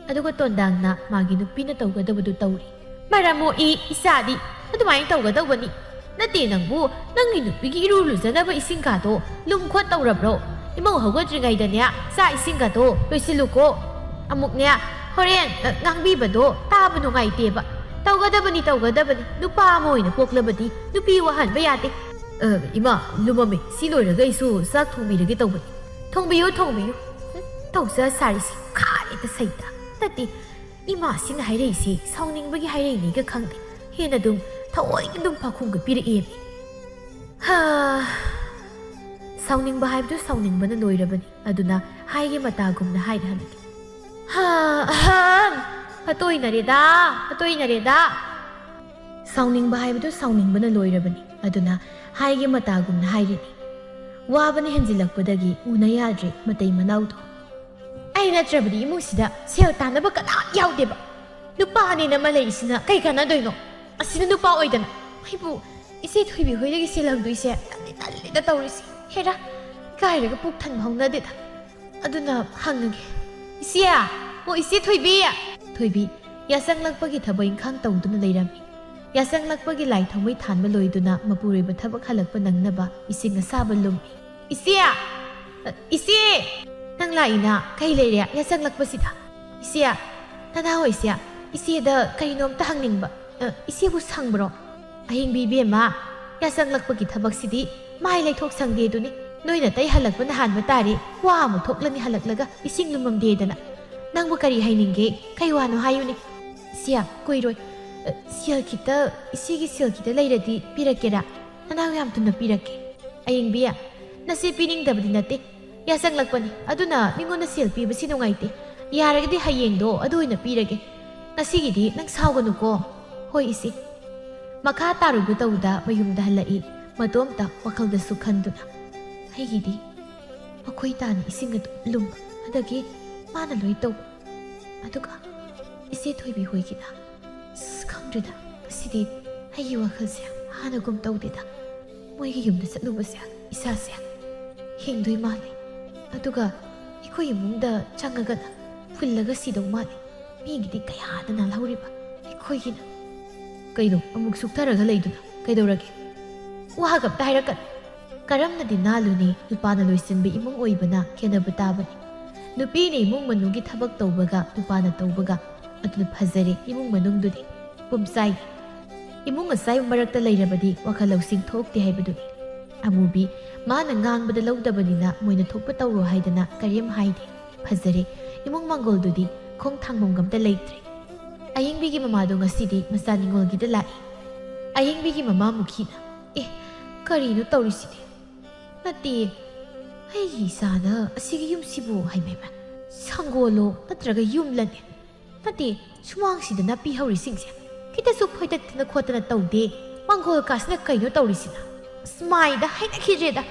ꯑꯗꯨꯒ ꯇꯣꯟꯗꯥꯡꯅ ꯃꯥꯒꯤ ꯅꯨꯄꯤꯅ ꯇꯧꯒꯗꯕꯗꯨ ꯇꯧꯔꯤ꯫ "ꯃꯔꯝ ꯃꯣꯛꯏ ꯏꯆꯥꯗꯤ꯫ ꯑꯗꯨꯃꯥꯏꯅ ꯇꯧꯒꯗꯧꯕꯅꯤ꯫ ꯅꯠꯇꯦ ꯅꯪꯕꯨ, ꯅꯪꯒꯤ ꯅꯨꯄꯤꯒꯤ ꯏꯔꯨ ꯂꯨꯖꯅꯕ ꯏꯁꯤꯡꯒꯗꯣ ꯂꯨꯝ ꯈꯣꯠ ꯇꯧꯔꯕ꯭ꯔꯣ? ꯏꯃꯧ ꯍꯧꯒꯠꯇ꯭ꯔꯤꯉꯩꯗꯅꯦ ꯆꯥꯛ ꯏꯁꯤꯡꯒꯗꯣ ꯂꯣꯏꯁꯤꯜꯂꯨꯀꯣ꯫ ꯑꯃꯨꯛꯅꯦ ꯍꯣꯔꯦꯟ, ꯑ, ꯉꯥꯡꯕꯤꯕꯗꯣ ꯇꯥꯕ ꯅꯨꯡꯉꯥꯏꯇꯦꯕ꯫ ꯇꯧꯒꯗꯕꯅꯤ, ꯇꯧꯒꯗꯕꯅꯤ꯫ ꯅꯨꯄꯥ ꯑꯃ ꯑꯣꯏꯅ ꯄꯣꯛꯂꯕꯗꯤ ꯅꯨꯄꯤ ꯋꯥꯍꯟꯕ ꯌꯥꯗꯦ꯫" "ꯑ, ꯏꯃꯥ, ꯂꯨꯃꯝꯃꯦ꯫ ꯁꯤ ꯂꯣꯏꯔꯒ ꯑꯩꯁꯨ ꯆꯥꯛ ꯊꯣꯡꯕꯤꯔꯒꯦ ꯇꯧꯕꯅꯤ꯫" "ꯊꯣꯡꯕꯤꯌꯨ, ꯊꯣꯡꯕꯤꯌꯨ꯫" ꯍꯨꯝ, ꯇꯧꯖ ꯁꯥꯔꯤꯁꯤ ꯈꯥꯔꯦꯗ ꯁꯩꯇ꯫ ꯅꯠꯇꯦ, ꯏꯃꯥꯁꯤꯅ ꯍꯥꯏꯔꯛꯏꯁꯤ ꯁꯥꯎꯅꯤꯡꯕꯒꯤ ꯍꯥꯏꯔꯛꯏꯅꯤꯒ ꯈꯪꯗꯦ꯫ ꯍꯦꯟꯅ ꯑꯗꯨꯝ ꯊꯑꯣꯏꯅ ꯑꯗꯨꯝ ꯄꯥꯎꯈꯨꯝꯒ ꯄꯤꯔꯛꯑꯦꯃꯤ꯫ ꯍꯥ, ꯁꯥꯎꯅꯤꯡꯕ ꯍꯥꯏꯕꯗꯨ ꯁꯥꯎꯅꯤꯡꯕꯅ ꯂꯣꯏꯔꯕꯅꯤ꯫ ꯑꯗꯨꯅ ꯍꯥꯏꯒꯤ ꯃꯇꯥꯒꯨꯝꯅ ꯍꯥꯏꯔꯍꯟꯒꯦ꯫ ꯍꯥ, ꯑꯍꯝ, ꯍꯇꯣꯏꯅꯔꯦꯗ, ꯍꯇꯣꯏꯅꯔꯦꯗ꯫ ꯁꯥꯎꯅꯤꯡꯕ ꯍꯥꯏꯕꯗꯨ ꯁꯥꯎꯅꯤꯡꯕꯅ ꯂꯣꯏꯔꯕꯅꯤ꯫ ꯑꯗꯨꯅ ꯍꯥꯏꯒꯤ ꯃꯇꯥꯒꯨꯝꯅ ꯍꯥꯏꯔꯤꯅꯤ꯫ ꯋꯥꯕꯅ ꯍꯦꯟꯖꯤꯜꯂꯛꯄꯗꯒꯤ ꯎꯅ ꯌꯥꯗ꯭ꯔꯦ ꯃꯇꯩ ꯃꯅꯥꯎꯗꯣ꯫ ꯑꯩ ꯅꯠꯇ꯭ꯔꯕꯗꯤ ꯏꯃꯨꯡꯁꯤꯗ ꯁꯦꯜ ꯇꯥꯟꯅꯕ ꯀꯅꯥꯝ ꯌꯥꯎꯗꯦꯕ꯫ ꯅꯨꯄꯥꯅꯦꯅ ꯑꯃ ꯂꯩꯔꯤꯁꯤꯅ ꯀꯩ ꯀꯥꯟꯅꯗꯣꯏꯅꯣ? ꯑꯁꯤꯅ ꯅꯨꯄꯥ ꯑꯣꯏꯗꯅ꯫ ꯑꯩꯕꯨ ꯏꯆꯦ ꯊꯣꯏꯕꯤ ꯍꯣꯏꯗꯒꯤ ꯁꯦꯜ ꯍꯪꯗꯣꯏꯁꯦ ꯇꯜꯂꯤ, ꯇꯜꯂꯤꯗ ꯇꯧꯔꯤꯁꯦ꯫ ꯍꯦꯔꯥ, ꯏꯀꯥꯏꯔꯒ ꯄꯨꯛ ꯊꯟꯕ ꯍꯧꯅꯗꯦꯗ꯫ ꯑꯗꯨꯅ ꯍꯪꯉꯒꯦ꯫ "ꯏꯆꯦ! ꯑꯣ, ꯏꯆꯦ ꯊꯣꯏꯕꯤ!" ꯊꯣꯏꯕꯤ ꯌꯥꯆꯪꯂꯛꯄꯒꯤ ꯊꯕꯛ ꯏꯪꯈꯥꯡ ꯇꯧꯗꯨꯅ ꯂꯩꯔꯝꯃꯤ꯫ ꯌꯥꯆꯪꯂꯛꯄꯒꯤ ꯂꯥꯏ ꯊꯥꯎꯃꯩ ꯊꯥꯟꯕ ꯂꯣꯏꯗꯨꯅ ꯃꯄꯨꯔꯣꯏꯕ ꯊꯕꯛ ꯍꯜꯂꯛꯄ ꯅꯪꯅꯕ ꯏꯁꯤꯡ ꯑꯁꯥꯕ ꯂꯨꯝꯃꯤ꯫ "ꯏꯆꯦ! ꯑ, ꯏꯆꯦ! ꯅꯪ ꯂꯥꯛꯏꯅ? ꯀꯩ ꯂꯩꯔꯦ ꯌꯥꯆꯪꯂꯛꯄꯁꯤꯗ?" "ꯏꯆꯦ, ꯅꯅꯥꯎ ꯏꯆꯦ, ꯏꯆꯦꯗ ꯀꯩꯅꯣꯝꯇ ꯍꯪꯅꯤꯡꯕ꯫ ꯑ, ꯏꯆꯦꯕꯨ ꯁꯪꯕ꯭ꯔꯣ?" "ꯑꯍꯤꯡꯕꯤ ꯏꯕꯦꯝꯃ, ꯌꯥꯆꯪꯂꯛꯄꯒꯤ ꯊꯕꯛꯁꯤꯗꯤ ꯃꯥꯏ ꯂꯩꯊꯣꯛ ꯁꯪꯗꯦꯗꯨꯅꯤ꯫ ꯅꯣꯏ ꯅꯇꯩ ꯍꯜꯂꯛꯄꯅ ꯍꯥꯟꯕ ꯇꯥꯔꯦ꯫ ꯋꯥ ꯑꯃꯨꯛ ꯊꯣꯛꯂꯅꯤ ꯍꯜꯂꯛꯂꯒ ꯏꯁꯤꯡ ꯂꯨꯝꯃꯝꯗꯦꯗꯅ꯫ ꯅꯪꯕꯨ ꯀꯔꯤ ꯍꯥꯏꯅꯤꯡꯒꯦ? ꯀꯩ ꯋꯥꯅꯣ ꯍꯥꯏꯌꯨꯅꯦ?" "ꯏꯆꯦ, ꯀꯨꯏꯔꯣꯏ꯫ ꯑ, ꯁꯦꯜ ꯈꯤꯇ, ꯏꯆꯦꯒꯤ ꯁꯦꯜ ꯈꯤꯇ ꯂꯩꯔꯗꯤ ꯄꯤꯔꯛꯀꯦꯔꯥ? ꯅꯅꯥꯎ ꯌꯥꯝ ꯊꯨꯅ ꯄꯤꯔꯛꯀꯦ꯫ ꯑꯌꯤꯡꯕꯤ, ꯅꯆꯦ ꯄꯤꯅꯤꯡꯗꯕꯗꯤ ꯅꯠꯇꯦ, ꯌꯥꯁꯪꯂꯛꯄꯅꯤ꯫ ꯑꯗꯨꯅ ꯃꯤꯉꯣꯟꯗ ꯁꯦꯜ ꯄꯤꯕꯁꯤ ꯅꯨꯡꯉꯥꯏꯇꯦ꯫ ꯌꯥꯔꯒꯗꯤ ꯍꯌꯦꯡꯗꯣ ꯑꯗꯨ ꯑꯣꯏꯅ ꯄꯤꯔꯒꯦ꯫ ꯉꯁꯤꯒꯤꯗꯤ ꯅꯪ ꯁꯥꯎꯒꯅꯨꯀꯣ꯫ ꯍꯣꯏ ꯏꯆꯦ꯫ ꯃꯈꯥ ꯇꯥꯔꯨꯒꯦ ꯇꯧꯕꯗ ꯃꯌꯨꯝꯗ ꯍꯜꯂꯛꯏ꯫ ꯃꯇꯣꯝꯇ ꯋꯥꯈꯜꯗꯁꯨ ꯈꯟꯗꯨꯅ, "ꯑꯩꯒꯤꯗꯤ ꯃꯈꯣꯏ ꯇꯥꯅ ꯏꯁꯤꯡ ꯑꯗꯨ ꯂꯨꯝꯕ, ꯑꯗꯒꯤ ꯃꯥꯅ ꯂꯣꯏ ꯇꯧꯕ꯫ ꯑꯗꯨꯒ ꯏꯆꯦ ꯊꯣꯏꯕꯤ ꯍꯣꯏꯒꯤꯅ, ꯑꯁ, ꯈꯪꯗ꯭ꯔꯦꯗ, ꯉꯁꯤꯗꯤ ꯑꯩꯒꯤ ꯋꯥꯈꯜꯁꯦ ꯍꯥꯟꯅꯒꯨꯝ ꯇꯧꯗꯦꯗ꯫ ꯃꯣꯏꯒꯤ ꯌꯨꯝꯗ ꯆꯠꯂꯨꯕꯁꯦ ꯏꯁꯥꯁꯦ ꯍꯤꯡꯗꯣꯏ ꯃꯥꯜꯂꯦ꯫ ꯑꯗꯨꯒ ꯑꯩꯈꯣꯏ ꯏꯃꯨꯡꯗ ꯆꯪꯉꯒꯅ ꯐꯨꯜꯂꯒ ꯁꯤꯗꯧ ꯃꯥꯜꯂꯦ꯫ ꯃꯤꯒꯤꯗꯤ ꯀꯌꯥꯗ ꯅꯥꯜꯍꯧꯔꯤꯕ, ꯑꯩꯈꯣꯏꯒꯤꯅ?" "ꯀꯩꯅꯣ ꯑꯃꯨꯛ ꯁꯨꯛꯊꯔꯒ ꯂꯩꯗꯨꯅ? ꯀꯩꯗꯧꯔꯒꯦ? ꯋꯥꯒ ꯑꯝꯇ ꯍꯥꯏꯔꯛꯀꯅꯨ꯫" "ꯀꯔꯝꯅꯗꯤ ꯅꯥꯜꯂꯨꯅꯤ? ꯅꯨꯄꯥꯅ ꯂꯣꯏꯁꯤꯟꯕ ꯏꯃꯨꯡ ꯑꯣꯏꯕꯅ ꯈꯦꯠꯅꯕ ꯇꯥꯕꯅꯤ꯫ ꯅꯨꯄꯤꯅ ꯏꯃꯨꯡ ꯃꯅꯨꯡꯒꯤ ꯊꯕꯛ ꯇꯧꯕꯒ ꯅꯨꯄꯥꯅ ꯇꯧꯕꯒ, ꯑꯗꯨꯅ ꯐꯖꯔꯦ ꯏꯃꯨꯡ ꯃꯅꯨꯡꯗꯨꯗꯤ꯫ ꯄꯨꯝꯆꯥꯏ꯫ ꯏꯃꯨꯡ ꯑꯆꯥꯏꯕ ꯃꯔꯛꯇ ꯂꯩꯔꯕꯗꯤ ꯋꯥꯈꯜ ꯂꯧꯁꯤꯡ ꯊꯣꯛꯇꯦ ꯍꯥꯏꯕꯗꯨꯅꯤ꯫ ꯑꯃꯨꯕꯤ, ꯃꯥꯅ ꯉꯥꯡꯕꯗ ꯂꯧꯗꯕꯅꯤꯅ ꯃꯣꯏꯅ ꯊꯣꯛꯄ ꯇꯧꯔꯣ ꯍꯥꯏꯗꯅ ꯀꯔꯤꯝ ꯍꯥꯏꯗꯦ꯫ ꯐꯖꯔꯦ꯫ ꯏꯃꯨꯡ ꯃꯪꯒꯣꯜꯗꯨꯗꯤ ꯈꯣꯡ ꯊꯥꯡꯐꯝꯒ ꯑꯝꯇ ꯂꯩꯇ꯭ꯔꯦ꯫ ꯑꯌꯤꯡꯕꯤꯒꯤ ꯃꯃꯥꯗꯣ ꯉꯁꯤꯗꯤ ꯃꯆꯥ ꯅꯤꯉꯣꯜꯒꯤꯗ ꯂꯥꯛꯏ꯫ ꯑꯌꯤꯡꯕꯤꯒꯤ ꯃꯃꯥ ꯃꯨꯈꯤꯅ, "ꯑꯦ, ꯀꯔꯤꯅꯣ ꯇꯧꯔꯤꯁꯤꯗꯤ? ꯅꯠꯇꯦ, ꯑꯩꯒꯤ ꯏꯆꯥꯅ ꯑꯁꯤꯒꯤ ꯌꯨꯝꯁꯤꯕꯨ?" ꯍꯥꯏꯃꯩꯕ, ꯁꯪꯒꯣꯜꯂꯣ ꯅꯠꯇ꯭ꯔꯒ ꯌꯨꯝꯂꯅꯦ? ꯅꯠꯇꯦ, ꯁꯨꯃꯥꯡꯁꯤꯗ ꯅꯥꯄꯤ ꯍꯧꯔꯤꯁꯤꯡꯁꯦ ꯈꯤꯇꯁꯨ ꯐꯣꯏꯗꯠꯇꯅ ꯈꯣꯠꯇꯅ ꯇꯧꯗꯦ꯫ ꯃꯪꯒꯣꯜ ꯀꯥꯁꯤꯅ ꯀꯩꯅꯣ ꯇꯧꯔꯤꯁꯤꯅ? ꯑꯁ, ꯃꯥꯏꯗ ꯍꯩꯅꯈꯤꯗ꯭ꯔꯦꯗ꯫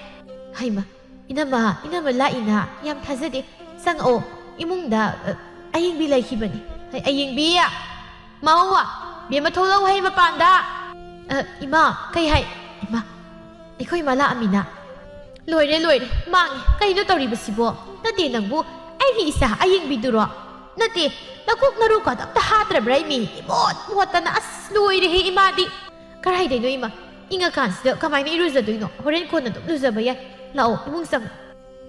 ꯍꯩꯃ, ꯏꯅꯝꯃ, ꯏꯅꯝꯃ ꯂꯥꯛꯏꯅ? ꯌꯥꯝ ꯊꯥꯖꯗꯦ꯫ ꯆꯪꯉꯛꯑꯣ, ꯏꯃꯨꯡꯗ, ꯑ, ꯑꯌꯤꯡꯕꯤ ꯂꯩꯈꯤꯕꯅꯤ꯫ ꯑ-, ꯑꯌꯤꯡꯕꯤ! ꯃꯧ! ꯕꯦꯝꯃ ꯊꯣꯛꯂꯛꯎ ꯍꯩ ꯃꯄꯥꯟꯗ꯫ ꯑ, ꯏꯃꯥ, ꯀꯩ ꯍꯥꯏ? ꯏꯃꯥ, ꯑꯩꯈꯣꯏ ꯏꯃꯥ ꯂꯥꯛꯑꯃꯤꯅ꯫ ꯂꯣꯏꯔꯦ, ꯂꯣꯏꯔꯦ, ꯃꯥꯡꯉꯦ꯫ ꯀꯩꯅꯣ ꯇꯧꯔꯤꯕꯁꯤꯕꯣ? ꯅꯠꯇꯦ ꯅꯪꯕꯨ, ꯑꯩꯒꯤ ꯏꯆꯥ ꯑꯌꯤꯡꯕꯤꯗꯨꯔꯣ? ꯅꯠꯇꯦ, ꯅꯀꯣꯛ ꯅꯔꯨ ꯀꯥꯗꯣ ꯑꯝꯇ ꯍꯥꯠꯇ꯭ꯔꯕ꯭ꯔꯥ ꯏꯃꯤ? ꯏꯃꯣꯠ ꯃꯣꯠꯇꯅ, ꯑꯁ, ꯂꯣꯏꯔꯦꯍꯦ ꯏꯃꯥꯗꯤ꯫ ꯀꯔꯥꯏꯗꯩꯅꯣ ꯏꯃꯥ? ꯏꯪꯉꯀꯥꯟꯁꯤꯗ ꯀꯃꯥꯏꯅ ꯏꯔꯨꯖꯗꯣꯏꯅꯣ? ꯍꯣꯔꯦꯟ ꯀꯣꯟꯅ ꯑꯗꯨꯝ ꯂꯨꯖꯕ ꯌꯥꯏ꯫ ꯂꯥꯛꯑꯣ, ꯏꯃꯨꯡ ꯆꯪꯉꯣ꯫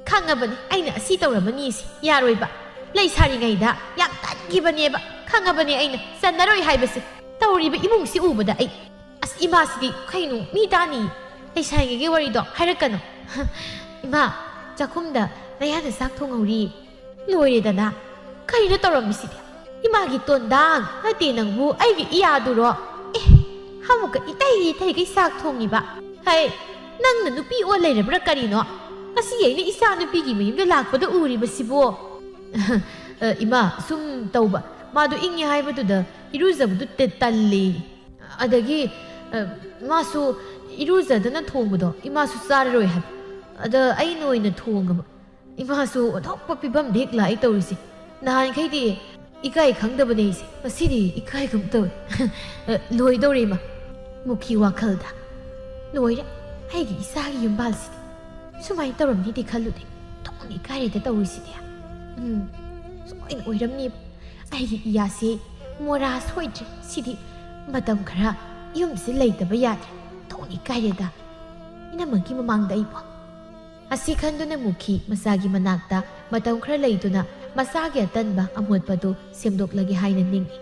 ꯈꯪꯉꯕꯅꯤ ꯑꯩꯅ ꯑꯁꯤ ꯇꯧꯔꯝꯃꯅꯤꯁꯦ꯫ ꯌꯥꯔꯣꯏꯕ꯫ ꯂꯩꯁꯥꯔꯤꯉꯩꯗ ꯌꯥꯝ ꯇꯟꯈꯤꯕꯅꯦꯕ꯫ ꯈꯪꯉꯕꯅꯤ ꯑꯩꯅ ꯆꯟꯅꯔꯣꯏ ꯍꯥꯏꯕꯁꯦ꯫ ꯇꯧꯔꯤꯕ ꯏꯃꯨꯡꯁꯤ ꯎꯕꯗ ꯑꯩ꯫ ꯑꯁ, ꯏꯃꯥꯁꯤꯗꯤ ꯀꯩꯅꯣ ꯃꯤ ꯇꯥꯅꯤ꯫ ꯂꯩꯁꯥꯔꯤꯉꯩꯒꯤ ꯋꯥꯔꯤꯗꯣ ꯍꯥꯏꯔꯛꯀꯅꯨ꯫ ꯏꯃꯥ, ꯆꯥꯛꯈꯨꯝꯗ ꯅꯌꯥꯅ ꯆꯥꯛ ꯊꯣꯡꯍꯧꯔꯤ꯫ ꯂꯣꯏꯔꯦꯗꯅ꯫ ꯀꯩꯅꯣ ꯇꯧꯔꯝꯃꯤꯁꯤꯗꯤ? ꯏꯃꯥꯒꯤ ꯇꯣꯟꯗꯥꯡ ꯅꯠꯇꯦ ꯅꯪꯕꯨ, ꯑꯩꯒꯤ ꯏꯌꯥꯗꯨꯔꯣ? ꯑꯦ, ꯑꯃꯨꯛꯀ ꯏꯇꯩ ꯏꯇꯩꯒꯩ ꯆꯥꯛ ꯊꯣꯡꯉꯤꯕ꯫ ꯍꯩ, ꯅꯪꯅ ꯅꯨꯄꯤ ꯑꯣꯟ ꯂꯩꯔꯕ꯭ꯔꯥ ꯀꯔꯤꯅꯣ? ꯉꯁꯤ ꯑꯩꯅ ꯏꯆꯥ ꯅꯨꯄꯤꯒꯤ ꯃꯌꯨꯝꯗ ꯂꯥꯛꯄꯗ ꯎꯔꯤꯕꯁꯤꯕꯣ꯫ ꯑ, ꯏꯃꯥ, ꯁꯨꯝ ꯇꯧꯕ꯫ ꯃꯥꯗꯣ ꯏꯪꯉꯦ ꯍꯥꯏꯕꯗꯨꯗ ꯏꯔꯨꯖꯕꯗꯨ ꯇ-, ꯇꯜꯂꯦ꯫ ꯑꯗꯒꯤ, ꯑ, ꯃꯥꯁꯨ ꯏꯔꯨꯖꯗꯅ ꯊꯣꯡꯕꯗꯣ ꯏꯃꯥꯁꯨ ꯆꯥꯔꯔꯣꯏ ꯍꯥꯏꯕ꯫ ꯑꯗ ꯑꯩꯅ ꯑꯣꯏꯅ ꯊꯣꯡꯉꯕ꯫ ꯏꯃꯥꯁꯨ ꯑꯣꯟꯊꯣꯛꯄ ꯐꯤꯕꯝꯗ ꯍꯦꯛ ꯂꯥꯛꯏ ꯇꯧꯔꯤꯁꯦ꯫ ꯅꯍꯥꯟꯈꯩꯗꯤ ꯏꯀꯥꯏ ꯈꯪꯗꯕꯅꯦ ꯑꯩꯁꯦ꯫ ꯉꯁꯤꯗꯤ ꯏꯀꯥꯏꯒꯨꯝ ꯇꯧꯏ꯫ ꯑ, ꯂꯣꯏꯗꯧꯔꯦ ꯏꯃꯥ꯫ ꯃꯨꯈꯤ ꯋꯥꯈꯜꯗ, "ꯂꯣꯏꯔꯦ, ꯑꯩꯒꯤ ꯏꯆꯥꯒꯤ ꯌꯨꯝꯕꯥꯜꯁꯤꯗꯤ꯫ ꯁꯨꯃꯥꯏꯅ ꯇꯧꯔꯝꯅꯤꯗꯤ ꯈꯜꯂꯨꯗꯦ꯫ ꯊꯣꯛꯅ ꯏꯀꯥꯏꯔꯦꯗ ꯇꯧꯔꯤꯁꯤꯗꯤ꯫ ꯎꯝ, ꯁꯣꯏꯅ ꯑꯣꯏꯔꯝꯅꯦꯕ꯫ ꯑꯩꯒꯤ ꯏꯌꯥꯁꯦ ꯃꯣꯔꯥ ꯁꯣꯏꯗ꯭ꯔꯦ꯫ ꯁꯤꯗꯤ ꯃꯇꯝ ꯈꯔ ꯌꯨꯝꯁꯤ ꯂꯩꯇꯕ ꯌꯥꯗ꯭ꯔꯦ꯫ ꯊꯣꯛꯅ ꯏꯀꯥꯏꯔꯦꯗ ꯏꯅꯝꯃꯒꯤ ꯃꯃꯥꯡꯗ ꯑꯩꯕꯨ"꯫ ꯑꯁꯤ ꯈꯟꯗꯨꯅ ꯃꯨꯈꯤ ꯃꯆꯥꯒꯤ ꯃꯅꯥꯛꯇ ꯃꯇꯝ ꯈꯔ ꯂꯩꯗꯨꯅ ꯃꯆꯥꯒꯤ ꯑꯇꯟꯕ ꯑꯃꯣꯠꯄꯗꯨ ꯁꯦꯝꯗꯣꯛꯂꯒꯦ ꯍꯥꯏꯅ ꯅꯤꯡꯏ꯫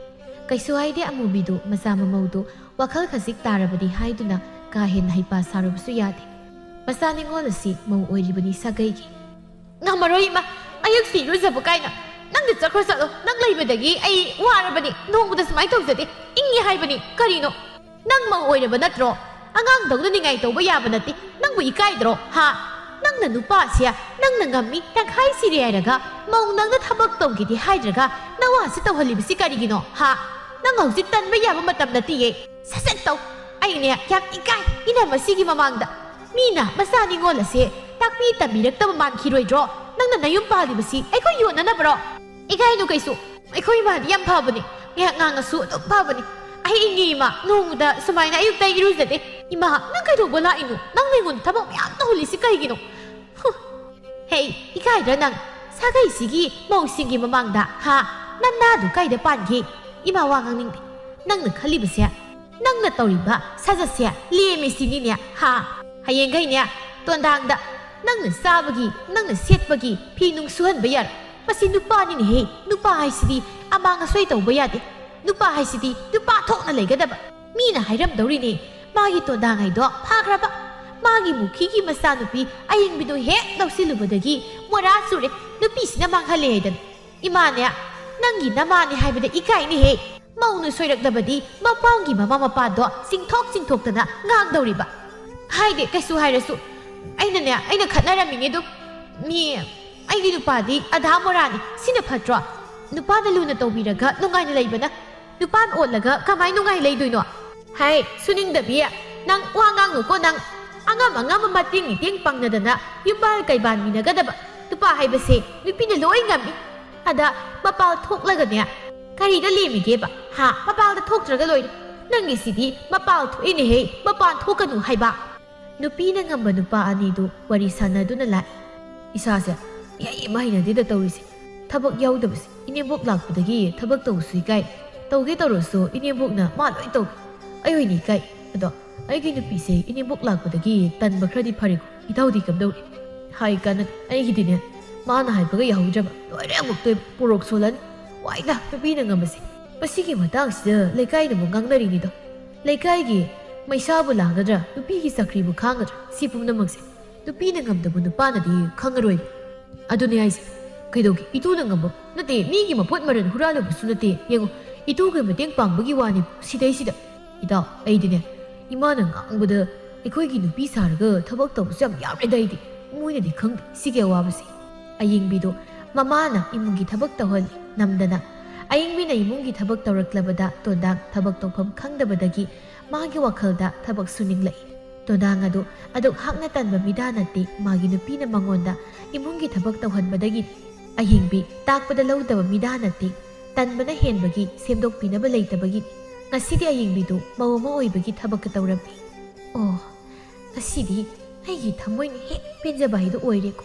ꯀꯩꯁꯨ ꯍꯥꯏꯗꯦ ꯑꯃꯨꯕꯤꯗꯨ ꯃꯆꯥ ꯃꯃꯧꯗꯨ ꯋꯥꯈꯜ ꯈꯖꯤꯛ ꯇꯥꯔꯕꯗꯤ ꯍꯥꯏꯗꯨꯅ ꯀꯥ ꯍꯦꯟꯅ ꯍꯩꯄꯥ ꯁꯥꯔꯨꯕꯁꯨ ꯌꯥꯗꯦ꯫ ꯃꯆꯥ ꯅꯤꯉꯣꯜ ꯑꯁꯤ ꯃꯧ ꯑꯣꯏꯔꯤꯕꯅꯤ ꯁꯥꯒꯩꯒꯤ꯫ "ꯉꯝꯃꯔꯣꯏ ꯏꯃꯥ, ꯑꯌꯨꯛꯁꯤ ꯏꯔꯨꯖꯕ ꯀꯥꯏꯅ꯫ ꯅꯪꯗꯤ ꯆꯠꯈ꯭ꯔꯣ ꯆꯠꯂꯣ, ꯅꯪ ꯂꯩꯕꯗꯒꯤ ꯑꯩ ꯋꯥꯔꯕꯅꯤ, ꯅꯣꯡꯃꯗ ꯁꯨꯃꯥꯏꯅ ꯇꯧꯖꯗꯦ, ꯏꯪꯉꯤ ꯍꯥꯏꯕꯅꯤ꯫ ꯀꯔꯤꯅꯣ? ꯅꯪ ꯃꯧ ꯑꯣꯏꯔꯕ ꯅꯠꯇ꯭ꯔꯣ? ꯑꯉꯥꯡꯗꯧꯅ ꯅꯤꯡꯉꯥꯏ ꯇꯧꯕ ꯌꯥꯕ ꯅꯠꯇꯦ꯫ ꯅꯪꯕꯨ ꯏꯀꯥꯏꯗ꯭ꯔꯣ? ꯍꯥ? ꯅꯪꯅ ꯅꯨꯄꯥꯁꯦ ꯅꯪꯅ ꯉꯝꯃꯤ, ꯇꯪꯈꯥꯏ ꯁꯤꯔꯦ ꯍꯥꯏꯔꯒ ꯃꯧ ꯅꯪꯅ ꯊꯕꯛ ꯇꯧꯒꯦꯗꯤ ꯍꯥꯏꯗ꯭ꯔꯒ ꯅꯋꯥꯁꯤ ꯇꯧꯍꯜꯂꯤꯕꯁꯤ ꯀꯔꯤꯒꯤꯅꯣ? ꯍꯥ? ꯅꯪ ꯍꯧꯖꯤꯛ ꯇꯟꯕ ꯌꯥꯕ ꯃꯇꯝ ꯅꯠꯇꯤꯌꯦ꯫ ꯁꯠ ꯁꯠ ꯇꯧ꯫ ꯑꯩꯅꯦ ꯌꯥꯝ ꯏꯀꯥꯏ ꯏꯅꯝꯃꯁꯤꯒꯤ ꯃꯃꯥꯡꯗ꯫ ꯃꯤꯅ ꯃꯆꯥ ꯅꯤꯉꯣꯜ ꯑꯁꯦ ꯇꯥꯛꯄꯤ ꯇꯝꯕꯤꯔꯛꯇꯕ ꯃꯥꯟꯈꯤꯔꯣꯏꯗ꯭ꯔꯣ? ꯅꯪꯅ ꯅꯌꯨꯝ ꯄꯥꯜꯂꯤꯕꯁꯤ ꯑꯩꯈꯣꯏ ꯌꯣꯟꯅꯅꯕꯔꯣ?" "ꯏꯀꯥꯏꯅꯨ ꯀꯩꯁꯨ꯫ ꯑꯩꯈꯣꯏ ꯏꯃꯥꯗꯤ ꯌꯥꯝ ꯐꯕꯅꯤ꯫ ꯉꯥꯏꯍꯥꯛ ꯉꯥꯡꯉꯁꯨ ꯑꯗꯨꯝ ꯐꯕꯅꯤ꯫ ꯑꯩ ꯏꯪꯉꯤ ꯏꯃꯥ꯫ ꯅꯣꯡꯃꯗ ꯁꯨꯃꯥꯏꯅ ꯑꯌꯨꯛꯇ ꯑꯩ ꯏꯔꯨꯖꯗꯦ꯫ ꯏꯃꯥ, ꯅꯪ ꯀꯩꯗꯧꯕ ꯂꯥꯛꯏꯅꯣ? ꯅꯪꯅ ꯑꯩꯉꯣꯟꯗ ꯊꯕꯛ ꯃꯌꯥꯝ ꯇꯧꯍꯜꯂꯤꯁꯤ ꯀꯩꯒꯤꯅꯣ?" ꯍꯨ꯫ "ꯍꯦ, ꯏꯀꯥꯏꯗ꯭ꯔꯥ ꯅꯪ? ꯁꯥꯒꯩꯁꯤꯒꯤ ꯃꯧꯁꯤꯡꯒꯤ ꯃꯃꯥꯡꯗ, ꯍꯥ? ꯅꯅꯥꯗꯨ ꯀꯥꯏꯗ ꯄꯥꯟꯒꯦ?" "ꯏꯃꯥ, ꯋꯥ ꯉꯥꯡꯅꯤꯡꯗꯦ꯫ ꯅꯪꯅ ꯈꯜꯂꯤꯕꯁꯦ, ꯅꯪꯅ ꯇꯧꯔꯤꯕ ꯁꯥꯖꯠꯁꯦ ꯂꯦꯝꯃꯤ ꯁꯤꯅꯤꯅꯦ, ꯍꯥ? ꯍꯌꯦꯡꯈꯩꯅꯦ, ꯇꯣꯟꯗꯥꯡꯗ ꯅꯪꯅ ꯆꯥꯕꯒꯤ, ꯅꯪꯅ ꯁꯦꯠꯄꯒꯤ ꯐꯤ ꯅꯨꯡ ꯁꯨꯍꯟꯕ ꯌꯥꯔꯣꯏ꯫ ꯃꯁꯤ ꯅꯨꯄꯥꯅꯤꯅꯦꯍꯦ꯫ ꯅꯨꯄꯥ ꯍꯥꯏꯁꯤꯗꯤ ꯑꯃꯥꯡ ꯑꯁꯣꯏ ꯇꯧꯕ ꯌꯥꯗꯦ꯫ ꯅꯨꯄꯥ ꯍꯥꯏꯁꯤꯗꯤ ꯅꯨꯄꯥ ꯊꯣꯛꯅ ꯂꯩꯒꯗꯕ꯫ ꯃꯤꯅ ꯍꯥꯏꯔꯝꯗꯧꯔꯤꯅꯦ, ꯃꯥꯒꯤ ꯇꯣꯟꯗꯥꯡ ꯍꯥꯏꯗꯣ ꯐꯥꯈ꯭ꯔꯕ꯫ ꯃꯥꯒꯤ ꯃꯨꯈꯤꯒꯤ ꯃꯆꯥꯅꯨꯄꯤ ꯑꯌꯤꯡꯕꯤꯗꯣ ꯍꯦꯛ ꯂꯧꯁꯤꯜꯂꯨꯕꯗꯒꯤ ꯃꯣꯔꯥ ꯆꯨꯔꯦ, ꯅꯨꯄꯤꯁꯤꯅ ꯃꯥꯡꯍꯜꯂꯦ ꯍꯥꯏꯗꯅ꯫ ꯏꯃꯥꯅꯦ, ꯅꯪꯒꯤ ꯅꯃꯥꯅꯦ ꯍꯥꯏꯕꯗ ꯏꯀꯥꯏꯅꯦꯍꯦ꯫ ꯃꯧꯅ ꯁꯣꯏꯔꯛꯂꯕꯗꯤ ꯃꯄꯥꯝꯒꯤ ꯃꯃꯥ ꯃꯄꯥꯗꯣ ꯆꯤꯡꯊꯣꯛ ꯆꯤꯡꯊꯣꯛꯇꯅ ꯉꯥꯡꯗꯧꯔꯤꯕ꯫ ꯍꯥꯏꯗꯦ, ꯀꯩꯁꯨ ꯍꯥꯏꯔꯁꯨ꯫ ꯑꯩꯅꯅꯦ, ꯑꯩꯅ ꯈꯠꯅꯔꯝꯃꯤꯅꯦ ꯑꯗꯨꯝ꯫ ꯃꯤ, ꯑꯩꯒꯤ ꯅꯨꯄꯥꯗꯤ ꯑꯙꯥ ꯃꯣꯔꯥꯅꯤ, ꯁꯤꯅ ꯐꯠꯇ꯭ꯔꯣ? ꯅꯨꯄꯥꯅ ꯂꯨꯅ ꯇꯧꯕꯤꯔꯒ ꯅꯨꯡꯉꯥꯏꯅ ꯂꯩꯕꯅ꯫ ꯅꯨꯄꯥꯅ ꯑꯣꯠꯂꯒ ꯀꯃꯥꯏ ꯅꯨꯡꯉꯥꯏ ꯂꯩꯗꯣꯏꯅꯣ? ꯍꯥꯏ, ꯁꯨꯅꯤꯡꯗꯕꯤ, ꯅꯪ ꯋꯥ ꯉꯥꯡꯅꯨꯀꯣ ꯅꯪ꯫ ꯑꯉꯝ ꯑꯉꯝꯕ ꯃꯇꯦꯡ ꯃꯤꯇꯦꯡ ꯄꯥꯡꯅꯗꯅ ꯌꯨꯝꯕꯥꯜ ꯀꯩꯕꯥꯜ ꯃꯤꯟꯅꯒꯗꯕ ꯅꯨꯄꯥ ꯍꯥꯏꯕꯁꯦ ꯅꯨꯄꯤꯅ ꯂꯣꯏ ꯉꯝꯃꯤ꯫ ꯑꯗ ꯃꯄꯥꯜ ꯊꯣꯛꯂꯒꯅꯦ, ꯀꯔꯤꯗ ꯂꯦꯝꯃꯤꯒꯦꯕ? ꯍꯥ? ꯃꯄꯥꯜꯗ ꯊꯣꯛꯇ꯭ꯔꯒ ꯂꯣꯏꯔꯦ꯫ ꯅꯪꯒꯤꯁꯤꯗꯤ ꯃꯄꯥꯜ ꯊꯣꯛꯏꯅꯦꯍꯦ, ꯃꯄꯥꯟ ꯊꯣꯛꯀꯅꯨ ꯍꯥꯏꯕ꯫ ꯅꯨꯄꯤꯅ ꯉꯝꯕ ꯅꯨꯄꯥ ꯑꯅꯤꯗꯨ ꯋꯥꯔꯤ ꯁꯥꯟꯅꯗꯨꯅ ꯂꯥꯛꯏ꯫ ꯏꯁꯥꯁꯦ ꯏꯍꯩ ꯑꯃ ꯍꯩꯅꯗꯦꯗ ꯇꯧꯔꯤꯁꯦ꯫ ꯊꯕꯛ ꯌꯥꯎꯗꯕꯁꯦ꯫ ꯏꯅꯦꯝꯕꯣꯛ ꯂꯥꯛꯄꯗꯒꯤ ꯊꯕꯛ ꯇꯧꯕꯁꯨ ꯏꯀꯥꯏ꯫ ꯇꯧꯒꯦ ꯇꯧꯔꯁꯨ ꯏꯅꯦꯝꯕꯣꯛꯅ ꯃꯥ ꯂꯣꯏ ꯇꯧꯏ꯫ ꯑꯩ ꯑꯣꯏꯅ ꯏꯀꯥꯏ꯫ ꯑꯗꯣ ꯑꯩꯒꯤ ꯅꯨꯄꯤꯁꯦ ꯏꯅꯦꯝꯕꯣꯛ ꯂꯥꯛꯄꯗꯒꯤ ꯇꯟꯕ ꯈꯔꯗꯤ ꯐꯔꯦꯀꯣ꯫ ꯏꯇꯥꯎꯗꯤ ꯀꯝꯗꯧꯔꯤ? ꯍꯥꯏ ꯀꯥꯟꯅꯗꯦ꯫ ꯑꯩꯒꯤꯗꯤꯅꯦ, ꯃꯥꯅ ꯍꯥꯏꯕꯒ ꯌꯥꯍꯧꯗ꯭ꯔꯕ꯫ ꯂꯣꯏꯔꯦ ꯑꯃꯨꯛꯇꯣꯏꯕ꯫ ꯄꯣꯔꯣꯛ ꯁꯣꯜꯂꯅꯤ꯫ ꯋꯥꯏꯗ, ꯅꯨꯄꯤꯅ ꯉꯝꯕꯁꯦ꯫ ꯃꯁꯤꯒꯤ ꯃꯇꯥꯡꯁꯤꯗ ꯂꯩꯀꯥꯏꯅꯕꯨ ꯉꯥꯡꯅꯔꯤꯅꯤꯗꯣ꯫ ꯂꯩꯀꯥꯏꯒꯤ ꯃꯩꯁꯥꯕꯨ ꯂꯥꯡꯒꯗ꯭ꯔꯥ, ꯅꯨꯄꯤꯒꯤ ꯆꯀ꯭ꯔꯤꯕꯨ ꯈꯥꯡꯒꯗ꯭ꯔꯥ, ꯁꯤ ꯄꯨꯝꯅꯃꯛꯁꯦ ꯅꯨꯄꯤꯅ ꯉꯝꯗꯕ ꯅꯨꯄꯥꯅꯗꯤ ꯈꯪꯉꯔꯣꯏꯕ꯫ ꯑꯗꯨꯅꯦ ꯍꯥꯏꯁꯦ꯫ ꯀꯩꯗꯧꯒꯦ? ꯏꯇꯨꯅ ꯉꯝꯕ ꯅꯠꯇꯦ, ꯃꯤꯒꯤ ꯃꯄꯣꯠ ꯃꯔꯟ ꯍꯨꯔꯥꯜꯂꯨꯕꯁꯨ ꯅꯠꯇꯦ꯫ ꯌꯦꯡꯉꯨ, ꯏꯇꯨꯒꯤ ꯃꯇꯦꯡ ꯄꯥꯡꯕꯒꯤ ꯋꯥꯅꯤ ꯁꯤꯗꯩꯁꯤꯗ꯫ ꯏꯇꯥꯎ, ꯑꯩꯗꯤꯅꯦ, ꯏꯃꯥꯅ ꯉꯥꯡꯕꯗ ꯑꯩꯈꯣꯏꯒꯤ ꯅꯨꯄꯤ ꯁꯥꯔꯒ ꯊꯕꯛ ꯇꯧꯕꯁꯨ ꯌꯥꯝ ꯌꯥꯎꯔꯦꯗ ꯑꯩꯗꯤ꯫ ꯃꯣꯏꯅꯗꯤ ꯈꯪꯗꯦ ꯁꯤꯒꯤ ꯑꯋꯥꯕꯁꯦ꯫ ꯑꯌꯤꯡꯕꯤꯗꯣ ꯃꯃꯥꯅ ꯏꯃꯨꯡꯒꯤ ꯊꯕꯛ ꯇꯧꯍꯜꯂꯤ ꯅꯝꯗꯅ꯫ ꯑꯌꯤꯡꯕꯤꯅ ꯏꯃꯨꯡꯒꯤ ꯊꯕꯛ ꯇꯧꯔꯛꯂꯕꯗ ꯇꯣꯟꯗꯥꯡ ꯊꯕꯛ ꯇꯧꯐꯝ ꯈꯪꯗꯕꯗꯒꯤ ꯃꯥꯒꯤ ꯋꯥꯈꯜꯗ ꯊꯕꯛ ꯁꯨꯅꯤꯡꯂꯛꯏ꯫ ꯇꯣꯟꯗꯥꯡ ꯑꯗꯨ ꯑꯗꯨꯛ ꯍꯥꯛꯅ ꯇꯟꯕ ꯃꯤꯗꯥ ꯅꯠꯇꯦ, ꯃꯥꯒꯤ ꯅꯨꯄꯤꯅ ꯃꯉꯣꯟꯗ ꯏꯃꯨꯡꯒꯤ ꯊꯕꯛ ꯇꯧꯍꯟꯕꯗꯒꯤꯅꯤ꯫ ꯑꯌꯤꯡꯕꯤ ꯇꯥꯛꯄꯗ ꯂꯧꯗꯕ ꯃꯤꯗꯥ ꯅꯠꯇꯦ, ꯇꯟꯕꯅ ꯍꯦꯟꯕꯒꯤ ꯁꯦꯝꯗꯣꯛꯄꯤꯅꯕ ꯂꯩꯇꯕꯒꯤꯅꯤ꯫ ꯉꯁꯤꯗꯤ ꯑꯌꯤꯡꯕꯤꯗꯨ ꯃꯧ ꯑꯃ ꯑꯣꯏꯕꯒꯤ ꯊꯕꯛꯀ ꯇꯧꯔꯝꯃꯤ꯫ ꯑꯣ, ꯉꯁꯤꯗꯤ ꯑꯩꯒꯤ ꯊꯃꯣꯏꯅ ꯍꯦꯛ ꯄꯦꯟꯖꯕ ꯍꯥꯏꯗꯨ ꯑꯣꯏꯔꯦꯀꯣ꯫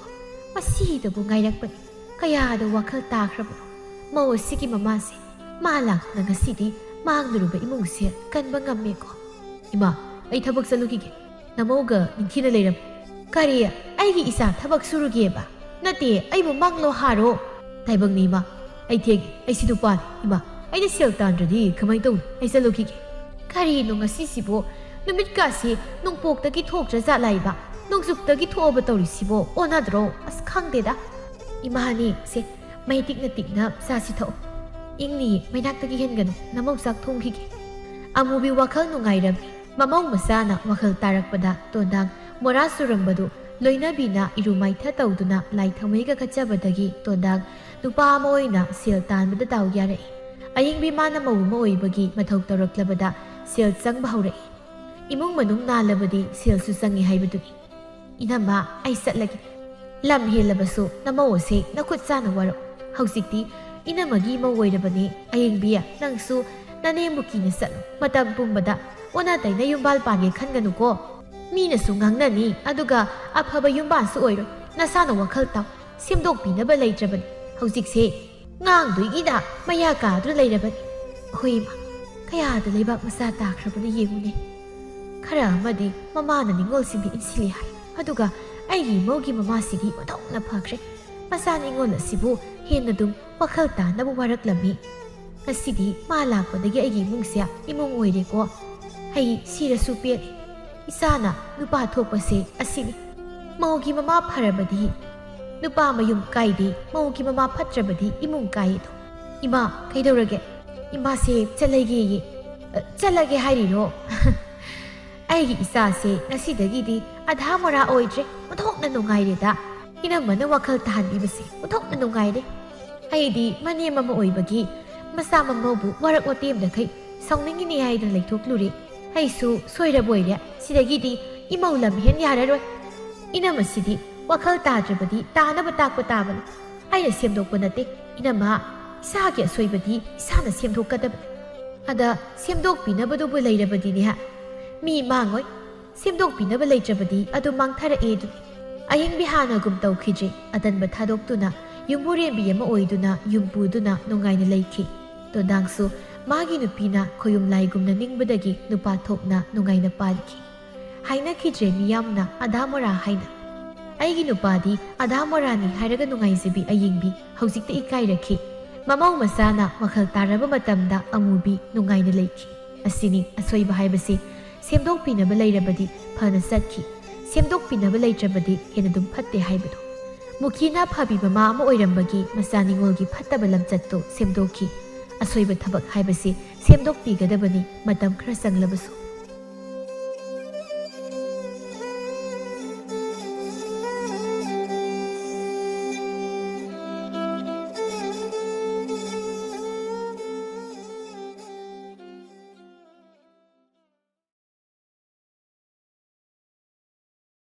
ꯃꯁꯤꯗꯕꯨ ꯉꯥꯏꯔꯛꯄꯅꯤ꯫ ꯀꯌꯥꯗ ꯋꯥꯈꯜ ꯇꯥꯈ꯭ꯔꯕꯅꯣ꯫ ꯃꯧ ꯑꯁꯤꯒꯤ ꯃꯃꯥꯁꯦ꯫ ꯃꯥ ꯂꯥꯛꯇꯅ ꯉꯁꯤꯗꯤ ꯃꯥꯡꯂꯨꯔꯕ ꯏꯃꯨꯡꯁꯦ ꯀꯟꯕ ꯉꯝꯃꯦꯀꯣ꯫ ꯏꯃꯥ, ꯑꯩ ꯊꯕꯛ ꯆꯠꯂꯨꯈꯤꯒꯦ꯫ ꯅꯃꯧꯒ ꯅꯤꯡꯊꯤꯅ ꯂꯩꯔꯝꯃꯨ꯫ ꯀꯔꯤ? ꯑꯩꯒꯤ ꯏꯆꯥ ꯊꯕꯛ ꯁꯨꯔꯨꯒꯦꯕ? ꯅꯠꯇꯦ, ꯑꯩꯕꯨ ꯃꯥꯡꯂꯣ ꯍꯥꯔꯣ? ꯇꯥꯏꯕꯪꯅꯤ ꯏꯃꯥ, ꯑꯩ ꯊꯦꯡꯉꯦ, ꯑꯩꯁꯤ ꯅꯨꯄꯥꯅꯤ꯫ ꯏꯃꯥ, ꯑꯩꯅ ꯁꯦꯜ ꯇꯥꯟꯗ꯭ꯔꯗꯤ ꯀꯃꯥꯏꯅ ꯇꯧꯅꯤ? ꯑꯩ ꯆꯠꯂꯨꯈꯤꯒꯦ꯫ ꯀꯔꯤꯅꯣ ꯉꯁꯤꯁꯤꯕꯨ? ꯅꯨꯃꯤꯠꯀꯥꯁꯤ ꯅꯣꯡꯄꯣꯛꯇꯒꯤ ꯊꯣꯛꯇ꯭ꯔ ꯖꯥꯠꯂꯥ ꯏꯃꯥ? ꯅꯣꯡꯆꯨꯞꯇꯒꯤ ꯊꯣꯛꯑꯕ ꯇꯧꯔꯤꯁꯤꯕꯣ? ꯑꯣꯟꯅꯗ꯭ꯔꯣ? ꯑꯁ, ꯈꯪꯗꯦꯗ꯫ ꯏꯃꯥꯅꯤ, ꯁꯦ, ꯃꯩ ꯇꯤꯛꯅ ꯇꯤꯛꯅ ꯆꯥꯁꯤ ꯊꯛꯑꯣ꯫ ꯏꯪꯅꯤꯌꯦ, ꯃꯩꯅꯥꯛꯇꯒꯤ ꯍꯦꯟꯒꯅꯨ, ꯅꯃꯧ ꯆꯥꯛ ꯊꯣꯡꯈꯤꯒꯦ꯫ ꯑꯃꯨꯕꯤ ꯋꯥꯈꯜ ꯅꯨꯡꯉꯥꯏꯔꯝꯃꯤ꯫ ꯃꯃꯧ ꯃꯆꯥꯅ ꯋꯥꯈꯜ ꯇꯥꯔꯛꯄꯗ ꯇꯣꯟꯗꯥꯡ ꯃꯣꯔꯥ ꯁꯨꯔꯝꯕꯗꯨ ꯂꯣꯏꯅꯕꯤꯅ ꯏꯔꯨ ꯃꯥꯏꯊ ꯇꯧꯗꯨꯅ ꯂꯥꯏ ꯊꯥꯎꯃꯩꯒ ꯀꯠꯆꯕꯗꯒꯤ ꯇꯣꯟꯗꯥꯡ ꯅꯨꯄꯥ ꯑꯃ ꯑꯣꯏꯅ ꯁꯦꯜ ꯇꯥꯟꯕꯗ ꯗꯥꯎ ꯌꯥꯔꯛꯏ꯫ ꯑꯌꯤꯡꯕꯤ ꯃꯥꯅ ꯃꯧ ꯑꯃ ꯑꯣꯏꯕꯒꯤ ꯃꯊꯧ ꯇꯧꯔꯛꯂꯕꯗ ꯁꯦꯜ ꯆꯪꯕ ꯍꯧꯔꯛꯏ꯫ ꯏꯃꯨꯡ ꯃꯅꯨꯡ ꯅꯥꯜꯂꯕꯗꯤ ꯁꯦꯜꯁꯨ ꯆꯪꯏ ꯍꯥꯏꯕꯗꯨꯅꯤ꯫ ꯏꯅꯝꯃ, ꯑꯩ ꯆꯠꯂꯒꯦ꯫ ꯂꯝ ꯍꯦꯜꯂꯕꯁꯨ ꯅꯃꯧ ꯑꯁꯦ ꯅꯈꯨꯠ ꯆꯥꯅ ꯋꯥꯔꯛꯎ꯫ ꯍꯧꯖꯤꯛꯇꯤ ꯏꯅꯝꯃꯒꯤ ꯃꯧ ꯑꯣꯏꯔꯕꯅꯦ꯫ ꯑꯌꯤꯡꯕꯤ, ꯅꯪꯁꯨ ꯅꯅꯦꯝꯕꯨ ꯀꯤꯅ ꯆꯠꯂꯨ꯫ ꯃꯇꯝ ꯄꯨꯝꯕꯗ ꯑꯣꯟꯅ ꯇꯩꯅ ꯌꯨꯝꯕꯥꯜ ꯄꯥꯟꯒꯦ ꯈꯟꯒꯅꯨꯀꯣ꯫ ꯃꯤꯅꯁꯨ ꯉꯥꯡꯅꯅꯤ, ꯑꯗꯨꯒ ꯑꯐꯕ ꯌꯨꯝꯕꯥꯜꯁꯨ ꯑꯣꯏꯔꯣꯏ꯫ ꯅꯁꯥꯅ ꯋꯥꯈꯜ ꯇꯥꯎ꯫ ꯁꯦꯝꯗꯣꯛꯄꯤꯅꯕ ꯂꯩꯇ꯭ꯔꯕꯅꯤ꯫ ꯍꯧꯖꯤꯛꯁꯦ ꯉꯥꯡꯗꯣꯏꯒꯤꯗ ꯃꯌꯥ ꯀꯥꯗꯨꯅ ꯂꯩꯔꯕꯅꯤ꯫ ꯍꯣꯏ ꯏꯃꯥ, ꯀꯌꯥꯗ ꯂꯩꯕꯥꯛ ꯃꯆꯥ ꯇꯥꯈ꯭ꯔꯕꯅ ꯌꯦꯡꯉꯨꯅꯦ꯫ ꯈꯔ ꯑꯃꯗꯤ ꯃꯃꯥꯅ ꯅꯤꯡꯉꯣꯜꯁꯤꯡꯗ ꯏꯟꯁꯤꯜꯂꯤ ꯍꯥꯏ, ꯑꯗꯨꯒ ꯑꯩꯒꯤ ꯏꯃꯧꯒꯤ ꯃꯃꯥꯁꯤꯗꯤ ꯑꯣꯟꯊꯣꯛꯅ ꯐꯈ꯭ꯔꯦ꯫ ꯃꯆꯥ ꯅꯤꯡꯉꯣꯜ ꯑꯁꯤꯕꯨ ꯍꯦꯟꯅ ꯑꯗꯨꯝ ꯋꯥꯈꯜ ꯇꯥꯅꯕ ꯋꯥꯔꯛꯂꯝꯃꯤ꯫ ꯉꯁꯤꯗꯤ ꯃꯥ ꯂꯥꯛꯄꯗꯒꯤ ꯑꯩꯒꯤ ꯏꯃꯨꯡꯁꯦ ꯏꯃꯨꯡ ꯑꯣꯏꯔꯦꯀꯣ꯫ ꯑꯩ ꯁꯤꯔꯁꯨ ꯄꯦꯟꯅꯤ꯫ ꯏꯆꯥꯅ ꯅꯨꯄꯥ ꯊꯣꯛꯄꯁꯦ ꯑꯁꯤꯅꯤ꯫ ꯃꯧꯒꯤ ꯃꯃꯥ ꯐꯔꯕꯗꯤ ꯅꯨꯄꯥ ꯃꯌꯨꯝ ꯀꯥꯏꯗꯦ, ꯃꯧꯒꯤ ꯃꯃꯥ ꯐꯠꯇ꯭ꯔꯕꯗꯤ ꯏꯃꯨꯡ ꯀꯥꯏꯗꯣ꯫ ꯏꯃꯥ, ꯀꯩꯗꯧꯔꯒꯦ? ꯏꯃꯥꯁꯦ ꯆꯠꯂꯒꯦꯌꯦ꯫ "ꯑ, ꯆꯠꯂꯒꯦ ꯍꯥꯏꯔꯤꯔꯣ?" ꯑꯩꯒꯤ ꯏꯆꯥꯁꯦ ꯉꯁꯤꯗꯒꯤꯗꯤ ꯑꯙꯥ ꯃꯣꯔꯥ ꯑꯣꯏꯗ꯭ꯔꯦ꯫ ꯑꯣꯟꯊꯣꯛꯅ ꯅꯨꯡꯉꯥꯏꯔꯦꯗ꯫ ꯏꯅꯝꯃꯅ ꯋꯥꯈꯜ ꯇꯥꯍꯟꯕꯤꯕꯁꯦ ꯑꯣꯟꯊꯣꯛꯅ ꯅꯨꯡꯉꯥꯏꯔꯦ꯫ ꯑꯩꯗꯤ ꯃꯅꯦꯝ ꯑꯃ ꯑꯣꯏꯕꯒꯤ ꯃꯆꯥ ꯃꯃꯧꯕꯨ ꯋꯥꯔꯛ ꯋꯥꯇꯦꯝꯗꯈꯩ ꯁꯥꯎꯅꯤꯡꯉꯤꯅꯦ ꯍꯥꯏꯗꯨꯅ ꯂꯩꯊꯣꯛꯂꯨꯔꯦ꯫ ꯑꯩꯁꯨ ꯁꯣꯏꯔꯕꯣꯏꯔꯦ꯫ ꯁꯤꯗꯒꯤꯗꯤ ꯏꯃꯧ ꯂꯝꯍꯦꯟ ꯌꯥꯔꯔꯣꯏ꯫ ꯏꯅꯝꯃꯁꯤꯗꯤ ꯋꯥꯈꯜ ꯇꯥꯗ꯭ꯔꯕꯗꯤ ꯇꯥꯅꯕ ꯇꯥꯛꯄ ꯇꯥꯕꯅꯤ꯫ ꯑꯩꯅ ꯁꯦꯝꯗꯣꯛꯄ ꯅꯠꯇꯦ꯫ ꯏꯅꯝꯃ, ꯏꯁꯥꯒꯤ ꯑꯁꯣꯏꯕꯗꯤ ꯏꯁꯥꯅ ꯁꯦꯝꯗꯣꯛꯀꯗꯕꯅꯤ꯫ ꯑꯗ ꯁꯦꯝꯗꯣꯛꯄꯤꯅꯕꯗꯨꯕꯨ ꯂꯩꯔꯕꯗꯤꯅꯦ, ꯃꯤ ꯃꯥꯡꯉꯣꯏ꯫ ꯁꯦꯝꯗꯣꯛꯄꯤꯅꯕ ꯂꯩꯇ꯭ꯔꯕꯗꯤ ꯑꯗꯨꯝ ꯃꯥꯡꯊꯔꯛꯑꯦ ꯑꯗꯨꯅꯤ꯫ ꯑꯌꯤꯡꯕꯤ ꯍꯥꯟꯅꯒꯨꯝ ꯇꯧꯈꯤꯗ꯭ꯔꯦ꯫ ꯑꯇꯟꯕ ꯊꯥꯗꯣꯛꯇꯨꯅ ꯌꯨꯝꯕꯨꯔꯦꯝꯕꯤ ꯑꯃ ꯑꯣꯏꯗꯨꯅ ꯌꯨꯝ ꯄꯨꯗꯨꯅ ꯅꯨꯡꯉꯥꯏꯅ ꯂꯩꯈꯤ꯫ ꯇꯣꯟꯗꯥꯡꯁꯨ ꯃꯥꯒꯤ ꯅꯨꯄꯤꯅ ꯈꯣꯌꯨꯝ ꯂꯥꯏꯒꯨꯝꯅ ꯅꯤꯡꯕꯗꯒꯤ ꯅꯨꯄꯥ ꯊꯣꯛꯅ ꯅꯨꯡꯉꯥꯏꯅ ꯄꯥꯟꯈꯤ꯫ ꯍꯥꯏꯅꯈꯤꯗ꯭ꯔꯦ ꯃꯤꯌꯥꯝꯅ ꯑꯗꯥ ꯃꯣꯔꯥ ꯍꯥꯏꯅ꯫ ꯑꯩꯒꯤ ꯅꯨꯄꯥꯗꯤ ꯑꯗꯥ ꯃꯣꯔꯥꯅꯤ ꯍꯥꯏꯔꯒ ꯅꯨꯡꯉꯥꯏꯖꯕꯤ ꯑꯌꯤꯡꯕꯤ ꯍꯧꯖꯤꯛꯇ ꯏꯀꯥꯏꯔꯛꯈꯤ꯫ ꯃꯃꯧ ꯃꯆꯥꯅ ꯋꯥꯈꯜ ꯇꯥꯔꯕ ꯃꯇꯝꯗ ꯑꯃꯨꯕꯤ ꯅꯨꯡꯉꯥꯏꯅ ꯂꯩꯈꯤ꯫ ꯑꯁꯤꯅꯤ ꯑꯁꯣꯏꯕ ꯍꯥꯏꯕꯁꯤ꯫ ꯁꯦꯝꯗꯣꯛꯄꯤꯅꯕ ꯂꯩꯔꯕꯗꯤ ꯐꯅ ꯆꯠꯈꯤ, ꯁꯦꯝꯗꯣꯛꯄꯤꯅꯕ ꯂꯩꯇ꯭ꯔꯕꯗꯤ ꯍꯦꯟꯅ ꯑꯗꯨꯝ ꯐꯠꯇꯦ ꯍꯥꯏꯕꯗꯨ꯫ ꯃꯨꯈꯤꯅ ꯐꯕꯤ ꯃꯃꯥ ꯑꯃ ꯑꯣꯏꯔꯝꯕꯒꯤ ꯃꯆꯥ ꯅꯤꯉꯣꯜꯒꯤ ꯐꯠꯇꯕ ꯂꯝꯆꯠꯇꯨ ꯁꯦꯝꯗꯣꯛꯈꯤ꯫ ꯑꯁꯣꯏꯕ ꯊꯕꯛ ꯍꯥꯏꯕꯁꯤ ꯁꯦꯝꯗꯣꯛꯄꯤꯒꯗꯕꯅꯤ, ꯃꯇꯝ ꯈꯔ ꯆꯪꯂꯕꯁꯨ꯫